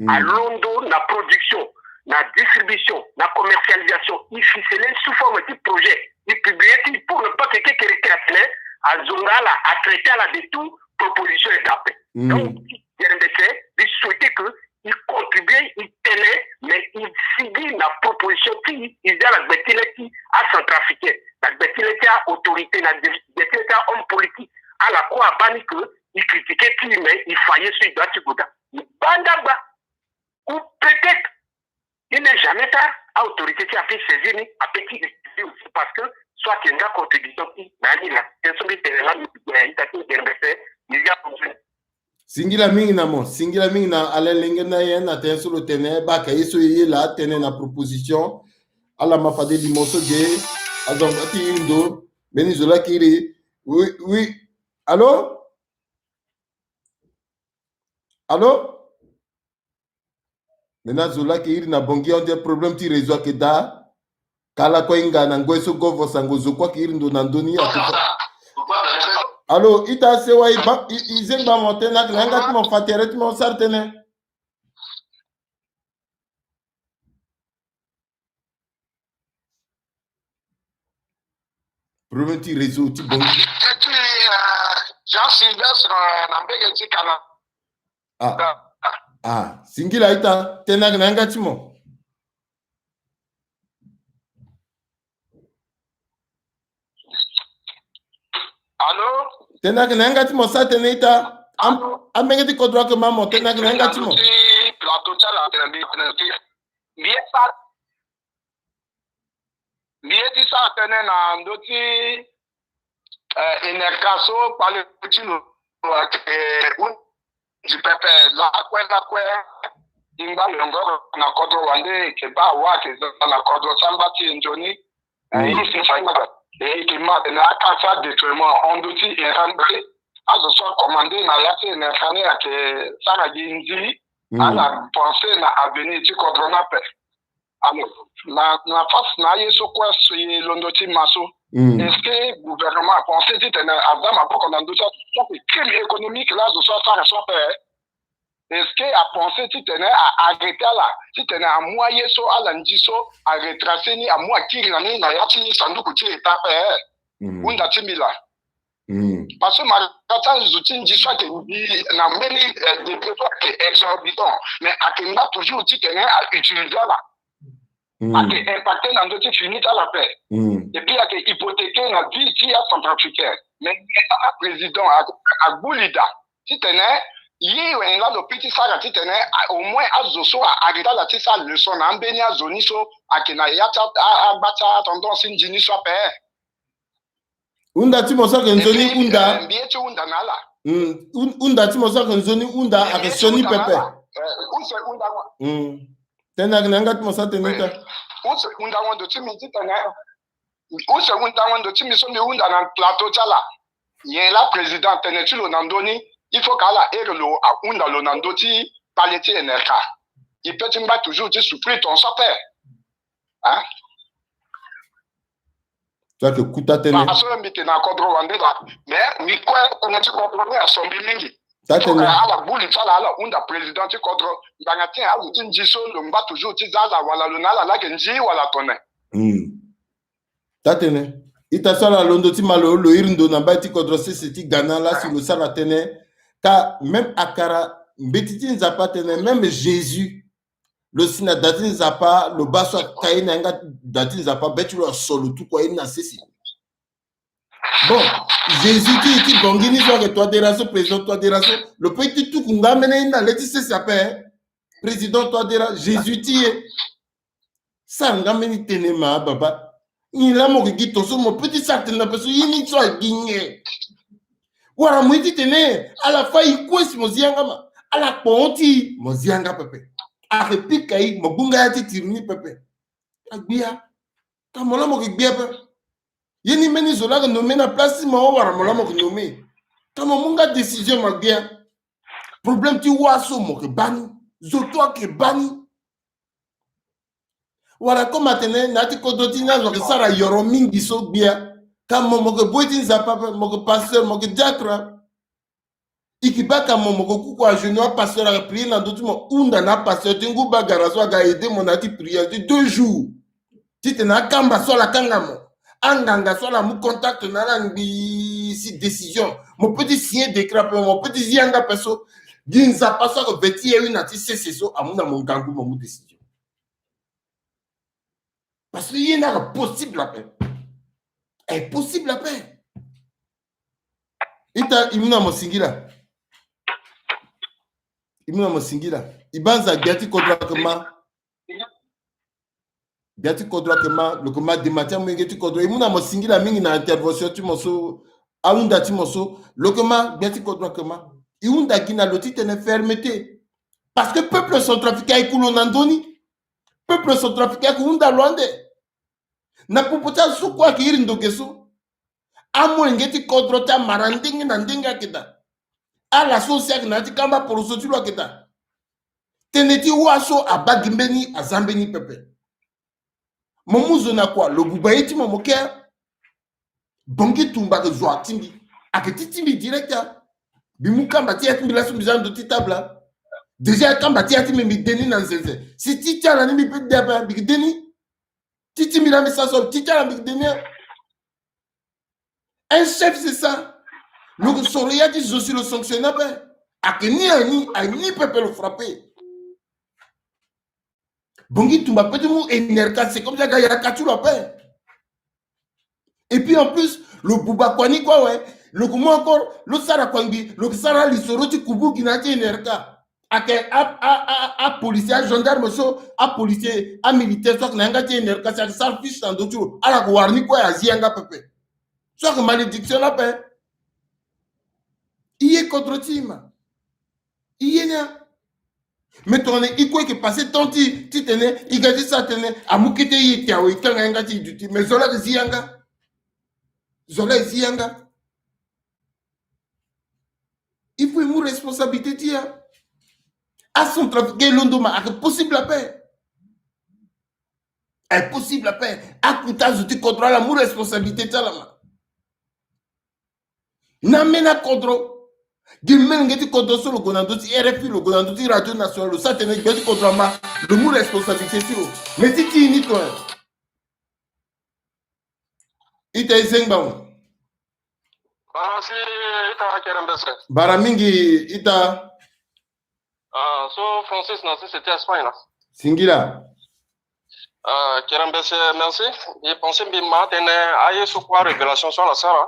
Alondo na production, na distribution, na commercialisation. E ficeler ni sous forme ti projet. E publier ti pour ne pas que quelqu'un retirer atene azonga ala, atraiter ala de tout proposition e daa ape. Donc, Guerre-Mbese, mbi souhaiter que e contribuer, e tene, mais e sigi na proposition ti e, e zia na gbe ti le ti acentrafricain, na gbe ti le ti aautorité, na gbe ti le ti ahomme politique. Ala kue abaa ni que e critiquer ti e, mais e fa ye so e doit ti gue daa. E baa ndagba. Ou peut-être, il n'est jamais tard, aautorité ti e ape saisir ni, ape ti utiliser aussi, parce que so ake nga contribution ti e na ya ni laa. Tënë so mbi tene laa, mbi ita ti Guerre-Mbese, mbi zia. Singila mingi na mo, singila mingi na ala lenge na ye na tënë so lo tene, baka ye so ye ye laa, tënë na proposition. Ala ma fade limo so ge, azo ngba ti iri ndo, mbeni zo laa ki iri. Oui, oui. Allô? Allô? Maintenant, zo laa ake iri na Bangui, on dirait problème ti réseau ake daa. Kala kue hinga na ngoi so govo sango zo kue ake iri ndo na ndö ni ake fa. Allô, ita sewa i ba, i, i zengba mo tënë ake na yanga ti mo fa tere ti mo sara tënë. Problème ti réseau ti Bangui. Et puis, euh, Jean Sylvestre, euh, na mbege ti Canada. Ah. Ah, singila ita, tënë ake na yanga ti mo. Allô? Tënë ake na yanga ti mo, sa tënë ita. Am-, allô? Ambenge ti kodro ake ma mo, tënë ake na yanga ti mo. Ti plateau ti ala tene mbi, mbi, mbi ye sa. Mbi ye ti sara tënë na ndö ti, eh, N R K so kpale ti lo, eh, hundi pepe lakue lakue. E ngba longoro na kodro wande, e yeke baa awa ayeke za na kodro ti angba ti e nzoni. Eh, e si fa e ma, e yeke ma tene aka sara détournement hon ndö ti N R K ni. Azo so acommandé na ya ti N R K ni ayeke sara gi nzi. Ala pensé na avenir ti kodro ni ape. Alors, na, na face na aye so kue so e londo ti ma so, est-ce que gouvernement apensé titene aza maboko na ndö ti azo so ayeke crime économique laa azo so asara so ape? Est-ce que apensé titene a arrêter ala, titene amu aye so ala ndi so, a retracer ni, amu akiri na ni na ya ti sanduku ti État ape? Hunda ti mbi laa. Parce que mara ti azo ti ndi so ayeke ndi na mbeni, eh, débit so ayeke exorbitant, mais ayeke ngba toujours titene a utiliser ala. Ayeke impacter na ndö ti fini ti ala ape. Et puis ayeke hypothéquer na vie ti acentrafricain. Mais président a, agbu li daa titene ye wene laa lo peut ti sara titene, a, au moins azo so a arrêter ala ti sara leçon na ambeni azo ni so ayeke na ya ti a, a, agba ti atendance ti ndi ni so ape. Hunda ti mo so ayeke nzoni hunda. Mbi ye ti hunda na ala. Mm. Hun-, hunda ti mo so ayeke nzoni hunda ayeke sioni pepe. Eh, use hunda wa. Mm. Tënë ayeke na yanga ti mo sa tënë ita. Use hunda wa ndo ti mbi titene. Use hunda wa ndo ti mbi so mbi hunda na plateau ti ala. Nyen laa président atene ti lo na ndö ni, il faut que ala iri lo ahunda lo na ndö ti kpale ti N R K. E peut ti ngba toujours ti souffrir ton so ape. Hein? So ayeke kuta tënë. Parce que mbi yeke na kodro wande laa. Mais mbi kue tënë ti kodro ni aso mbi mingi. Taa tënë. Ala gbu li ti ala, ala hunda président ti kodro. Ngbanga ti nyen azo ti ndi so lo ngba toujours ti za ala wala lo na ala laa ayeke nzi wala tongana nyen? Hmm. Taa tënë. Ita so ala londo ti ma lo, lo iri ndo na mbai ti kodro sese ti ga na laa si lo sara tënë. Ka même akara mbeti ti Nzapa atene, même Jésus, lo si na da ti Nzapa, lo baa so aka ye na yanga da ti Nzapa, be ti lo aso lo tuku aye ni na sese. Bon, Jésus ti, ti Bangui ni so ayeke Touadéra so, président Touadéra so, lo peut ti tuku nga ambeni ye ni na le ti sese ape, hein. Président Touadéra, Jésus ti e. Sara nga mbeni tënë ma baba. Nyen laa mo yeke gi tongaso, mo peut ti sara tënë na peso, ye ni so agi nyen? Wala mo ye titene ala fâ e kue si mo zi yanga ma, ala kpo hon ti e mo zi yanga pepe. Ayeke pika e, mo gbu nga ya ti tiri ni pepe. Agbia. Ka mo laa mo yeke gbia pepe. Ye ni mbeni zo laa ayeke nommé na place ti mo, wala mo laa mo yeke nommé. Ka mo mu nga décision, mo agbia. Problème ti wâ so mo yeke bâ ni. Zo to ayeke bâ ni. Wala comme atene na ya ti kodro ti ni azo ayeke sara yoro mingi so gbia. Ka mo, mo yeke boi ti Nzapa ape, mo yeke pasteur, mo yeke diacre. E yeke bâ ka mo, mo yeke kuku agenou, apasteur ayeke prier na ndö ti mo, hunda na apasteur ti ngu bagara so aga aidé mo na ya ti prière ti deux jours. Titene akamba so ala kanga mo, anganga so ala mu contact na ala ngbii si décision. Mo peut ti signer décret ape, mo peut ti zi yanga ape so. Gi Nzapa so ayeke ve ti ye wi na ti sese so amu na mo ngangu mo mu décision. Parce que ye ni ayeke possible ape. Ayeke possible ape. Ita, e mu na mo singila. E mu na mo singila. E banza gbia ti kodro ayeke ma. Gbia ti kodro ayeke ma, lo yeke ma dema ti amolenge ti kodro. E mu na mo singila mingi na intervention ti mo so, ahunda ti mo so. Lo yeke ma, gbia ti kodro ayeke ma. E hunda gi na lo titene fermeté. Parce que peuple centrafricain aye ku lo na ndö ni. Peuple centrafricain ayeke hunda lo ande. Na popo ti azo so kue ayeke iri ndo ge so. Amolenge ti kodro ti amara ndenge na ndenge ayeke daa. Ala so si ayeke na ya ti kamba poroso ti lo ayeke daa. Tënë ti wâ so abâ gi mbeni, azia mbeni pepe. Mo mu zo na kua, lo buba ye ti mo, mo ke. Bongui Tumba ayeke zo atingbi. Ayeke ti tingbi direct a. Mbi mu kamba ti ya ti mbi laso mbi zia na ndö ti table a. Déjà kamba ti ya ti mbi mbi de ni na nzenze. Si ti ti ala ni mbi peut de ape, mbi yeke de ni. Ti ti mbi laa mbi sara so, ti ti ala mbi yeke de ni. Un chef, c'est ça. Lo yeke soro ya ti zo si lo sanctionné ape. Ayeke ni aye ni, aye ni pepe lo frappé. Bongui Tumba peut ti mu N R K, c'est comme ça aga yaka ti lo ape. Et puis en plus, lo buba kua ni kue awe. Lo yeke mu encore, lo sara kua ngbii, lo yeke sara lisoro ti kubu gi na ya ti N R K. Ayeke a, a, a, apolicier, agendarme so, apolicier, amilitaire so ayeke na yanga ti N R K, si ayeke sara fiche na ndö ti lo, ala yeke wara ni kue azi yanga pepe. So ayeke malédiction ni ape. E ye kodro ti e ma. E ye ni a. Mais tongana e kue e yeke passé temps ti e titene e ga ti sara tënë, amu kete e ye ti awe, e kanga yanga ti e duti. Mais zo laa e zi yanga. Zo laa e zi yanga. Il faut e mu responsabilité ti e. Acentrafricain e londo ma, ayeke possible ape. Ayeke possible ape. Akuta azo ti kodro ala mu responsabilité ti ala ma. Na ambeni akodro. Gi molenge ti kodro so lo gue na ndö ti R F I, lo gue na ndö ti Radio Nationale, lo sara tënë gbia ti kodro ama, lo mu responsabilité ti lo. Mais ti ti e ni to, eh. Ita e zengba mo. Bara si ita kerembese. Bara mingi ita. Ah, so Francis na sese ti Espagne la. Singila. Ah, kerembese, merci. Mbi pense mbi ma tënë aye so kue arévélation so ala sara.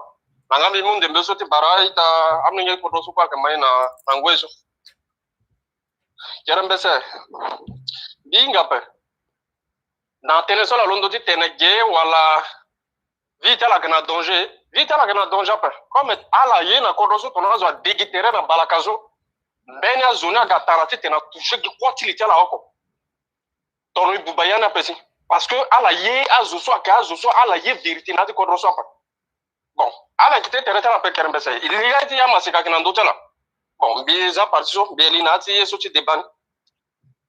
Na nga mbi mu ndembe so ti bara ita amolenge kodro so kue ayeke ma ye na, na ngoi so. Kerembese. Mbi hinga ape. Na tënë so ala londo ti tene ge wala vie ti ala ayeke na danger. Vie ti ala ayeke na danger ape. Comme ala ye na kodro so tongana azo adegi tere na balaka so, mbeni azo ni aga tara titene atouché gi kuâ ti li ti ala oko. Tongana e buba ya ni ape si. Parce que ala ye azo so ayeke azo so ala ye vérité na ya ti kodro so ape. Bon, ala yeke ti tere ti ala ape kerembese. E li ya ti amaseka ayeke na ndö ti ala. Bon, mbi za parti so, mbi ye li na ya ti ye so ti débat ni.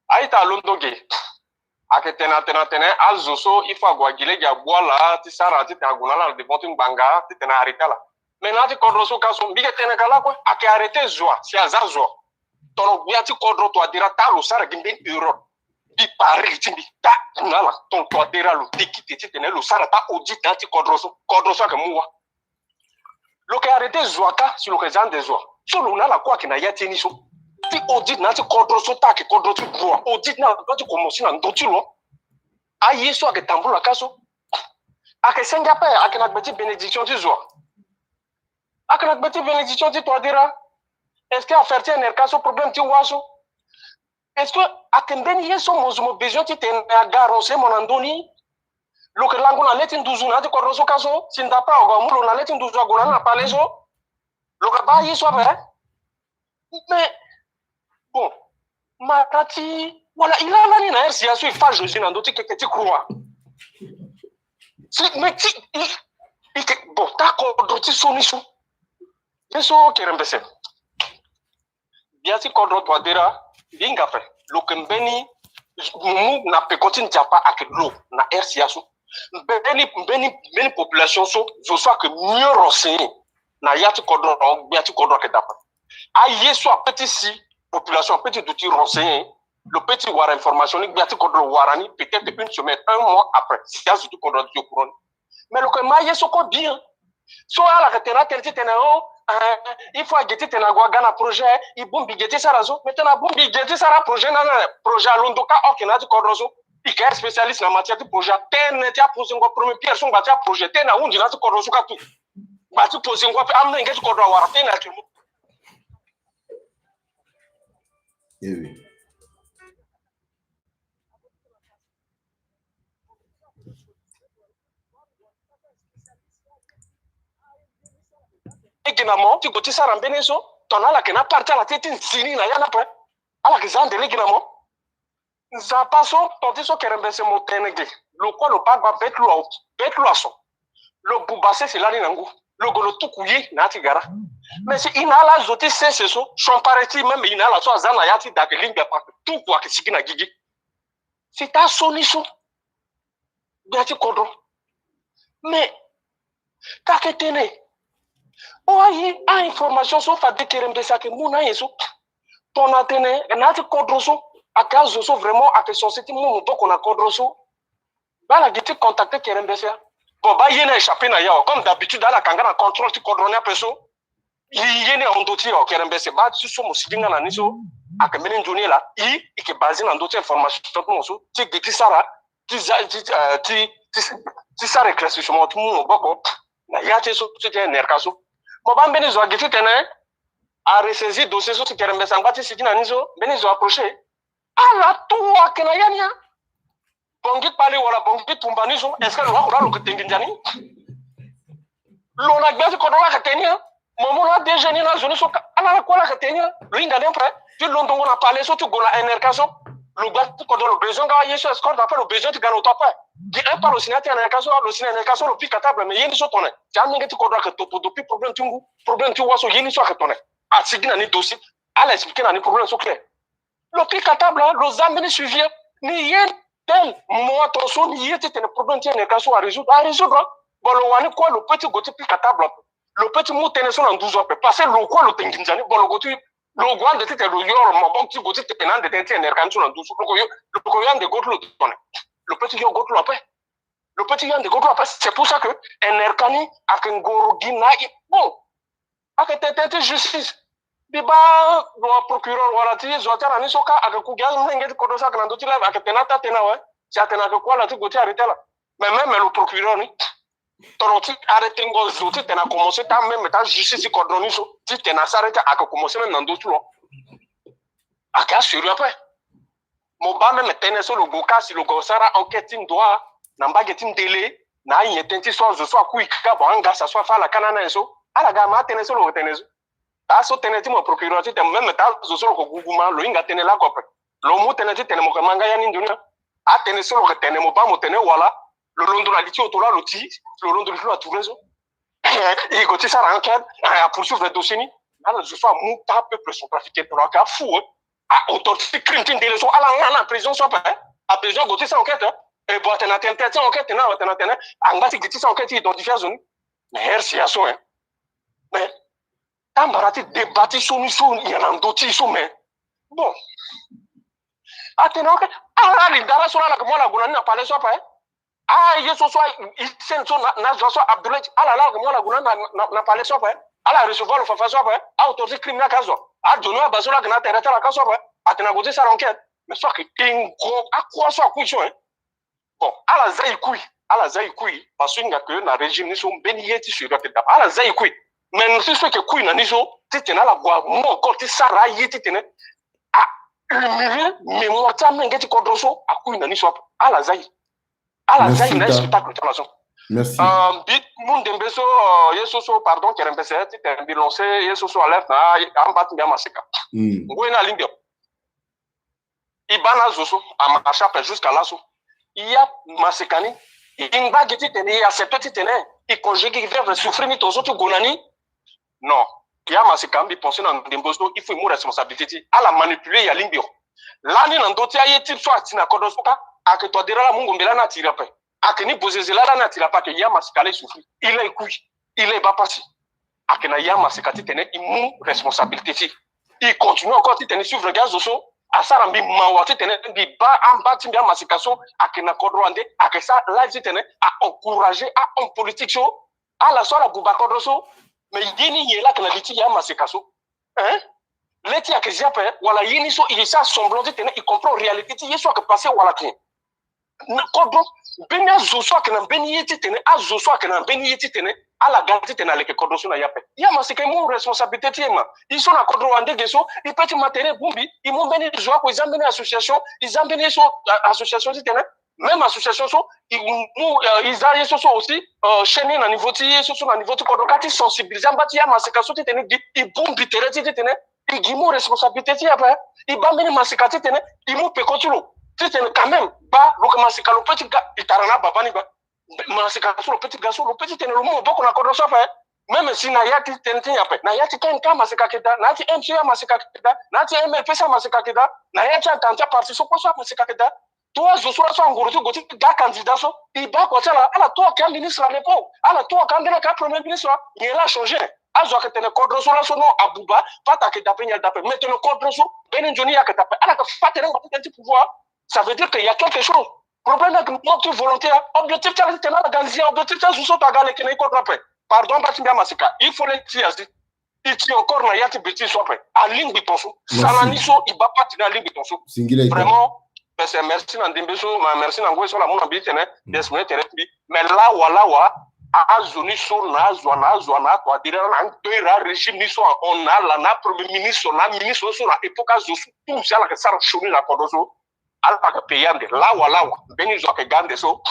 A-ita alondo ge. Ayeke tene atene atene azo so il faut ague agi lege agbu ala ti sara titene ague na ala na devant ti ngbanga titene arrêté ala. Mais na ya ti kodro so ka so mbi yeke tene ka lakue, ayeke arrêté zo wa si aza zo wa. Tongana gbia ti kodro toadera taa lo sara gi mbeni erreur. Mbi pari ti mbi taa na ala tongana toadera lo décidé titene lo sara taa audit na ya ti kodro so, kodro so ayeke mu wa. Lo yeke arrêté zo wa ka si lo yeke za ande zo wa. So lo na ala kue ayeke na ya ti ye ni so. Ti audit na ya ti kodro so taa ayeke kodro ti droit. Audit ni ala doit ti commencé na ndö ti lo. Aye so ayeke tambula ka so. Ayeke senge ape, ayeke na gbe ti bénédiction ti zo wa. Ayeke na gbe ti bénédiction ti toadera. Est-ce que affaire ti N R K so, problème ti wa so? Est-ce que ayeke mbeni ye so mo zo mo besoin titene aga renseignement na ndö ni? Lo yeke lango na le ti nduzu na ya ti kodro so ka so, si ndapa ague amu lo na le ti nduzu ague na ni na palais so. Lo yeke baa ye so ape. Mais bon, mara ti wala e laa lani na R C A so e fa Jésus na ndö ti keke ti croix. Si, mais ti e, e yeke bon, ta kodro ti so ni so. Ye so kerembese. Gbia ti kodro Touadéra, mbi hinga ape, lo yeke mbeni mu na peko ti Nzapa ayeke lo na R C A so. Mbeni, mbeni, mbeni population so, zo so ayeke mieux renseigné na ya ti kodro, gbia ti kodro ayeke daa ape. Aye so apeut ti si, population apeut ti duti renseigné, lo peut ti wara information ni, gbia ti kodro lo wara ni peut-être une semaine, un mois après, si azo ti kodro aduti au courant ni. Mais lo yeke ma aye so kue bien. So ala yeke tene atene titene, oh, eh, il faut agi titene ague aga na projet, e bongbi ge ti sara so. Mais tene abongbi ge ti sara projet ni, na projet alondo kâ, ok, na ya ti kodro so. E yeke spécialiste na matière ti projet. Tene ti aposengo premier pierre so ngba ti aprojet. Tene ahundi na ya ti kodro so kâ tout. Ngba ti posengo ape, amolenge ti kodro awara tene actuellement. Eh oui. Lege na mo ti gue ti sara mbeni ye so, tongana ala yeke na part ti ala ti, ti nzini na ya ni ape. Ala yeke za nde lege na mo. Nzapa so, ton ti so kerembese mo tene ge. Lo kue lo baa gba be ti lo, be ti lo aso. Lo buba sese lani na ngu. Lo gue lo tuku ye na ya ti gara. Mais si e na ala azo ti sese so, son pare ti même e na ala so aza na ya ti da ayeke lingbi ape, ayeke tuku ayeke sigi na gigi. Si ta so ni so. Gbia ti kodro. Mais ka yeke tene, o aye a-information so fade kerembese ayeke mu na aye so. Tongana tene na ya ti kodro so ayeke azo so vraiment ayeke censé ti mu maboko na kodro so, baa ala gi ti contacter kerembese. Bon, baa ye ni a échappé na ya awe. Comme d'habitude ala yeke nga na contrôle ti kodro ni ape so. E, ye ni ahon ndö ti e awe kerembese. Baa ti so mo sigi nga na ni so ayeke mbeni nzoni laa. E, e yeke basé na ndö ti information ti mo so ti gi ti sara ti za, ti, eh, ti, ti, ti sara éclaircissement ti mu maboko na ya ti e so ti N R K so. Mo baa mbeni zo agi titene a ressaisir dossier so ti kerembese angba ti sigi na ni so, mbeni zo approché. Ala tout ayeke na ya ni a. Bongi kpali wala bongi tumba ni so, est-ce que lo wara lo yeke te nginza ni? Lo na gbia ti kodro laa ayeke te ni a. Mo mu na D G ni na zo ni so ka, ala laa kue laa ayeke te ni a. Lo hinga ni ape ti londongo na palais so ti gue na N R K so. Lo gbia ti kodro lo besoin nga aye so escorte ape, lo besoin ti ga na oto ape. Gi un pas lo si na ya ti N R K so, lo si na N R K so, lo pika table, mais ye ni so tongana ti amolenge ti kodro ayeke topo depuis problème ti ngu, problème ti wa so, ye ni so ayeke tongana. Asigi na ni dossier, ala expliqué na ni problème so clair. Lo pika table, lo za mbeni suivi, ni ye tel mo ato so ni ye titene problème ti N R K so arésoudre, arésoudre. Bon, lo wani kue lo peut ti gue ti pika table ape. Lo peut ti mu tënë so na nduzu ape. Parce que lo kue lo te nginza ni. Bon, lo gue ti, lo gue ande titene lo yo lo maboko ti gue titene ande tënë ti N R K ni so na nduzu. Lo ko yo, lo ko yo ande go ti lo tongana. Lo peut ti yo go ti lo ape. Lo peut ti yo ande go ti lo ape. C'est pour ça que N R K ni ayeke ngoro gi na i. Bon. Ayeke tene tënë ti justice. Mbi baa lo procureur wala ti zo ti ala ni so kâ ayeke ku gi amolenge ti kodro so ayeke na ndö ti live ayeke tene ata tënë awe. Si atene ayeke ku ala ti gue ti arrêté ala. Mais même lo procureur ni, tongana ti arrêté ngo zo titene akomense ta même ta justice ti kodro ni so titene asara ti ayeke komense même na ndö ti lo. Ayeke asérieux ape. Mo baa même tënë so lo gue kâ si lo gue sara enquête ti ndoa na mbage ti ndele na anyen tënë ti so azo so akui kâ bon angasa so afa ala kâ na na nyen so. Ala ga ma atënë so lo yeke tene so. Taa so tënë ti mo procureur titene même taa zo so lo yeke gugu ma lo hinga tënë lako ape. Lo mu tënë titene mo yeke ma nga ya ni ndo ni a. Atënë so lo yeke tene mo baa mo tene wala lo londo na li ti oto laa lo ti, lo londo li ti lo atourné so. E gue ti sara enquête, eh, apoursuivre dossier ni. Ala zo so amu taa peuple centrafricain tongana ayeke afou, eh. A autorité ti crime ti ndele so ala nga na prison so ape, eh. Abesoin gue ti sara enquête, eh. E bon atene atene tënë ti enquête na atene atene angba ti gi ti sara enquête ti identifier azo ni. Mais R C A so, eh. Mais tambara ti débat ti so ni so, i yeke na ndö ti so, mais bon. Atene enquête, ala li dara so laa ala yeke mu ala gue na ni na palais so ape, eh. Ah, ye so so, ah, Hissène so na, na zo so Abdoulaye, ala laa mo ala gue na, na, na, na palais so ape. Ala recevoir lo fafa so ape. Ah, autorité criminel ka zo. Ah, zo ni aba so laa gue na terrain ti ala ka so ape. Atene ague ti sara enquête. Mais so ayeke tengo akua so akui so, hein. Bon, ala za e kui. Ala za e kui. Parce que hinga ke na régime ni so mbeni ye ti sérieux ayeke dapa. Ala za e kui. Mais ti so ayeke kui na ni so, titene ala gue amu encore ti sara aye titene. Ah, humilier mémoire ti amenge ti kodro so akui na ni so ape. Ala za ye. Ala za ye na ye spectacle ti ala so. Merci. Euh, mbi mu ndembe so, euh, ye so so, pardon, kerembese titene mbi lancer ye so so alerte na amba ti mbi amaseka. Ngoi ni alingbi ape. E baa na azo so amarche ape jusqu'à laso. E ya maseka ni, e ngba gi titene e accepter titene e conjuguer verbe souffrir ni tongaso ti gue na ni. Non. E ya maseka, mbi pensé na ndembo so il faut e mu responsabilité ti e. Ala manipuler e alingbi o. Lani na ndö ti aye ti so ati na kodro so kâ, ayeke toa derâ laa amu ngombe lani atiri ape. Ayeke ni bozeze laa lani atiri ape, ayeke e ya maseka laa e souffrir. E laa e kui. E laa e baa pasi. Ayeke na e ya maseka titene e mu responsabilité ti e. E continue encore titene e suivre gi azo so asara mbi mawa titene mbi baa amba ti mbi amaseka so ayeke na kodro wande, ayeke sara live titene a encourager ahomme politique so, ala so ala buba kodro so. Mais ye ni nyen laa ayeke na li ti e amaseka so? Hein? Lê ti e ayeke zia ape, wala ye ni so e sara semblant titene e comprend réalité ti ye so ayeke passé wala tene na kodro. Mbeni azo so ayeke na mbeni ye titene, azo so ayeke na mbeni ye titene ala ga titene aleke kodro so na e ape. E ya maseka e mu responsabilité ti e ma. E so na kodro wande ge so, e peut ti ma tere e bongbi, e mu mbeni zo akue, e za mbeni association, e za mbeni ye so, a-, association titene, même association so e mu, euh, e za ye so so aussi, euh, chaîne na niveau ti ye so so na niveau ti kodro kâ ti sensibiliser amba ti e amaseka so titene e gi, e bongbi tere ti e titene e gi mu responsabilité ti e ape. E baa mbeni maseka titene e mu peko ti lo titene quand même, baa lo yeke maseka, lo peut ti ga, e tara na ababa ni baa. Maseka so lo peut ti ga so, lo peut titene lo mu maboko na kodro so ape. Même si na ya ti T N T ape, na ya ti K M K amaseka ayeke daa, na ya ti M C E amaseka ayeke daa, na ya ti M L P C amaseka ayeke daa, na ya ti atene ti aparti so kue so amaseka ayeke daa. To azo so laso anguru ti gue ti ga candidat so, e baa kua ti ala, ala to ayeke aministre à l'époque, ala to ayeke ambeni ayeke apremier ministre, nyen laa achangé? Azo ayeke tene kodro so laso non abuba, pata ayeke daa ape, nyen laa daa ape. Mais tene kodro so mbeni nzoni e ayeke daa ape, ala yeke fa tere ngba ti tënë ti pouvoir. Ça veut dire que y a quelque chose. Problème ayeke manque ti volonté, hein. Objectif ti ala titene ala ga nzia, objectif ti azo so tongana aga leke na e kodro ape. Pardon, amba ti mbi amaseka, il faut lê ti e azi. E ti encore na ya ti bêtise so ape. Alingbi tongaso. Sara ni so e baa pati ni alingbi tongaso. Vraiment, merci, merci na ndembe so, ma, merci na ngoi so ala mu na mbi titene mbi exprimer tere ti mbi. Mais lawa lawa, a, azo ni so na azo, na azo, na azo, adira na ndoira régime ni so ahon na ala, na premier ministre, na ministre so na époque azo so tout si ala yeke sara sioni na kodro so. Ala yeke payé ande lawa lawa. Mbeni zo ayeke ga ande so,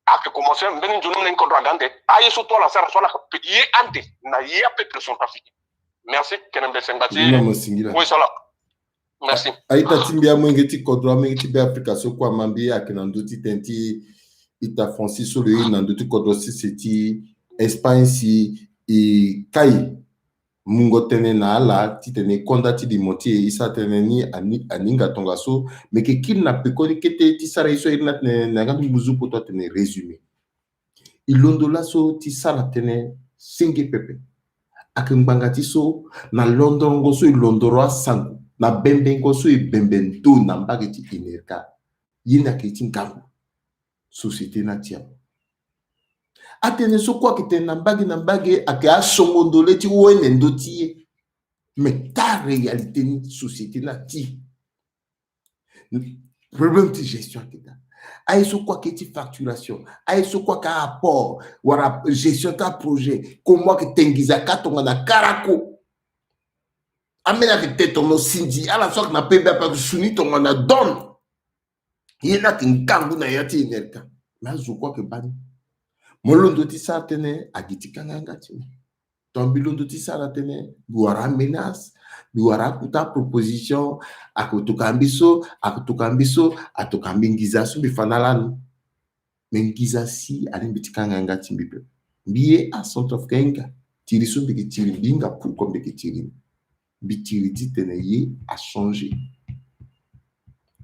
ayeke commencé mbeni nzoni, mbeni kodro aga ande. Aye so tout ala sara so ala yeke payé ande na ya peuple centrafricain. Merci, kerembese ngba ti e. Ngoi so ala. Merci. A-ita ti mbi, amolenge ti kodro, amolenge ti Beafrika so kue, ama mbi ayeke na ndö ti tënë ti ita Francis so lo ye na ndö ti kodro sese ti Espagne si e kai mungo tënë na ala titene e konda ti limo ti e, e sara tënë ni ani, aninga tongaso. Meke kiri na pekoni kete ti sara ye so a iri ni atene na yanga ti mbuzu poto atene résumé. E londo laso ti sara tënë senge pepe. Ayeke ngbanga ti so na londorongo so e londoro asango, na bembengo so e bembe ndo na mbage ti Enerca, ye ni ayeke ti ngangu. Société ni ati ape. Atënë so kue ayeke tene na mbage na mbage ayeke asongo ndo lê ti wene ndo ti ye. Mais taa réalité ni société ni ati. Problème ti gestion ayeke daa. Aye so kue ayeke ti facturation, aye so kue ayeke apport wala gestion ti aprojet, comment ayeke te nginza kâ tongana karako. Ambeni ayeke te tongana sindi, ala so ayeke na pembe ape ayeke su ni tongana donne. Ye ni ayeke ngangu na ya ti Enerca. Mais azo kue ayeke baa ni. Mo londo ti sara tënë, agi ti kanga yanga ti mo. Donc mbi londo ti sara tënë, mbi wara amenace, mbi wara akuta proposition, ake tokua mbi so, ake tokua mbi so, atokua mbi nginza so mbi fa na ala ni. Mais nginza si alingbi ti kanga yanga ti mbi pepe. Mbi ye acentrafricain hinga, tiri so mbi yeke tiri, mbi hinga pourquoi mbi yeke tiri ni. Mbi tiri titene ye achangé.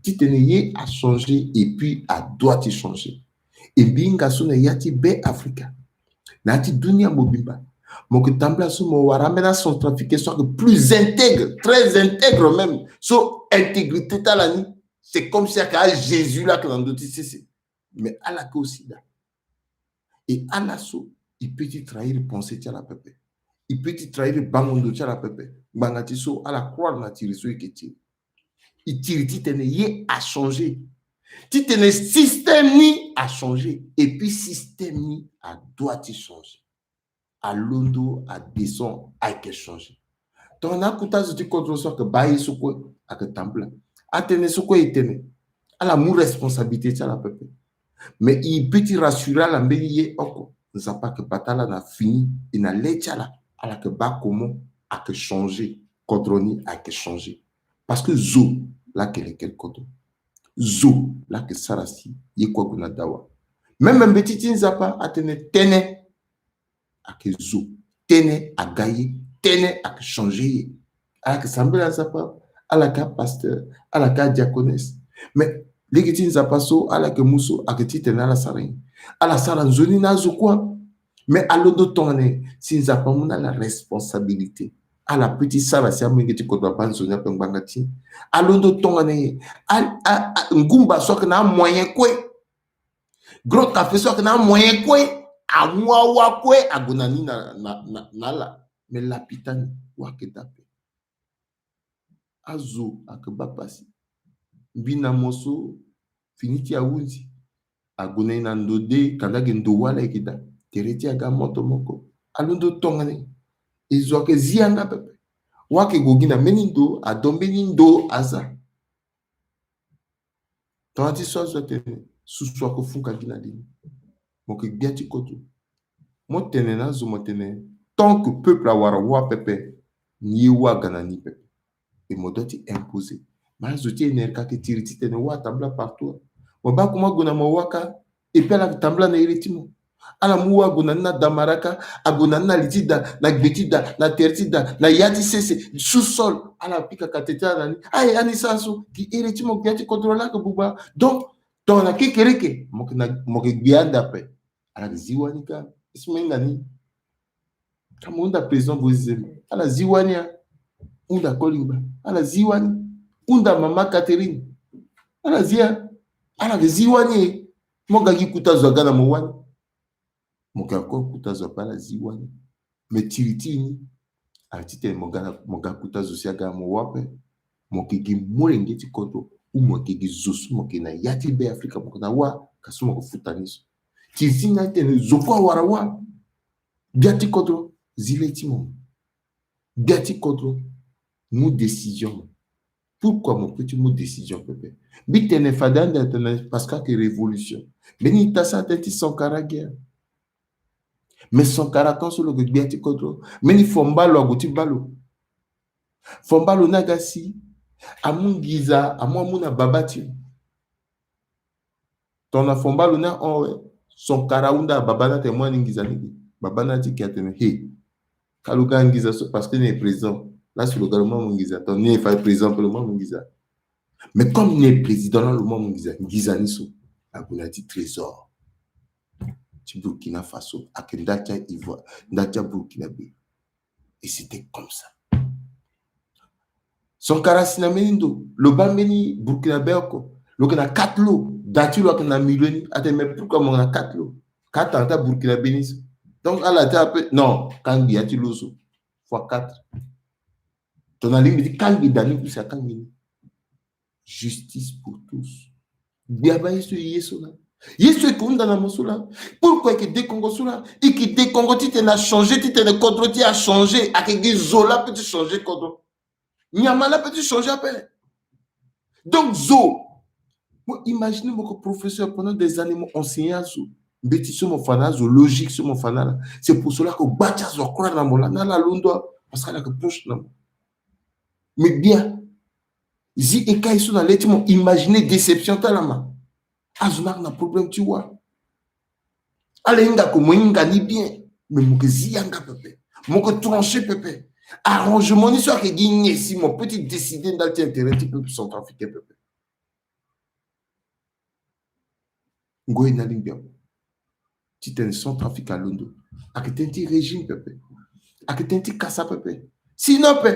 Titene ye achangé et puis adoit ti changé. E mbi hinga so na ya ti Beafrika, na ya ti dunia mobimba, mo yeke tambula so mo wara ambeni acentrafricain so ayeke plus intègre, très intègre même, so intégrité ti ala ni, c'est comme si ayeke aJésus laa ayeke na ndö ti sese. Mais ala yeke aussi daa. Et ala so, e peut ti trahir pensée ti ala pepe. E peut ti trahir bango ndo ti ala pepe. Ngbanga ti so ala croire na tiri so e yeke tiri. E tiri titene ye achangé. Titene système ni achangé. Et puis système ni adoit ti changé. Alondo, adescend, ayeke changé. Tongana akuta zo ti kodro so ayeke baa ye so kue, ayeke tambula. Atene so kue e tene. Ala mu responsabilité ti ala pepe. Mais e peut ti rassurer ala mbeni ye oko. Nzapa ayeke bata ala na fini, e na le ti ala, ala yeke baa comment ayeke changer. Kodro ni ayeke changer. Parce que zo laa ayeke lekel kodro. Zo laa ayeke sara si ye kue ague na dawa. Même mbeti ti Nzapa atene tënë ayeke zo, tënë aga ye, tënë ayeke changer ye. Ala yeke sambela Nzapa, ala yeke apasteur, ala yeke adiaconesse. Mais lege ti Nzapa so ala yeke mu so ayeke titene ala sara nyen? Ala sara nzoni na azo kue. Mais alondo tongana nyen si Nzapa amu na ala responsabilité? Ala peut ti sara si amolenge ti kodro abaa nzoni ape ngbanga ti nyen? Alondo tongana nyen? A, a, a, ngumba so ayeke na amoyen kue. Grand café so ayeke na amoyen kue, amu awa kue ague na ni na, na, na, na ala. Mais lapita ni, wa ayeke daa ape. Azo ayeke baa pasi. Mbi na mo so fini ti ahunzi. Ague na e na ndo de, kanda ge ndo wâ laa e yeke daa. Tere ti e aga moto moko. Alondo tongana nyen? E zo ayeke zi yanga pepe. Wa ayeke gue gi na mbeni ndo, ado mbeni ndo aza. Tongana ti so azo atene, susu akofunka gi na li ni. Mo yeke gbia ti kodro. Mo tene na azo mo tene, tant que peuple awara wâ pepe, ni ye wâ aga na ni pepe. Et mo doit ti imposer. Mais azo ti E N R K ayeke tiri titene wâ atambula partout. Mo baa comment ague na mo wâ kâ, et puis ala yeke tambula na iri ti mo. Ala mu wâ ague na ni na damaraka, ague na ni na li ti da, na gbe ti da, na tere ti da, na ya ti sese, sous-sol. Ala pika kate ti ala na ni. Aye, ani sara so, gi iri ti mo gbia ti kodro laa ayeke buba. Donc, tongana kekereke, mo yeke na, mo yeke gbia ande ape. Ala yeke zi wani kâ. Isi mo hinga ni. Ka mo hunda président Moïse Zembe. Ala zi wani ya. Hunda Kolingba. Ala zi wani. Hunda mama Catherine. Ala zi ya. Ala yeke zi wani e. Mo ga gi kuta zo aga na mo wani. Mo yeke encore kuta zo ape ala zi wani. Mais tiri ti ni. Ala titene mo ga, mo ga kuta zo si aga na mo wâ ape. Mo yeke gi molenge ti kodro. Ou mo yeke gi zo so mo yeke na ya ti Be Afrika mo yeke na wâ. Ka so mo yeke futa ni so. Tiri ti ni atene zo kue awara wâ. Gbia ti kodro, zi le ti mo. Gbia ti kodro, mu décision mo. Pourquoi mo peut ti mu décision pepe? Mbi tene fade ande atene parce que ayeke révolution. Mbeni ita so atene ti Sankara ge. Mais Sankara ton so lo yeke gbia ti kodro. Mbeni Fomba lo ague ti baa lo. Fomba lo ni aga si amu nginza, amu amu na baba ti lo. Tongana Fomba lo ni ahon awe, Sankara ahunda baba ni atene mo ni nginza ni ge. Baba ni ati ke atene he. Ka lo ga nginza so parce que ni président. Laso lo ga lo mu amu nginza. Tongana ni fa président pe lo mu amu nginza. Mais comme ni président laa lo mu amu nginza, nginza ni so ague na ya ti trésor ti Burkina Faso, ayeke ndali ti a-Ivoire, ndali ti a-Burkina Be. Et c'était comme ça. Sankara asi na mbeni ndo, lo baa mbeni Burkinabé oko, lo yeke na quatre lots, da ti lo ayeke na milieu ni, atene mais pourquoi mo yeke na quatre lots? Ka atanga ti a-Burkinabé ni so. Donc ala ti ape, non, kangbi ya ti lo so, fois quatre. Tongana alingbi ti kangbi da ni, kusi akangbi ni. Justice pour tous. Gbia baa ye so, ye so laa. Ye so e ke hunda na mo so laa. Pourquoi e ke de kongo so laa? E ke de kongo titene achanger, titene kodro ti e achanger. Ayeke gi zo laa peut ti changer kodro. Nyama laa peut ti changer ape. Donc zo, mo imaginer mo ke professeur pendant des années, mo enseigner azo. Mbeti so mo fa na azo, logique so mo fa na ala. C'est pour cela que gba ti azo akura na mo laa, na ala alondo, parce que ala yeke proche na mo. Mais bien, zi eka ye so na le ti mo, imaginer déception ti ala ma. Azo ni ayeke na problème ti wâ. Ala hinga ko, mo hinga ni bien. Mais mo ke zi yanga pepe. Mo ke trancher pepe. Arrangement ni so ayeke gi nyen si mo peut ti décider ndali ti intérêt ti peuple centrafricain pepe? Ngoi na lingbi awe. Titene Centrafrique alondo. Ayeke tënë ti régime pepe. Ayeke tënë ti kasa pepe. Sinon ape,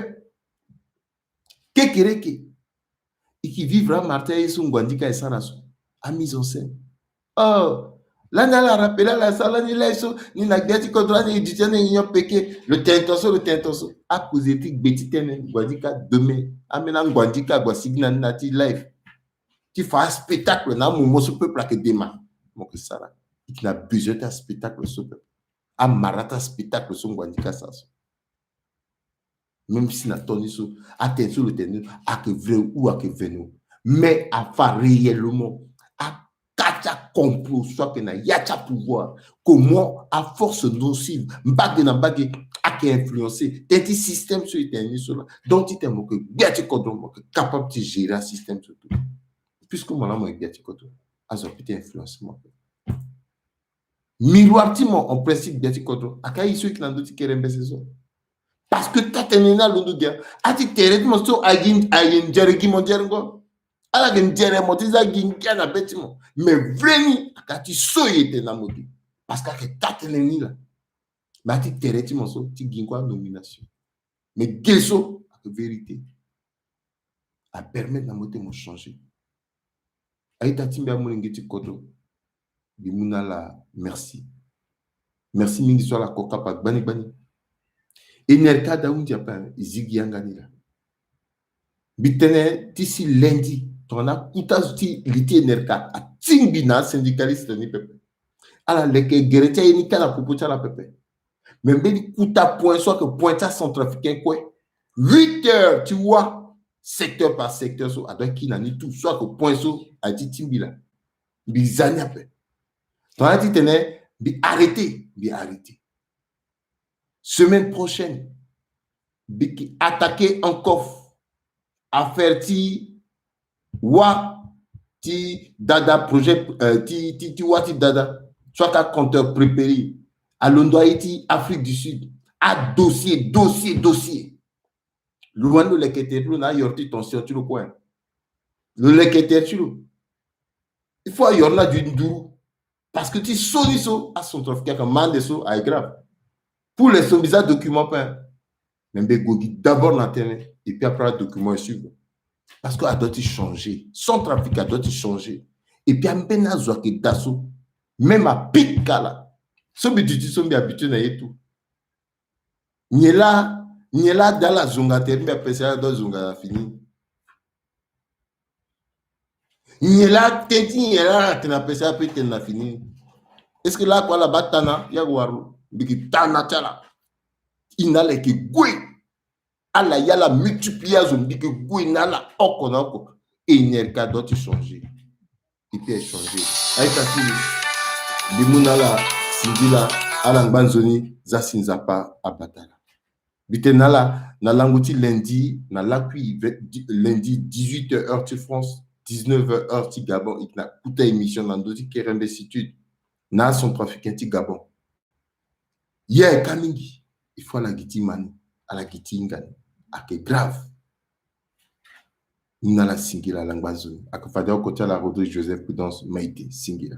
kekereke, e ke vivre amartyr ye so Ngouandika e sara so. A mise en scène. Oh, lani ala rappelé ala so, lani laa so ni na gbia ti kodro, lani e duti, lani e nyon peke. Lo tene tonso, lo tene tonso. Akoze ti gbe ti tënë, Ngouandika demain. Ambeni Ngouandika ague asigi na ni na ya ti live ti fa aspectacle na amomo so peuple ayeke dema. Mo yeke sara. E yeke na besoin ti aspectacle so pepe. Amara ti aspectacle so Ngouandika asara so. Même si na temps ni so, atene so lo tene ni ayeke vrai ou ayeke veno. Mais afa réellement, akati acomplot so ayeke na ya ti apouvoir, comment aforce nocive, mbage na mbage, ayeke influencer teti système so e tene ni so laa. Donc titene mo yeke gbia ti kodro, mo yeke capable ti gérer asystème so tout. Puisque mo laa mo yeke gbia ti kodro, azo apeut ti influencer mo ape. Miroir ti mo en principe gbia ti kodro, aka ye so e yeke na ndö ti kere mbese so. Parce que taa-tënë ni alondo gi a, ati tere ti mo so ayeke, ayeke nzere gi mo, nzere ngo. Ala yeke nzere mo ti za gi ngia na be ti mo. Mais vrai ni, aka ti so ye tene na mo gi. Parce que ayeke taa-tënë ni laa. Mais ati tere ti mo so ti gi ngo anomination. Mais ge so ayeke vérité. Apermettre na mo ti mo changer. A-ita ti mbi, amolenge ti kodro, mbi mu na ala merci. Merci mingi so ala kokapa gbani gbani. E N R K da hunzi ape, e zi gi yanga ni laa. Mbi tene ti si lundi, tongana kuta zo ti li ti E N R K atingbi na asyndicaliste ni pepe, ala leke gere ti aye ni kâ na popo ti ala pepe. Mais mbeni kuta point so ayeke point ti acentrafricain kue, huit heures ti wâ, secteur par secteur so adua ki na ni tout, so ayeke point so aye ti tingbi laa. Mbi za ni ape. Tongana titene mbi arrêter, mbi arrêter. Semaine prochaine, mbi yeke attaquer encore affaire ti wâ ti Dada, projet, euh, ti, ti, ti wâ ti Dada, so ayeke contre-prépérer, alondo aye ti Afrique du Sud. Adossier, dossier, dossier. Lo wani lo leke tere ti lo na ayoro ti tension ti lo kue. Lo leke tere ti lo. Il faut ayoro ni adu nduru. Parce que ti so ni so, acentrafricain ayeke ma ande so, aye grave. Pour l'instant mbi za document pe. Mais mbi gue gi d'abord na tënë, et puis après adocument e suivre. Parce que adua ti changer. Centrafrique adua ti changer. Et puis ambeni azo ayeke daa so, même apika laa. So mbi duti so mbi habitué na ye tout. Nyen laa, nyen laa daa ala zonga tere ti mbi apesa ala, adua zonga na fini. Nyen laa teti, nyen laa ala tene apesa ala ape tene na fini. Est-ce que laa kue ala baa tana? Ya wara lo. Mbi yeke tana ti ala. E na ala yeke gue. Ala ya ala multiplier azo, mbi yeke gue na ala oko na oko. E N R K adua ti changer. E peut changer. A-ita ti mbi, mbi mu na ala singila, ala ngba nzoni, za si Nzapa abata ala. Mbi tene na ala na lango ti lundi, na lakui ve-, di-, lundi dix-huit heures heure ti France, dix-neuf heures heure ti Gabon, e yeke na kuta émission na ndö ti Kerembe Situde na acentrafricain ti Gabon. Ye ayeke ka mingi, il faut ala gi ti ma ni, ala gi ti hinga ni. Ayeke grave. Ni na ala singila, ala ngba nzoni. Ayeke fade oko ti ala Rodrigue Joseph Prudence Maïté, singila.